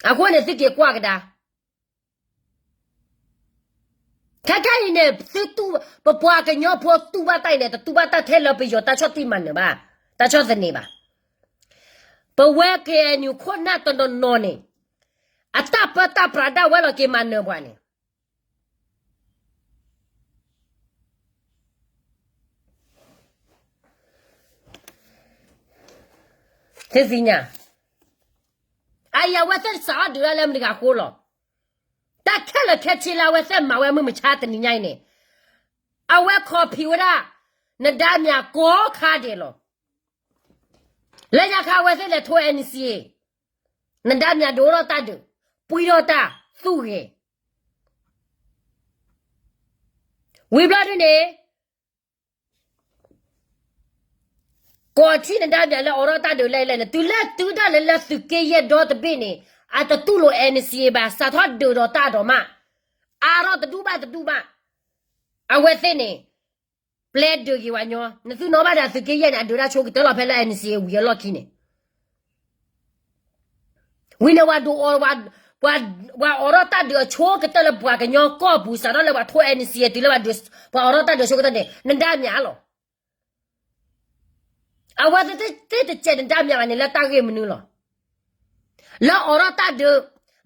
အဃိန့ၣ် သုက့ၤကွၢ်ကဒါ ခဲခဲအံၤန့ၣ် သုတူၢ် ပပှၤကညီဖိတူၢ်ဘၣ်တၢ်အံၤန့ၣ် တတူၢ်ဘၣ်တၢ်ထဲလၢပယီၤတၢ်ဆီၣ်တံၢ်မၤနၢၤဘၣ်, တၢ်ဆီၣ်သနံးဘၣ်. ပဝဲ ခ့ၣ်အဲၣ်ယူၣ် ခိၣ်နၢ်တနီၤနီၤန့ၣ် အတၢ်ပၢတၢ်ပြးဒၣ်ဝဲလီၤက့ၤမၤနၢၤပှၤန့ၣ် သုသ့ၣ်ညါ, အအံၤအဝဲသ့ၣ်စးထီၣ်ဒုးဒၣ်လၢမတၤတဂၤအဃိလီၤ. တၢ်ခဲလၢာ်ခဲဆ့လၢအဝဲသ့ၣ်မၤဝဲမုၢ်မဆါတနံၤညါအံၤန့ၣ်, အဝဲ copy ဝဲဒၣ် နဒါမြာကိးခါဒဲးလီၤ. လၢညါခါအဝဲသ့ၣ်လဲၤထိ NCA, နဒါမြာဒိၣ်ထီၣ်တၢ်ဒုး, ပှံထီၣ်တၢ်သူၣ်ဂဲၤ ဝံၤဘျီဒ်န့ၣ်, ကိးထံၣ်နဒါမၠးလၢအိးထီၣ်တၢ်ဒုးလၢလဲၣ်န့ၣ် တုၤလၢတုၤဒၣ်လဲာ်လၢသုးက့ယဲၢ်ဒီတဘ့ၣ်န့ၣ် အတတူၢ်လိာ် N C A ဘၣ် စးထီၣ်ဒုးဒီးတၢ်ဒီးမး အါထီၣ်တဒူၣ်ဘၣ်တဒူၣ်ဘၣ်. အဝဲသ့ၣ်န့ၣ် ပျဲဒုးက့ၤဝဲညီ နသုနီၣ်ဘၣ်ဒီးသုးက့ယဲၢ်န့ၣ် အဒုးတၢ်ဆိကတၢၢ်လီၤဖဲလၢ N C A ဝံၤအလီၢ်ခံန့ၣ် ဝံၤန့ၣ်ဝဲဒိးအီၤ ပှၤအိးထီၣ်တၢ်ဒုးအဆိကတၢၢ်လၢပှၤကညီကီၢ်ပူၤ စးထီၣ်လၢပှၤထိ N C A တုၤလၢပှၤအိးထီၣ်တၢ်ဒုးအဆိကတၢၢ်န့ၣ် နဒါမၠးလီၤ. အဝဲသ့ၣ်တစဲးနဒါမၠးဘၣ်န့ၣ် လၢတၢ်ဂ့ၢ်မနုၤလီၤ. လၢအိးထီၣ်တၢ်ဒုး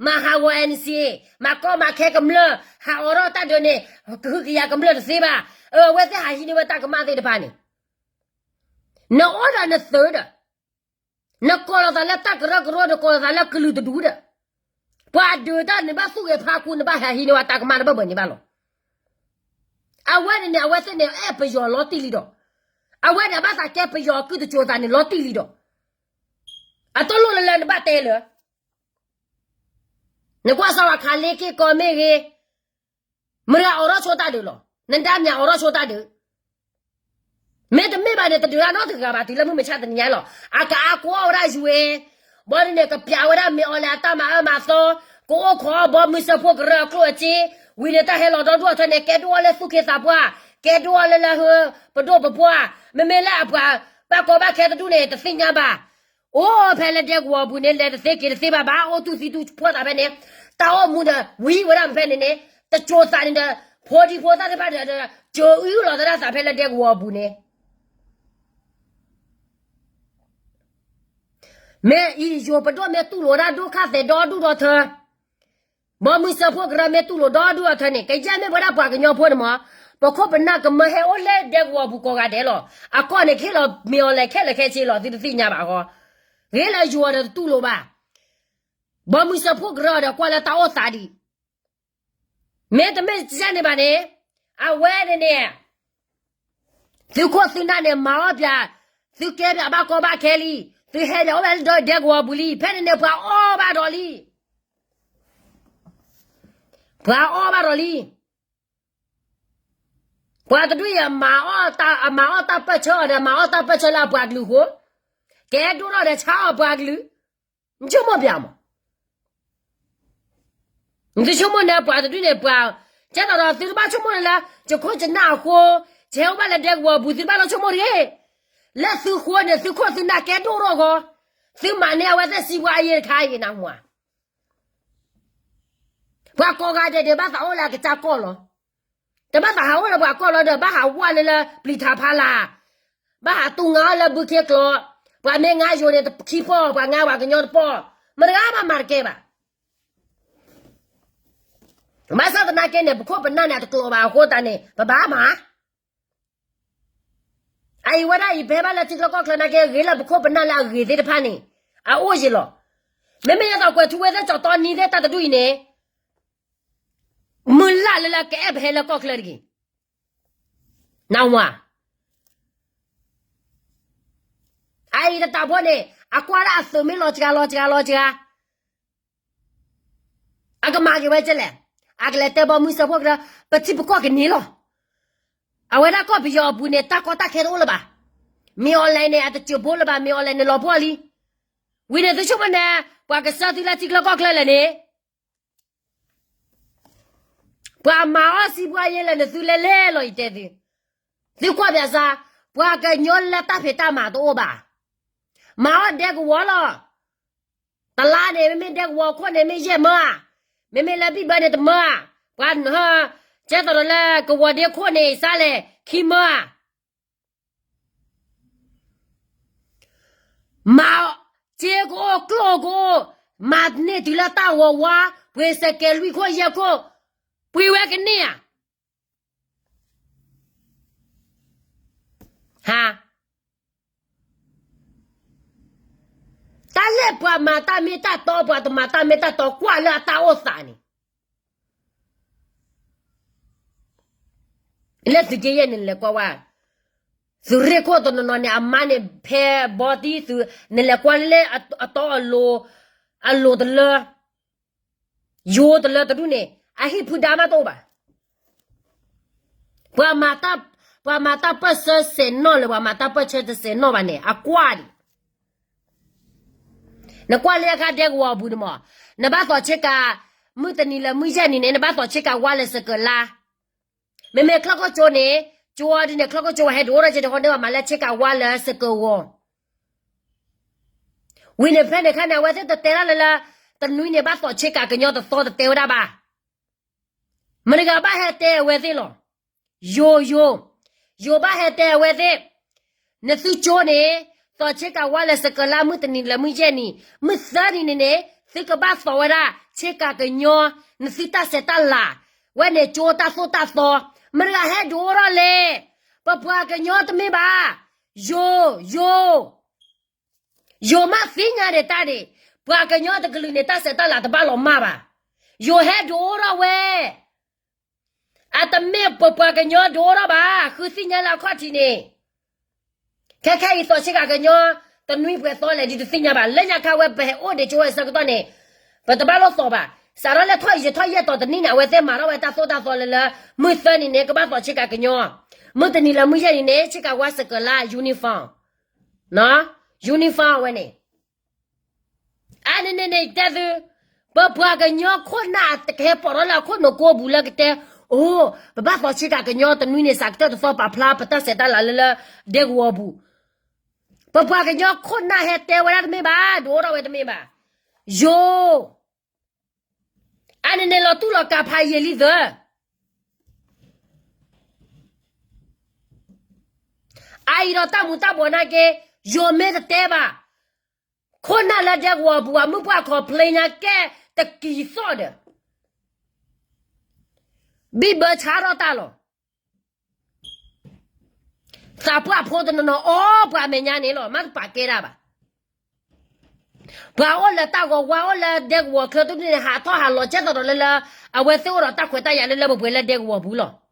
မၤဟးဂီၤ N C A မၤကီမၤခဲကမျၢၢ် ဟးအိးထီၣ်တၢ်ဒုးန့ၣ် ကဟုကယာ်ကမျၢၢ်တသ့ဘၣ်. အဝဲသ့ၣ်ဟးဟံးန့ၢ်ဝဲတၢ်ကမၣ်သ့ၣ်တဖၣ်န့ၣ် နအိၣ်ဒီးနသုးဒီး နကိးလီၤသးလၢတၢ်ကရၢကရိ နကိးလီၤသးလၢကလုာ်တဒူၣ်ဒီး ပှၤဒုးတၢ်န့ၣ်ဘၣ်သူၣ်ဂဲၤဖးခူ နဘၣ်ဟးဟံးန့ၢ်ဝဲတၢ်ကမၣ်တဘၢၣ်ဘၢၣ်န့ၣ်ဘၣ်လီၤ. အဝဲန့ၣ်န့ၣ် အဝဲသ့ၣ်န့ၣ် အဲၣ်ပယီၤလီၤတံၢ်လံဒီး အဝဲန့ၣ်အဘၣ်သးကဲပယီၤအကုၢ်တစိၤသးန့ၣ်လီၤတံၢ်လံဒီး အတလိၣ်လၢလၢနဘၣ်တဲလၢ နကွၢ်စၢ်ဝဲခးလ့က့ၢ်ကီမ့ၢ်ဂ့ၤ မတၤအိးထီၣ်ဆိတၢ်ဒုးလီၤ. နဒါမၠးအိးထီၣ်ဆိတၢ်ဒုး မ့တမ့ၢ်ဘၣ်န့ၣ် တဒုးတၢ်နီတဂၤဘၣ် တုၤလၢမုၢ်မဆါတနံၤညါလီၤ. အကအါကွီၢ်ဝဲဒၣ်ယွၤ ဘီဒ်န့ၣ် ကပျးဝဲဒၣ်မ့ၢ်အီၤလဲၤအတၢ်မၤအၢမၤသီ ကအိၣ်ခိးအီၤဘီမုၢ်စၢဖှိၣ်ကရၢအကျိၣ်အစ့ ဝံၤန့ၣ်တၢ်ဟဲလီၤဒီဒူၣ်အီၤထဲန့ၣ် ကဲဒိၣ်အီၤလၢသူၣ်က့သးပှၢ် ကဲဒိၣ်အီၤလၢလၢဟၢ ပဒိၣ်ပပှၢ် မ့မ့ၢ်လၢအပှၤဘၣ်ကီဘၣ်ခဲတဒူၣ်န့ၣ် တသ့ၣ်ညါဘၣ် အိၣ်ဖဲလၢဒဲကဝီၤအပူၤန့ၣ် လဲၤတသ့က့ၤတသ့ဘၣ်ဘၣ် အိၣ်တူၢ်သံတူၢ်ဖှီၣ်သးဖဲန့ၣ် တၢ်အိၣ်မူဒီးဝံၤဝဲဒၣ်ဖဲန့ၣ်န့ၣ် တစိၤသးန့ၣ်ဒီး ဖိဒံဖိသၣ်သ့ၣ်တဖၣ်ဒီး ကၢအုၣ်လီၤသဒၣ်သးဖဲလၢဒဲကဝီၤအပူၤန့ၣ် မ့ၢ်အံၤယိၤပဒိၣ်မ့ၢ်တူၢ်လိာ်ဒၣ် ဒိၣ်ခၣ်သဲးဒီဒူၣ်ဒီထၢ ဘီမုၢ်စၢဖှိၣ်ကရၢမ့ၢ်တူၢ်လိာ်ဒီဒူၣ်ဒီထၢန့ၣ် ကယဲၢ်မ့ၢ်ဝဲဒၣ်ပှၤကညီဖိန့ၣ်မး ပခိၣ်ပနၢ်ကမၢဟဲအိၣ်လၢဒဲကဝီၤအပူၤကိးဂၤဒဲးလီၤ. အကီၢ်န့ၣ် ကဟ့ၣ်လီၤမ့ၢ်အီၤလဲၤခဲလၢာ်ခဲဆ့လီၤ သုတသ့ၣ်ညါဘၣ်ဃီ ဂ့ၤလၢယိၤဒီးတတူၢ်လိာ်ဘၣ် ဘီမုၢ်စၢဖှိၣ်ကရၢဒီးကွၢ်လၢတၢ်အိၣ်သးဒံး မ့တမ့ၢ်ကစၢ်န့ၣ်ဘၣ်န့ၣ် အဝဲန့ၣ်န့ၣ် သုခိၣ်သုနၢ်န့ၣ် မၤအီၣ်ပၠး သုကဲပၠးဘၣ်ကီဘၣ်ခဲလံ, သုဟဲပၠးအိၣ်ဝဲလၢဒဲကဝီၤပူၤလံ, ဖဲန့ၣ်န့ၣ် ပှၤအီၣ်ဘၣ်ဒီးလံ, ပှၤအီၣ်ဘၣ်ဒီးလံ. ပှၤတဒူၣ်အံၤ အမၤအီၣ်တၢ်ပၢၢ်ဆၢအီၤဒီး မၤအီၣ်တၢ်ပၢၢ်ဆၢလၢအပှၤကလုာ်အဃိ, ကဲဒိၣ်ထီၣ်ဒီးဆါအီၣ်ပှၤကလုာ်, နဆိကမိၣ်ပၠးမး နသုဆိကမိၣ်န့ၣ် ပှၤတဒူၣ်န့ၣ် ပှၤ ကဲသိးဒီးသုတဘၣ်ဆိကမိၣ်န့ၣ်လၢ ယခိၣ်ယနၢ်အဃိ, ယဟဲအိၣ်ဘၣ်လၢဒဲကဝီၤအပူၤ သုတဘၣ်လီၤဆိကမိၣ်တဂ့ၤ. လၢသုဃိန့ၣ် သုခိၣ်သုနၢ်ကဲဒိၣ်ထီၣ်အဂီၢ်, သုမၤန့ၢ်အဝဲသ့ၣ်စံးဘှါအယ့ၢ်တခါအံၤနၢ်ဟူဧါ. ပှၤကိးဂၤဒဲးန့ၣ် ဘၣ်သးအိၣ်လၢအကစၢ်ကီၢ်လီၤ. တဘၣ်သးဟးအိၣ်လၢပှၤကီၢ်လီၤဒီး ဘၣ်ဟးဝဲလၢလၢပျံၤထးဖးလာ်, ဘၣ်ဟးတူၢ်ငါအီၣ်လၢဘုခ့ကျိ, ပှၤမ့ၢ်ငါယိၤန့ၣ် တခံပီၢ်, ပှၤငါပှၤကညီတပီၢ်, မတဂၤမၤမၤတကဲဘၣ်. ဘၣ်ဆၣ်သနာ်က့န့ၣ် ပခိၣ်ပနၢ်န့ၣ်အတကျိၤဘၣ်အဃိသတးန့ၣ် ပဘၣ်မၤ အအံၤဝဲဒၣ်အံၤ ပဟဲဘၣ်လၢထံချၢကီၢ်ချၢနာ်က့ ဂ့ၤလၢပခိၣ်ပနၢ်လၢအဂ့ၤသ့ၣ်တဖၣ်န့ၣ် အအိၣ်ယံၤလီၤ. မ့မ့ၢ်ယဲသိးကွဲးထူဝဲသ့ၣ်ကၠီၤတီနံၤသ့ၣ်တၢ်တဒူၣ်အံၤန့ၣ် မုၢ်လၢ်လၢလၢကအဲၣ်ပဟဲလၢကီၢ်ချၢတဂ့ၤ. နၢ်ဟူဧါ. အအံၤတတးဖိန့ၣ် အကွၢ်ဒၣ်အသုးမ့ၢ်လီၤစှၤလီၤစှၤလီၤစှၤ အကမၤက့ၤဝဲကလဲၣ်, အကလဲၤတဲဘီမုၢ်စၢဖှိၣ်ကရၢ ပထံပကီၢ်ကန့ၢ်လီၤ. အဝဲဒၣ်ကီၢ်ပယီၤအပူၤန့ၣ် တၢ်ကီတၢ်ခဲတအိၣ်လၢၤဘၣ်. မ့ၢ်အီၤလဲၣ်န့ၣ် အတစၢၤဘိလၢၤဘၣ်, မ့ၢ်အီၤလဲၣ်န့ၣ်လီၤပှီၢ်လံ. ဝံၤန့ၣ်သုဆိကမိၣ်န့ၣ် ပှၤကစၢ်သုလၢထံချၢကီၢ်ချၢလဲၣ်န့ၣ် ပှၤမၤအီၣ်စံးဘှါယဲလဲၣ်န့ၣ် သုလဲၤလဲၤလီၤယတဲသု, သုကွၢ်ပၠးစၢ်, ပှၤကညီလၢတၢ်ဖံးတၢ်မၤတအိၣ်ဘၣ်. မၤအီၣ်ဒဲကဝီၤလီၤ. တလါန့ၣ် မ့မ့ၢ်ဒဲကဝီၤခိၣ်န့ၣ် မ့ၢ်ယဲၢ်မၢဧါ, မ့မ့ၢ်လၢဘံၣ်ဘၢန့ၣ်တမၢဧါ, ပှၤနဟၢ ကဲသိးဒီးလၢကဝီၤဒ့ခိၣ်န့ၣ် စးလဲၣ် ခံမၢဧါ. မၤစ့ကအိၣ်ကျိၣ်ကအိၣ်, မၤန့ၢ်တုၤလၢတၢ်ဂီၤဝါ, ပှ့ၤစဲးကဲးလွံၢ်ခိၣ်ယဲၢ်ခိၣ်, ပှ့ၤဝဲကန့ၢ်ဧါ. ဟါ, တၢ်လၢပှၤမၤတၢ်မ့ၢ်တၢ်တီ ပှၤတမၤတၢ်မ့ၢ်တၢ်တီ ကွၢ်လၢအတၢ်အိၣ်သးန့ၣ် လၢသုးက့ယဲၢ်န့ၣ် နလဲၤကွၢ်ဝဲ, သုးရ့ၣ်ခိၣ်တနီၤနီၤန့ၣ် အမါန့ၣ်ဖဲဘီတံၢ်သုး, နလဲၤကွၢ်လၢအတီအလိၤ, အလိၤတလၢ, ယိၤတလၢတဒူၣ်န့ၣ် အဟံၣ်ဖုဒါမးတအိၣ်ဘၣ်. ပှၤမၤတၢ်, ပှၤမၤတၢ်ပၢၢ်ဆၢစဲးနီၣ်လၢၤ ပှၤမၤတၢ်ပၢၢ်ဆၢတစဲးနီၣ်ဘၣ်န့ၣ် အကွၢ်ဒံး. နကွၢ်လၢအခါဒဲကဝီၤအပူၤန့ၣ်မး, နဘၣ်သိးဆ့ကၤ မုၢ်တနံၤလၢမုၢ်ယဲၢ်နံၤန့ၣ် နဘၣ်သိးဆ့ကၤဝါလၢစကၢၤလါ. မ့မ့ၢ်ချၢၣ်ခိၣ်ကၠိန့ၣ်, ကၠိဒ်န့ၣ် ချၢၣ်ခိၣ်ကၠိဝဲဟဲဒိၣ်ထီၣ်ကဲတဟီန့ၢ်ဘၣ်မးလၢဆ့ကၤဝါလၢစကၢၤဂီၤ ဝံၤန့ၣ်ဖဲန့ၣ်ခါန့ၣ် အဝဲသ့ၣ်တတဲဒၣ်လၢလၢ တနွံန့ၣ်ဘၣ်သိးဆ့ကၤကညီတသီတတဲဝဲဒၣ်ဘၣ်. မတၤတဂၤဘၣ်ဟဲတဲအဝဲသ့ၣ်လီၤ. ယိၤ, ယိၤ, ယိၤဘၣ်ဟဲတဲအဝဲသ့ၣ်, နသုကၠိန့ၣ် သိးဆ့ကၤဝါလၢစကၢၤလါ မုၢ်တနံၤလၢမုၢ်ယဲၢ်နံၤ, မုၢ်သၢနံၤန့ၣ်န့ၣ် သုကဘၣ်သိးဝဲဒၣ် ဆ့ကၤကညီ နသုတၢ်ဆဲးတၢ်လၤ, ဝဲန့ၣ်ကၠိတၢ်သိၣ်တၢ်သီ, မတၤတဂၤဟဲဒိၣ်ထီၣ်လဲၣ်. ပပှၤကညီတမ့ၢ်ဘၣ်. ယိၤ, ယိၤ ယိၤမးသ့ၣ်ညါန့ၣ်တၢ်န့ၣ်, ပှၤကညီတကလုာ်န့ၣ် တၢ်ဆဲးတၢ်လၤတဘၣ်လီၤမၢ်ဘၣ်. ယိၤဟဲဒိၣ်ထီၣ်ဝဲ, အတမ့ၢ်ပပှၤကညီဒိၣ်ထီၣ်ဘၣ်, ဃုသ့ၣ်ညါလၢအခီၣ်ထံးန့ၣ်, ခဲခဲအံၤသိးဆ့ကၤကညီ တနွံပှဲၤသီလဲၣ်ဒ်တသ့ၣ်ညါဘၣ်. လၢညါခါဝဲပဟဲအိၣ်ဒံးကၠိဝဲအဆၢကတီၢ်န့ၣ်, ပတဘၣ်လိၣ်သိးဘၣ်. စးထီၣ်လၢထီၣ်ယံာ်ယံာ်ထီၣ်ယဲၢ်တီၤတနံၣ်န့ၣ် အဝဲသ့ၣ်မၤထီၣ်ဝဲတၢ်သိၣ်တၢ်သီလၢလၢ မုၢ်သၢနံၤန့ၣ် ကဘၣ်သိးဆ့ကၤကညီ, မုၢ်တနံၤလၢမုၢ်ယဲၢ်နံၤန့ၣ် ဆ့ကၤဝါစကၢၤလါ uniform, uniform အဝဲန့ၣ် အါန့ၣ်န့ၣ်န့ၣ်တဲသု, ပပှၤကညီခိၣ်နၢ်တကဟဲပိာ်ထီၣ်လၢအခိၣ်နူာ်ကိးပူၤလၢကတဲ, အိၣ် ပဘၣ်သိးဆ့ကၤကညီတနွံန့ၣ် စးကတၢၢ်တသီပာ်ဖျါပတၢ်ဆဲးတၢ်လၤလၢလၢ ဒဲကဝီၤပူၤ. ပပှၤကညီခိၣ်နၢ်ဟဲတဲဝဲဒၣ်တမ့ၢ်ဘၣ်, ဒိၣ်ထီၣ်ဝဲတမ့ၢ်ဘၣ်. ယိၤ အါန့ၣ်န့ၣ်လီၤတူၢ်လီၤကၤဖးယံာ်လံသၢ အအံၤဒီးတၢ်မူၤတၢ်ဘှီးနာ်က့, ယိၤမ့ၢ်တတဲဘၣ်, ခိၣ်နၢ်လၢဒဲကဝီၤပူၤ အမုၢ်ပှၢ် complain ညါကဲတကံၤသီၣ်ဒီး ဘံၣ်ဘၢဆါထီၣ်တၢ်လီၤ. သးပှၢ်ဖိတနီၤနီၤအီၣ်ပှၤအမဲာ်ညါန့ၣ်လီၤ, မ့ၢ်တပာ်ကဲဒၣ်ဘၣ်. ပှၤအိၣ်လၢတၢ်ဂီၤဝါအိၣ်လၢဒဲကဝီၤချၢတဒူၣ်န့ၣ် ဟးထီၣ်ဟးလီၤကဲသိးဒီးလၢလၢ အဝဲသ့ၣ်အိၣ်ဒီးတၢ်ခွဲးတၢ်ယာ်လၢလၢပှဲၤပှဲၤလၢဒဲကဝီၤပူၤလီၤ.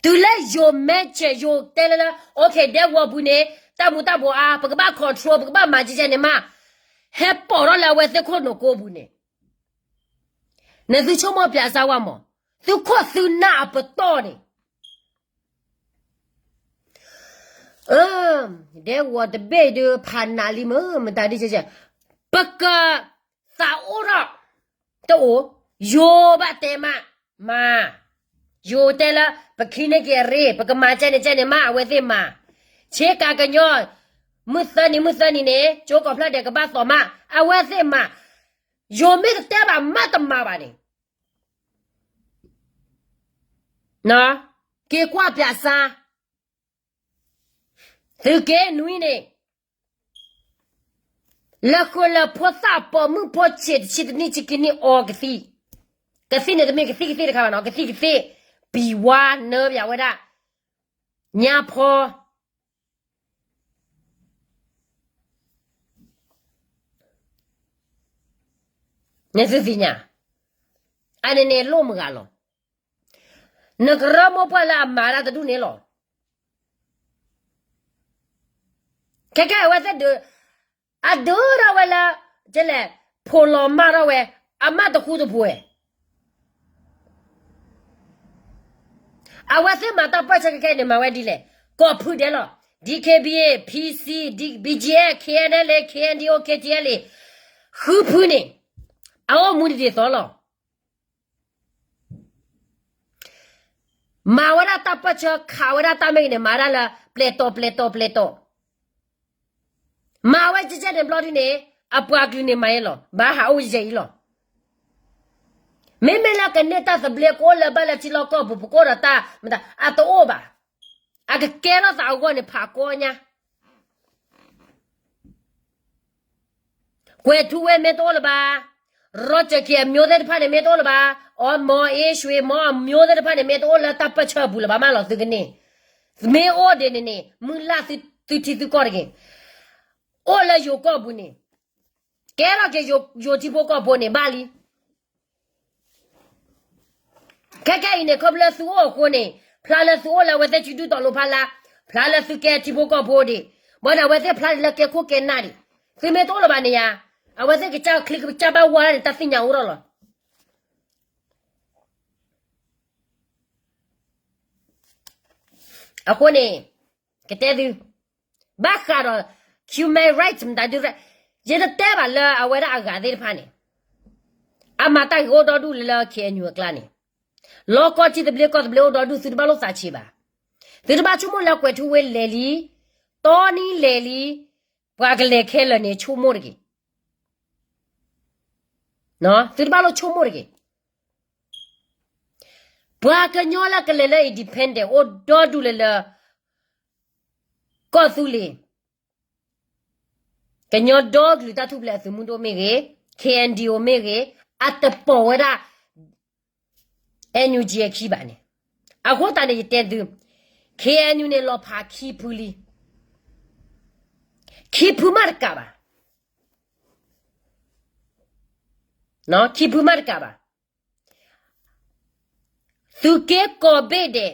တုၤလၢယိၤမဲာ်ဆဲးယိၤတဲလၢလၢ okay ဒဲကဝီၤပူၤန့ၣ် တၢ်မူၤတၢ်ဘှီးအါ ပကဘၣ် control ပကဘၣ်မၤကဲကဲန့ၣ်မး, ဟဲပိာ်ထီၣ်လၢအဝဲသ့ၣ်ခိၣ်နူာ်ကိးပူၤန့ၣ်, နသုဆိကမိၣ်ပၠးစၢ်ဝဲမး, သုခိၣ်သုနၢ်အပတီၢ်န့ၣ် ဒဲကဝီၤတဘ့ၣ်ဒုးဖးနးလံမ့ၢ် မတၤဒ်ကဲကဲ, ပကသးအိၣ်ထီၣ်တအိၣ်, ယိၤဘၣ်တဲမး, မၤ, ယိၤတဲလၢ ပခံန့ၢ်က့ၤအရ့ ပကမၤကဲန့ၣ်ကဲန့ၣ်မး အဝဲသ့ၣ်မၤ, ဆ့ကၤကညီ မုၢ်သၢနံၤမုၢ်သၢနံၤန့ၣ် ကၠိကိးဖျၢၣ်ဒဲးကဘၣ်သိးမး အဝဲသ့ၣ်မၤ, ယိၤမ့ၢ်တတဲဘၣ်မးတမၤဘၣ်န့ၣ် က့ၤကွၢ်ပၠးစၢ်, သုးက့နွံန့ၣ် လၢဃုလၢဖိသၣ်ပိာ်မုၣ်ဖိဆံးတဆံတနံၣ်ဆံခံနံၣ်အီကသံၣ်, ကသံၣ်န့ၣ်တမ့ၢ်ကသံၣ်ကသ့ၣ်တခါဘၣ်နီၤ, ကသံၣ်ကသ့ၣ် ပံၤဝါနၢပၠးဝဲဒၣ် ညါဖီ နသုသ့ၣ်ညါ, အန့ၣ်န့ၣ်လိၣ်မုၢ်ဂၤလီၤ. နကရၢမိၢ်ပှၢ်လၢအမၤတၢ်တဒူၣ်န့ၣ်လီၤ. ခဲကဲအဝဲသ့ၣ်ဒုး, အဒုးထီၣ်ဝဲလၢ, ကလဲၣ်, ဖိးလီၤမၢ်ထီၣ်ဝဲ, အမၢ်တဃူတဖိးဝဲ အဝဲသ့ၣ်မၤတၢ်ပၢၢ်ဆၢခဲကဲန့ၣ် မၤဝဲဒ်လဲၣ်, ကိးဖုဒဲးလီၤ, DKBA, PC, BGF, KNLA, KNDO, KTLA, ဃုဖုန့ၣ်, အအိၣ်မူဒ်သိးလီၤ. မၤဝဲဒၣ်တၢ်ပၢၢ်ဆၢခးဝဲဒၣ်တၢ်မ့ၢ်ဂ့ၤန့ၣ် မၤဒၣ်လၢ ပျဲၢ်တီၤ ပျဲၢ်တီၤ ပျဲၢ်တီၤ, မၤဝဲကဲကဲန့ၣ်ဘျီဒ်န့ၣ်, အပှၤကလုာ်န့ၣ်မၤအံၤလီၤ, ဘၣ်ဟးအိၣ်ယဲၢ်အံၤလီၤ. မ့မ့ၢ်လၢကန့ၢ်တၢ်သဘျ့ ကအိၣ်လၢဘၣ်လၢထံလီၢ်ကီၢ်ပူၤ ပကအိၣ်ဒီးတၢ်မတၤ အတအိၣ်ဘၣ်. အကကဲထီၣ်သးအဂီၢ်န့ၣ် ဖးကီညါ ကွဲၤထူဝ့မ့ၢ်တအိၣ်လၢၤဘၣ်, ရီစၢၢ်ခံအမျိုးသ့ၣ်တဖၣ်န့ၣ် မ့ၢ်တအိၣ်လၢၤဘၣ်, အီ မောင်အေးရွှေ မောင်အမျိုးသ့ၣ်တဖၣ်န့ၣ် မ့ၢ်တအိၣ်လၢတၢ်ပၢၢ်ဆၢအပူၤလၢၤဘၣ်မးလီၤ သုကန့ၢ်, မ့ၢ်အိၣ်ဒ်န့ၣ်န့ၣ် မုၢ်လၢ်သုထံသုကီၢ်တဂ့ၤ, အိၣ်လၢယိၤကီၢ်ပူၤန့ၣ်, ကဲထီၣ်က့ၤယိၤထံဖိကီၢ်ဖိန့ၣ်ဘၣ်လံ. ခဲကဲအံၤန့ၣ် ခီဖျိလၢသုအိၣ်အဃိန့ၣ်, ဖျါလၢသုအိၣ်လၢအဝဲသ့ၣ်စုဒုၣ်တီၤလိၤဖးလၢ်, ဖျါလၢသုကဲထံဖိကီၢ်ဖိဒံး, ဘၣ်န့ၣ် အဝဲသ့ၣ်ဖျါလၢကဲခိၣ်ကဲနၢ်ဒံး, သုမ့ၢ်တအိၣ်လၢၤဘၣ်န့ၣ်ယါ, အဝဲသ့ၣ်ကစၢ်ချံကစၢ်ဘၣ်ဝါဒၣ်န့ၣ် တၢ်သ့ၣ်ညါအိၣ်ထီၣ်လီၤ. အဃိန့ၣ် ကတဲသု, ဘၣ်ဃးဒီး human rights မတၤဒု, ယတတဲဘၣ်လၢအဝဲဒၣ်အဂၤသ့ၣ်တဖၣ်န့ၣ် အမၤတၢ်ဂ့ၤအိၣ်ဒီဒူၣ်လၢလၢ K N U အကျါန့ၣ်, လီကီထံသဘျ့ကီၢ်သဘျ့အိၣ်ဒီဒူၣ် သုတဘၣ်လိၣ်သးဆံးဘၣ်. သုတဘၣ်ဆိကမိၣ်လၢကွဲးထူဝ့လဲၤလံ, တီနံၤလဲၤလံ, ပှၤကလဲၤခဲလၢာ်န့ၣ် ဆိကမိၣ်တဂ့ၤ. သုတဘၣ်လိၣ်ဆိကမိၣ်တဂ့ၤ. ပှၤကညီလၢကလဲၤလၢ independent အိၣ်ဒီဒူၣ်လၢလၢ ကီၢ်သူလ့ၤ, ကညီဒီကလုာ်တၢ်ထူၣ်ဖျဲးအသုးမုၢ်ဒိၣ်မ့ၢ်ဂ့ၤ, K N D O မ့ၢ်ဂ့ၤ, အတပိာ်ဝဲဒၣ် N U G အခံဘၣ်န့ၣ်. အဃိသတးန့ၣ် ယတဲသု, K N U န့ၣ် လီၤဖးခံဖုလံ. ခံဖုမးတကးဘၣ်. ခံဖုမးတကးဘၣ်. သုးက့ကိးဘ့ၣ်ဒဲး,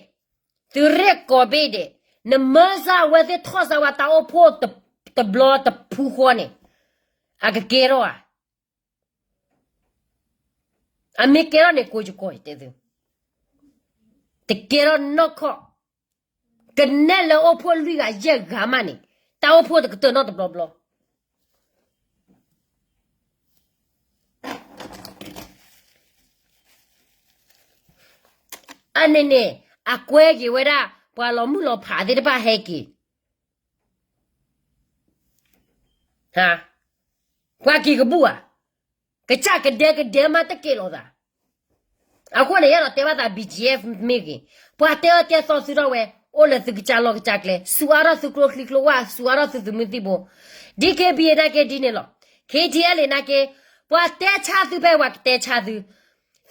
သုးရ့ၣ်ကိးဘ့ၣ်ဒဲး, နမၢစၢ်ဝဲသ့ၣ်ထီၣ်စၢ်ဝဲတၢ်အိၣ်ဖှိၣ်တဘျီတဖုဃီန့ၣ်, အကကဲထီၣ်ဧါ. အမ့ၢ်ကဲထီၣ်န့ၣ် ကိးယကီၢ်တဲသု, တကဲထီၣ်နီၢ်ခီၣ်, ကနဲၣ်လၢအိၣ်ဖှိၣ်လွံၢ်ဂၤယဲၢ်ဂၤမးန့ၣ်, တၢ်အိၣ်ဖှိၣ်တကတၢၢ်နီတဘျီဘျီ. အန့ၣ်န့ၣ် အကွဲက့ၤဝဲဒၣ် ပှၤလီၤမုၢ်လီၤဖးသ့ၣ်တဖၣ်ဟဲက့ၤ ပှၤက့ၤကဘူၣ်ဧါ, ကစၢ်ကဒဲကဒဲမးတက့ၢ်လိာ်သး. အဃိန့ၣ် ယအဲၣ်ဒိးတဲဘၣ်သး B G F မ့ၢ်ဂ့ၤ, ပှၤတဲအၢတဲသီသုထီၣ်ဝဲ, အိၣ်လၢသုကစၢ်လီၢ်ကစၢ်ကျဲ, စူးအါထီၣ်သုကျိချံကျိဝၣ်, စူးအါထီၣ်သုသုးမုၢ်သံၣ်ဘိ, D K B A နာ်က့ဒ်န့ၣ်လီၤ, K T L A နာ်က့, ပှၤတဲဆါသုဖဲပှၤကတဲဆါသု,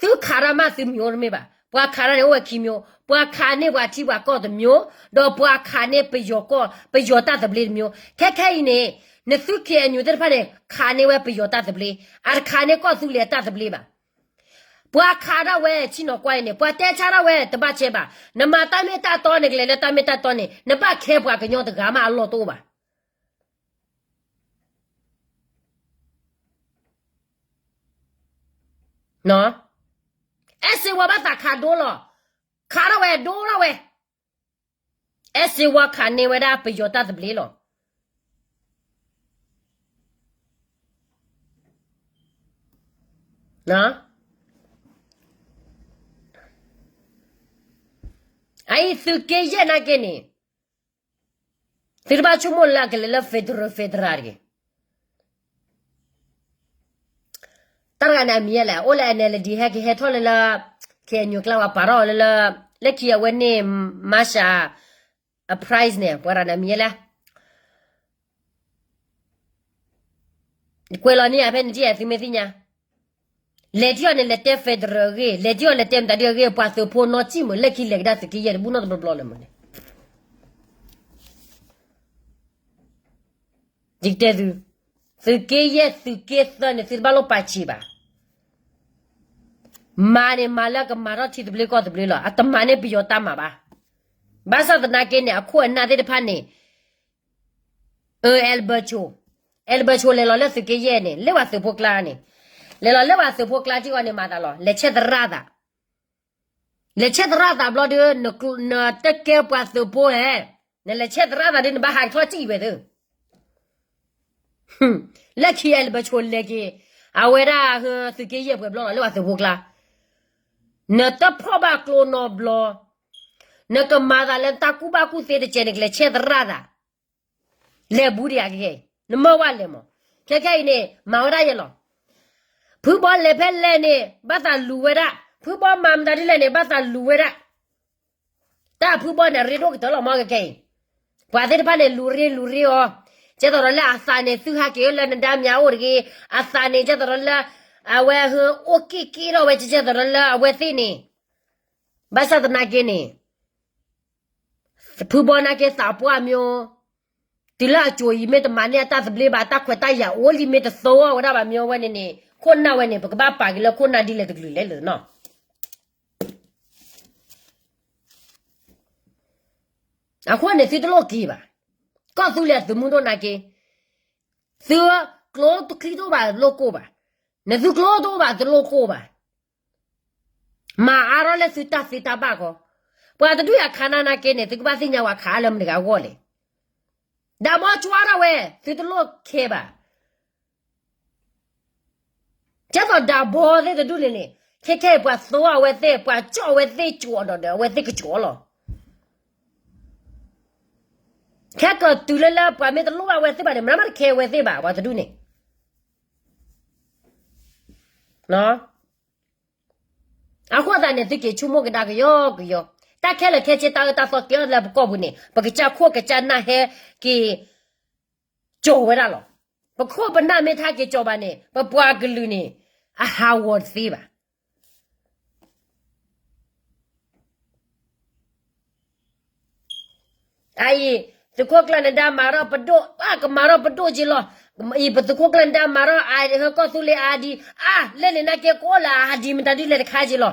သုခးတၢ်မးသုမံၤအိၣ်တမ့ၢ်ဘၣ်, ပှၤခးတၢ်န့ၣ်အိၣ်ဝဲခံမျိုး, ပှၤခးန့ၢ်ပှၤထံပှၤကီၢ်တမျိုး, ဒီးပှၤခးန့ၢ်ပယီၤကီၢ် ပယီၤတၢ်သဘျ့တမျိုး, ခဲခဲအံၤန့ၣ်, နသု K N U သ့ၣ်တဖၣ်န့ၣ် ခးန့ၢ်ဝဲပယီၤတၢ်သဘျ့, အတခးန့ၢ်ကီၢ်သူလ့ၤအတၢ်သဘျ့ဘၣ်. ပှၤခးဒၣ်ဝဲဆ့ၣ်နီၤကွၢ်အံၤန့ၣ်, ပှၤတဲဆါဒၣ်ဝဲတဘၣ်ကဲဘၣ်, နမၤတၢ်မ့ၢ်တၢ်တီန့ၣ် ကလဲၤလၢတၢ်မ့ၢ်တၢ်တီန့ၣ် နဘၣ်ခဲပှၤကညီတဂၤမးအလီၢ်တအိၣ်ဘၣ်. အဲၣ်စ့ဝါဘၣ်သးခးဒိလီၤ, ခးထီၣ်ဝဲဒိထီၣ်ဝဲ, အဲၣ်စ့ဝါခးန့ၢ်ဝဲဒၣ်ပယီၤတၢ်သဘျ့လီၤ. အအံၤသုးက့ယဲၢ်နာ်က့န့ၣ်, သုတဘၣ်ဆိကမိၣ်လၢအကလဲၤလၢ federal federal တဂ့ၤ. တၢ်တဂၤန့ၣ်အမံၤယဲလဲၣ်, အိၣ်လၢ N L D ဟဲက့ၤဟဲထီၣ်လၢလၢ K N U ကျါဝဲပာ်ထီၣ်လၢလၢ, လၢခံအဝဲန့ၣ် Masha a prize န့ၣ် ပှၤတဂၤန့ၣ်အမံၤယဲလဲၣ်. ကွဲးလီၤန့ၢ်ယၤဖဲန့ၣ် တယဲၢ်သုမ့ၢ်သ့ၣ်ညါ, လဲၤထံၣ်အီၤန့ၣ် လဲၤတဲ federal အဂ့ၢ်, လဲၤထံၣ်အီၤလဲၤတဲမတၤဒုအဂ့ၢ်, ပှၤသုးဖိနီၢ်စံၣ်မုာ် လၢခံလဲၤကဒါသုးက့ယဲၢ်တဘူၣ်နီတဘျီဘျီလၢၤမးန့ၣ်. ယကတဲသု, သုးက့ယဲၢ်သုးက့သၢန့ၣ် သုတဘၣ်လိၣ်ပာ်ဆံးဘၣ်. မၤန့ၣ်မၤလၢကမၤထီၣ်ထံသဘျ့ကီၢ်သဘျ့လီၤ, အတမၤန့ၢ်ပယီၤတၢ်မၤဘၣ်. ဘၣ်ဆၣ်သနာ်က့န့ၣ် အခိၣ်အနၢ်သ့ၣ်တဖၣ်န့ၣ်, အၢ အဲလ်ဘၢၣ်ဆိ, အဲလ်ဘၢၣ်ဆိလဲၤလီၤလၢသုးက့ယဲၢ်န့ၣ် လၢပှၤသုးဖိကျါန့ၣ်, လဲၤလီၤလၢပှၤသုးဖိကျါထံအီၤန့ၣ် မၤသးလီၤ, လဲၤဆဲးသရၣ်သး လဲၤဆဲးသရၣ်သးဘျီဒီး နတကဲပှၤသုးဖိဧါ, နလဲၤဆဲးသရၣ်သးဒီး နဘၣ်ဟးကထီၣ်စံၣ်ဝဲသ့ၣ် လၢခံအဲလ်ဘၢၣ်ဆိလဲၤက့ၤ, အဝဲဒၣ်သုးက့ယဲၢ်ပှဲၤဘျီလီၤ လၢပှၤသုးဖိကျါ, နတဖီၣ်ဘၣ်ကျိနီတဘျီ, နကမၤသးလၢနတၢ်ကူၣ်ဘၣ်ကူၣ်သ့တကဲးန့ၣ် ကလဲၤဆဲးသရၣ်သး လဲၤဘူးဒံးဧါကဲ, နမၢဝဲလဲၤမး, ခဲခဲအံၤန့ၣ် မၤဝဲဒၣ်ယဲလီၤ. ဖုဘီလဲၤဖဲလဲၣ်န့ၣ် ဘၣ်သးလူၤဝဲဒၣ်, ဖုဘီမၤမတၤဒ်လဲၣ်န့ၣ် ဘၣ်သးလူၤဝဲဒၣ်. တၢ်ဖုဘီန့ၣ် အရ့ဒိၣ်ကတၢၢ်လီၤမး ခဲခဲအံၤ, ပှၤသ့ၣ်တဖၣ်န့ၣ် လူၤရ့လူၤရ့အီၤ, ကဲသိးဒီးလၢအသးန့ၣ် သုဟးက့ၤအိၣ်လၢနဒါမၠါအိၣ်တဂ့ၤ, အသးန့ၣ် ကဲသိးဒီးလၢ အဝဲဟဲအိၣ်က့ၣ်က့ၣ်ထီၣ်ဝဲ ကဲသိးဒီးလၢအဝဲသ့ၣ်န့ၣ်, ဘၣ်ဆၣ်သနာ်က့န့ၣ် ဖုဘီနာ်က့သးပှၢ်မၠိ, တုၤလၢအစိၤအံၤမ့ၢ်တမၤန့ၢ်အတၢ်သဘျ့ဘၣ် တၢ်ခွဲးတၢ်ယာ်အိၣ်လံမ့ၢ်တသဝီဝဲဒၣ်ဘၣ်မၠိဝဲန့ၣ်န့ၣ် ခိၣ်နၢ်ဝဲန့ၣ် ပကဘၣ်ပာ်က့ၤလၢခိၣ်နၢ်ဒ်လဲၣ်တကလုာ်လဲၣ်လၢနီၤ. အဃိန့ၣ်သုတလိၣ်က့ၤဘၣ်, ကီၢ်သူလ့ၤအသုးမုၢ်ဒိၣ်နာ်က့, သုကျိတချံတအိၣ်ဘၣ်တလိၣ်ကိၢ်ဘၣ်, နသုကျိတအိၣ်ဘၣ်တလိၣ်ကိၢ်ဘၣ်. မၤအါထီၣ်လၢသုတၢ်သ့တၢ်ဘၣ်ဃီ, ပှၤတဒူၣ်ယၤခးနၤနာ်က့န့ၣ် သုကဘၣ်သ့ၣ်ညါဝဲခးလၢမတၤတဂၤအဂီၢ်လဲၣ်. ဒၣ်မီၢ်ကွၢ်ထီၣ်ဝဲ သုတလိၣ်ခဲဘၣ်. ကဲသိးဒၣ်ဘီသ့ၣ်တဒူၣ်န့ၣ်န့ၣ် ခဲခဲအံၤပှၤသိအဝဲသ့ၣ် ပှၤကၠီၣ်အဝဲသ့ၣ်ကၠီဒီးဒီး အဝဲသ့ၣ်ကကၠီလီၤ. ခဲကတုၤလၢလၢပှၤမ့ၢ်တလိၣ်ဘၣ်ဝဲသ့ၣ်ဘၣ်န့ၣ် မနုၤမးတခဲဝဲသ့ၣ်ဘၣ် ပှၤတဒူၣ်န့ၣ် အဃိသတးန့ၣ် သုက့ၤဆိကမိၣ်ကဒါကယီကယီ, တၢ်ခဲလၢာ်ခဲဆ့တၢ်အၢတၢ်သီကဲထီၣ်လၢပကီၢ်ပူၤန့ၣ် ပကစၢ်ခိၣ်ကစၢ်နၢ်ဟဲက့ၤကၠီၤဝဲဒၣ်လီၤ. ပခိၣ်ပနၢ်မ့ၢ်တဟဲက့ၤကၠီၤဘၣ်န့ၣ် ပပှၤကလုာ်န့ၣ် အဟးဂီၤတသ့ဘၣ်. အအံၤ သုးခိၣ်ကျၢၢ်နဒါမၤထီၣ်ပဒိၣ်, အကမၤထီၣ်ပဒိၣ်က့လီၤ. အံၤ ပသုးခိၣ်ကျၢၢ်နဒါမၤထီၣ်အဟၢကီၢ်သူလ့ၤအါဒံ, အါ လၢန့ၣ်နာ်က့ကိးလၢအါဒံမတၤဒုလဲၣ်တခါက့လီၤ.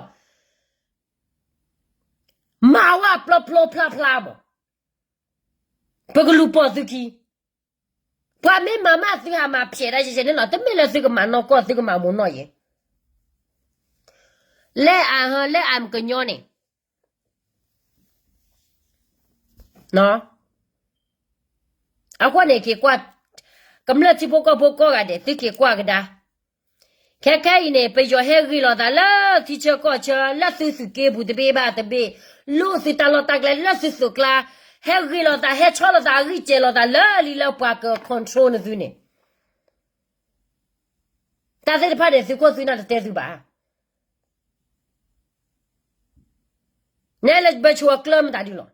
မၤဝဲပျီဖျိဖျါဖျါမး, ပကလူၤပိာ်သုခံ, ပှၤမ့ၢ်မၤမးသုဟးမၤဖျဲးတၢ်ယဲၢ်ယဲၢ်န့ၣ်လီၤ. တမ့ၢ်လၢသုကမၤနီၢ်ကီၢ် သုကမၤမိၢ်နီၢ်ယဲၢ်, လၢအဟၢ လၢအမကညီန့ၣ် အဃိန့ၣ် က့ၤကွၢ်, ကမျၢၢ်ထံဖိကီၢ်ဖိကိးဂၤဒဲး သုက့ၤကွၢ်ကဒါ. ခဲခဲအံၤန့ၣ် ပယီၤဟဲဂ့ၤလိာ်သးလၢထံဆၢကီၢ်ဆၢ လၢသုသုးက့ပူၤတဘ့ၣ်ဘၣ်တဘ့ၣ်, လူၤသုတၢ်လီၢ်တၢ်ကျဲလၢသုသုးကျါ, ဟဲဂ့ၤလိာ်သး ဟဲဆီလိာ်သး အဂံၢ်စဲၤလိာ်သးလၢလံလၢပှၤက control နသုန့ၣ်, တၢ်သ့ၣ်တဖၣ်န့ၣ် သုးခိၣ်သုနၢ်တတဲသုဘၣ်. နဲလၢဘၢဆိအကျၢၢ်မတၤဒုလီၤ.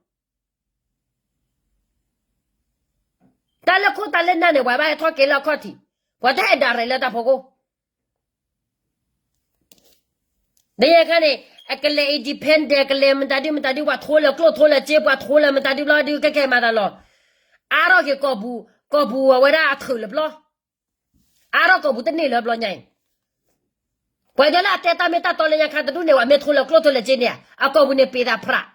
တၢ်လၢခိၣ်တၢ်လၢနၢ်န့ၣ် ပှၤဘၣ်ဟဲထီၣ်က့ၤလၢအခီၣ်ထံး, ပှၤတဟဲဒၣ်ရဲၣ်လၢတၢ်ဖီခိၣ်. ဒီးယဲခါန့ၣ် အကလဲၤ independent ကလဲၤမတၤဒုမတၤဒု ပှၤထိလၢကျိၣ်ထိလၢစ့ ပှၤထိလၢမတၤဒုဘျီဒု ကဲကဲမၤသးလီၤ. အါထီၣ်က့ၤကီၢ်ပူၤ, ကီၢ်ပူၤအဝဲဒၣ်အထုးလၢဘျီ, အါထီၣ်ကီၢ်ပူၤတန့ၢ်လၢဘျီညါအံၤ, ပှၤဒၣ်လၢအတဲတၢ်မ့ၢ်တၢ်တီလၢညါခါတဒူၣ်န့ၣ် ပှၤမ့ၢ်ထိလၢကျိၣ်ထိလၢစ့န့ၣ် အကီၢ်ပူၤန့ၣ်ပ့ၤသးဖြး,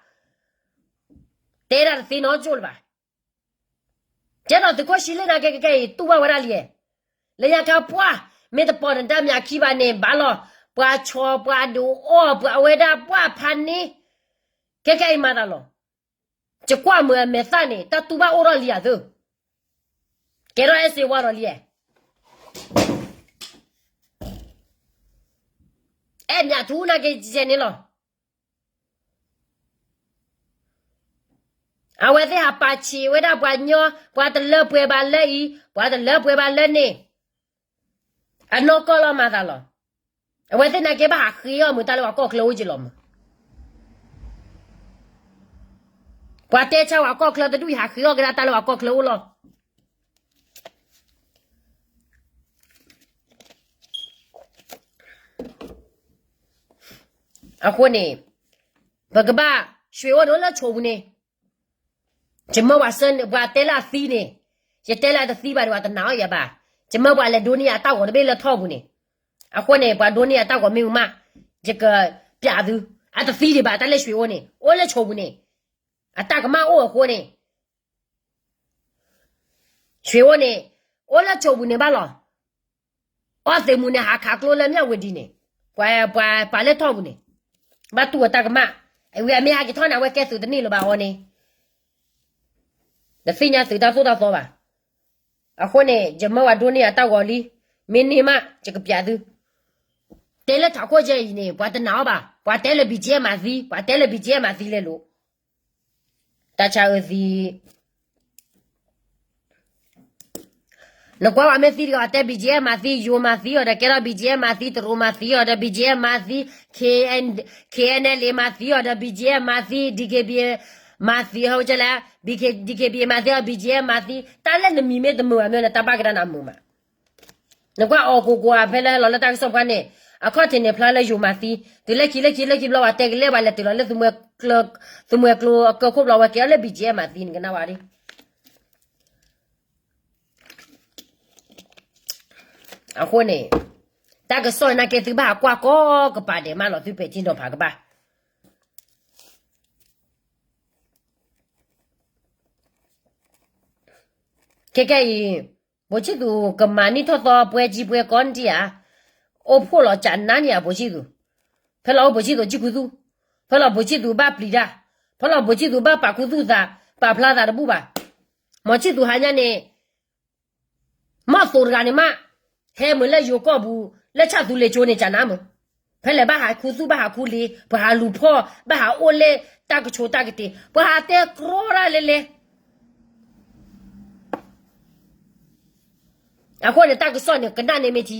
တဲဒၣ်တသ့နီတကၠိၢ်လၢၤဘၣ်. ကဲသိးသုးခိၣ်ဆံလ့ၣ်နာ်က့ ကဲကဲအံၤ တူၢ်ဘၣ်ဝဲဒၣ်လံ, လၢညါခါပှၢ် မ့ၢ်တပိာ်နတၢ်မၠးခံဘၣ်န့ၣ် ဘၣ်လီၤ, ပှၤဆီ ပှၤဒုးအီၣ် ပှၤအဝဲဒၣ်ပှၢ်ဖးန့ၣ်, ကဲကဲအံၤမၤသးလီၤ. ယကွၢ်မုာ်အမဲာ်သၣ်န့ၣ် တၢ်တူၢ်ဘၣ်အိၣ်ထီၣ်လံဧါသု, ကဲထီၣ်အဲၣ်စ့ဝါဒီးလံဧါ, အဲၣ်မၠးထူနာ်က့ယဲၢ်န့ၣ်လီၤ. အဝဲသ့ၣ်ဟးပာ်ဆံးဝဲဒၣ်ပှၤညီ, ပှၤတလၢပှဲၤဘၣ်လၢအံၤ, ပှၤတလၢပှဲၤဘၣ်လၢန့ၣ်, အနီၢ်ကီၢ်လီၤမၤသးလီၤ. အဝဲသ့ၣ်နာ်က့ဘၣ်ဟးဃ့အီၣ်မုာ်တၢ်လၢပှၤကီၢ်ချၢအိၣ်က့ၤလီၤမုာ်, ပှၤတဲဆါပှၤကီၢ်ချၢတဒူၣ်အံၤ ဟးဃ့အီၣ်ကဒါတၢ်လၢပှၤကီၢ်ချၢအိၣ်လီၤ. အဃိန့ၣ် ပကဘၣ် ရွှေအိၣ်န့ၣ်အိၣ်လၢဆိးပူၤန့ၣ်, ယမၢပှၤဆၢန့ၣ် ပှၤတဲလၢအသံန့ၣ်, ယတဲလၢအတသံဘၣ်န့ၣ် ပှၤတနာ်အီၤယၤဘၣ်. ယမၢပှၤလဲၤဒိန့ၢ်အတၢ်ဂီၤတဘ့ၣ်လၢထီၣ်ပူၤန့ၣ်, အဃိန့ၣ် ပှၤဒိန့ၢ်အတၢ်ဂီၤမ့ၢ်မး, ယကပျးသု, အတသံဒံးဘၣ် တၢ်လၢရွှေအိၣ်န့ၣ် အိၣ်လၢဆိးပူၤန့ၣ်, အတၢ်ကမၣ်အိၣ်အဃိန့ၣ် ရွှေအိၣ်န့ၣ် အိၣ်လၢဆိးပူၤန့ၣ်ဘၣ်လီၤ. အီၣ်သုးမုၢ်န့ၣ် ဟးခးကျိလၢမၠၣ်ဝတံၤန့ၣ်, ပှၤ ပှၤ ပှၤလၢထီၣ်ပူၤန့ၣ်, ဘၣ်တူၢ်အတၢ်ကမၣ်, အဝဲအမ့ၢ်ဟဲက့ၤထီၣ်န့ၣ် အဝဲကဲသုးတန့ၢ်လၢၤဘၣ်အီၤန့ၣ်, တသ့ၣ်ညါသုးတၢ်သိၣ်တၢ်သီဘၣ်. အဃိန့ၣ် ယမၢပှၤဒိန့ၢ်အတၢ်ဂီၤလံ, မ့ၢ်န့ၢ်မး ယကပျးသု. တဲလၢထးခိၣ်ယဲအံၤန့ၣ် ပှၤတနာ်အီၤဘၣ်, ပှၤတဲလၢ ဘံၣ်ကၠံအမၤသံ, ပှၤတဲလၢဘံၣ်ကၠံအမၤသံလဲၣ်လိၤ. တၢ်ဆါအၢသံ နကွၢ်ပှၤမ့ၢ်သံတဂၤ တဲ ဘံၣ်ကၠံအမၤသံ, ယိၤမၤသံအီၤဒီး ကဲထီၣ် ဘံၣ်ကၠံအမၤသံ, တရူးမၤသံအီၤဒီး ဘံၣ်ကၠံအမၤသံ, K N, K N L A မၤသံအီၤဒီး ဘံၣ်ကၠံအမၤသံ, D K B A မၤသံ, ဟဲဝဲကလဲၣ်, B K, D K B A မၤသံအီၤ ဘံၣ်ကၠံအမၤသံ, တၢ်လၢနမံၤမ့ၢ်တမုာ်ဘၣ်မ့ၢ်န့ၣ် တၢ်ဘၣ်ကဒါနၤမုာ်မး. နကွၢ်အီၣ်ကိၢ်ကိၢ်ဧါ ဖဲလၢလီၤလၢတၢ်ကစီၣ်ပှၤန့ၣ်, အခီၣ်ထံးန့ၣ်ဖျါလၢယိၤမၤသံ, တုၤလၢခံလၢခံလၢခံဘျီ ပှၤတဲကလဲၣ် ပှၤလဲၤတုၤလီၤလၢ သုးမွဲကျိအကၢၢ်ခိၣ်ဘျီ ဝဲကဲထီၣ်လၢ ဘံၣ်ကၠံအမၤသံ နကနၣ်ဝဲဒၣ်. အဃိန့ၣ် တၢ်ကစီၣ်နာ်က့သုဘၣ်ဟးကွၢ်ကိးကပၤဒဲးမးလီၤ သုပဲာ်ထံနီၤဖးကဘၣ်. ခဲခဲအံၤ ဘိၣ်ဆံၣ်သူးကမၤနံၣ်ထီၣ်သီပှဲၤကံပှဲၤကီနထံၣ်ဧါ, အိၣ်ဖှိၣ်လီၤကးနါန့ၣ်ဧါ ဘိၣ်ဆံၣ်သူး, ဖဲလီၤအိၣ်ဘိၣ်ဆံၣ်သူးကံၢ်ခူသူၣ်, ဖဲလီၤဘိၣ်ဆံၣ်သူးဘၣ်ပျံၤတၢ်, ဖီလီၤ ဘိၣ်ဆံၣ်သူးဘၣ်ပာ်ခူသူၣ်သး ပာ်ဖျါသးတဘူၣ်ဘၣ်. မီၤဆံၣ်သူးဟါညါန့ၣ် မီၢ်သိးတဂၤန့ၣ်မး ဟဲမုာ်လၢယိၤကီၢ်ပူၤ လၢဆၣ်သူလ့ၤကၠိန့ၣ် ကနၣ်မုာ်, ဖဲလဲၣ်ဘၣ်ဟးခူသူၣ်ဘၣ်ဟးခူလ့ၤ ပှၤဟးလူၤဖီၣ် ဘၣ်ဟးအိၣ်လၢတၢ်ကဆိးတၢ်ကတ့ၤ ပှၤဟးတဲကြီဒၣ်လဲၣ်လဲၣ်. အဃိန့ၣ် တၢ်ကစီၣ်န့ၣ် ကနၣ်န့ၢ်မ့ၢ်ထံ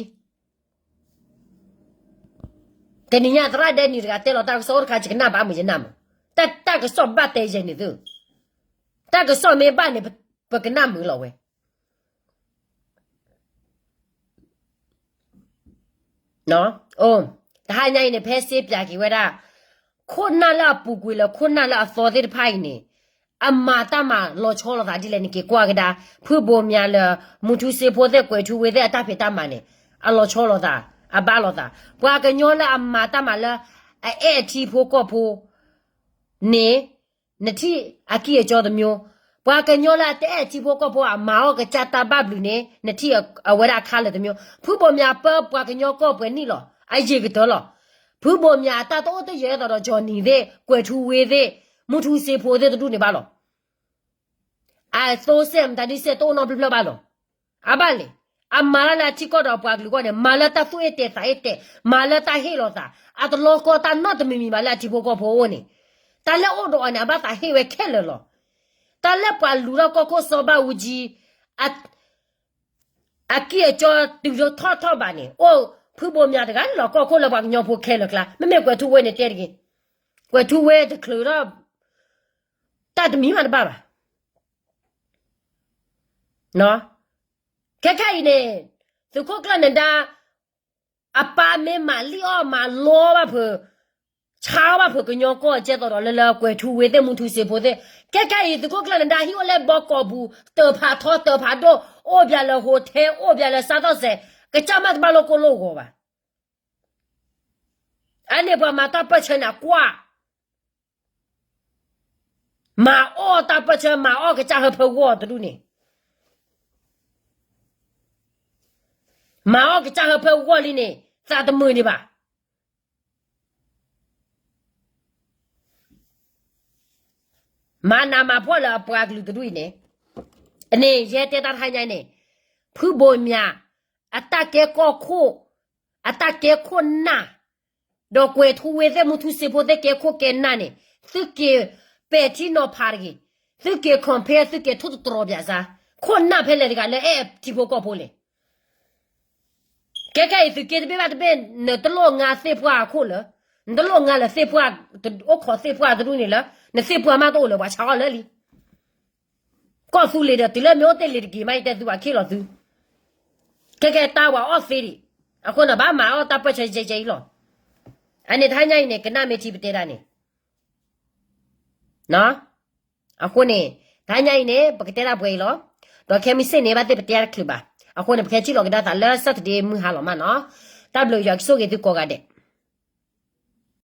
တနံၤညါသရၣ်ဒဲနံၤတဂၤတဲလီၤတၢ်ကစီၣ်အိၣ်တခါ ယကနၣ်ဘၣ်မုာ်ယနၢ်မုာ်, တၢ်ကစီၣ်ဘၣ်တဲယဲၢ်န့ၣ်သု, တၢ်ကစီၣ်မ့ၢ်ဘၣ်န့ၣ် ပကနၣ်မုာ်လီၤဝဲ. တဟါညါအံၤန့ၣ် ဖဲစ့ပၠးက့ၤဝဲဒၣ် ခိၣ်နၢ်လၢအပူၤကွံာ်လၢခိၣ်နၢ်လၢအသီသ့ၣ်တဖၣ်အံၤန့ၣ် အမၤတၢ်မၤလီၤဆီလိာ်သးဒ်လဲၣ်န့ၣ် က့ၤကွၢ်ကဒါ ဖုဘိးမၠးလၢ မူထူစ့ဖိသ့ၣ်ကွဲၤထူဝ့သ့ၣ်အတၢ်ဖံးတၢ်မၤန့ၣ် အလီၤဆီလိာ်သး အဘၣ်လိာ်သး ပှၤကညီလၢအမၤတၢ်မၤလၢ အအဲၣ်အထံဖိကီၢ်ဖိန့ၣ် နထံၣ်အကံၢ်အကီတမျိုး, ပှၤကညီလၢအတအဲၣ်ထံဖိကီၢ်ဖိအမၤအီၣ်ကစၢ်တၢ်ဘၣ်ဘျုးန့ၣ် နထံၣ်အဝဲဒၣ်အခါလၢာ်တမျိုး, ဖုဘိးမၠးပၢပှၤကညီကီၢ်ပှဲၤနံၣ်လီၤ. အယံာ်ကတၢၢ်လီၤ. ဖုဘိးမၠးအတၢ်တအိၣ်တယၢၤအသိးဒီး ကၠီၣ်နံၤသ့ၣ် ကွဲၤထူဝ့သ့ၣ် မူထူစ့ဖိသ့ၣ်တဒူၣ်န့ၣ်ဘၣ်လီၤ. အသိစဲၣ် မတၤဒုစဲၣ်တအိၣ်နီတဖျၢၣ်ဘၣ်လီၤ. အဘၣ်လဲၣ်, အမၤတၢ်လၢအထံကီၢ်ဒီးပှၤကလုာ်အဂီၢ်န့ၣ် မၤလၢတၢ်သူၣ်အ့ၣ်တဲာ်သးအ့ၣ်တဲာ်, မၤလၢတၢ်ဟ့ၣ်လီၤသး, အတလီၤကီတၢ်နီတမံၤမံၤဘၣ်လၢအထံဖိကီၢ်ဖိအအိၣ်န့ၣ်, တၢ်လၢအိၣ်ဒီးအီၤန့ၣ် အဘၣ်သးဟ့ၣ်ဝဲခဲလၢာ်လီၤ. တၢ်လၢပှၤလူၤထီၣ်ကီၢ်ခိၣ်စီၤဘၣ်အူကၠံ အကံၢ်အကီတုၤထီၣ်ထီၣ်ဘးန့ၣ် အိၣ်ဖုဘိးမၠးတဂၤန့ၣ်လီၤ. ကီၢ်ခိၣ်လၢပှၤကညီဖိခဲလၢာ်ကျါ, မ့မ့ၢ်ကွဲၤထူဝ့န့ၣ်တဲတဂ့ၤ, ကွဲၤထူဝ့တချုးထီၣ် တၢ်တမံၤမးတဘၣ်ဘၣ်. ခဲခါအံၤန့ၣ် သုးခိၣ်ကျၢၢ်နဒါ အပၢ်မ့ၢ်မၤလံၣ်အီၣ်မၤလီဘၣ်ဖုး, ဆါအီၣ်ဘၣ်ဖုးကညီကီၢ်ကဲသိးဒီး လၢလၢကွဲၤထူဝ့သ့ၣ် မူထူစ့ဖိသ့ၣ်, ခဲခါအံၤ သုးခိၣ်ကျၢၢ်နဒါဟံၣ်အိၣ်လၢဘီကီးပူၤ တၢၢ်ဖးထီတၢၢ်ဖးဒိၣ်, အိၣ်ဘၣ်လၢ hotel အိၣ်ဘၣ်လၢ စားသောက်ဆိုင်, ကစၢ်မးတဘၣ်လိာ်ကိၢ်လိာ်ဂီၤဘၣ်. အန့ၣ်ပှၤမၤတၢ်ပၢၢ်ဆၢန့ၣ်အကွၢ် မၤအီၣ်တၢ်ပၢၢ်ဆၢ မၤအီၣ်ကစၢ်ဟၢဖၢဂီၢ်တဒူၣ်န့ၣ်, မၤအီၣ်ကစၢ်ဟၢဖၢဂီၢ်လံန့ၣ် သးတမုာ်န့ၣ်ဘၣ်. မၤနးမၤဖှီၣ်လၢအပှၤကလုာ်တဒူၣ်အံၤန့ၣ်, အန့ၣ်ယဲတဲတၢ်တဟါညါအံၤန့ၣ်, ဖုဘိးမၠး အတၢ်ကဲကီၢ်ခိၣ်, အတၢ်ကဲခိၣ်နၢ်, ဒီးကွဲၤထူဝ့သ့ၣ် မူထူစ့ဖိသ့ၣ်ကဲခိၣ်ကဲနၢ်န့ၣ်, သုက့ၤပဲာ်ထံနီၤဖးတဂ့ၤ, သုက့ၤ compare သုက့ၤထူၣ်တတြီၤဘၣ်စါ, ခိၣ်နၢ်ဖဲလဲၣ်တဂၤလၢအဲၣ်ထံဖိကီၢ်ဖိလဲၣ်. ခဲခဲအံၤသုးက့တဘ့ၣ်ဘၣ်တဘ့ၣ် နတလိၣ်ငါသ့ၣ်ပှၢ်အခိၣ်လၢ, နတလိၣ်ငါလၢသ့ၣ်ပှၢ်, အိၣ်ခိးသ့ၣ်ပှၢ်တဒူၣ်န့ၣ်လၢ, နသ့ၣ်ပှၢ်မးတအိၣ်လၢၤ ပှၤဆါအီၣ်လၢလံ. ကီၢ်သူလ့ၤဒီး တုၤလၢမ့ၢ်အိၣ်တ့ၢ်လံၤတက့ၤမး ယတဲသုပှၤခ့ၣ်လီၤသု, ခဲခဲတၢ်ဝဲအီၣ်သ့ဒံး, အဃိန့ၣ် ဘၣ်မၤအီၣ်တၢ်ပၢၢ်ဆၢယဲၢ်ယဲၢ်အံၤလီၤ. အန့ၣ်တဟါညါအံၤန့ၣ် ကနၣ်မ့ၢ်ထံပတဲဒၣ်န့ၣ် အဃိန့ၣ် တဟါညါအံၤန့ၣ် ပကတဲဒၣ်ပှဲၤအံၤလီၤ. ဒီးခဲမုၢ်ဆ့ၣ်န့ၣ် ဘၣ်သ့ၣ်ပတဲတချုးဘၣ်. အဃိန့ၣ် ပကဟဲထံၣ်လိာ်ကဒါသးလၢ Saturday မုၢ်ဟါလီၤမးနီၤ. တၢ်ဘျုးယွၤကဆိၣ်ဂ့ၤသုကိးဂၤဒဲး.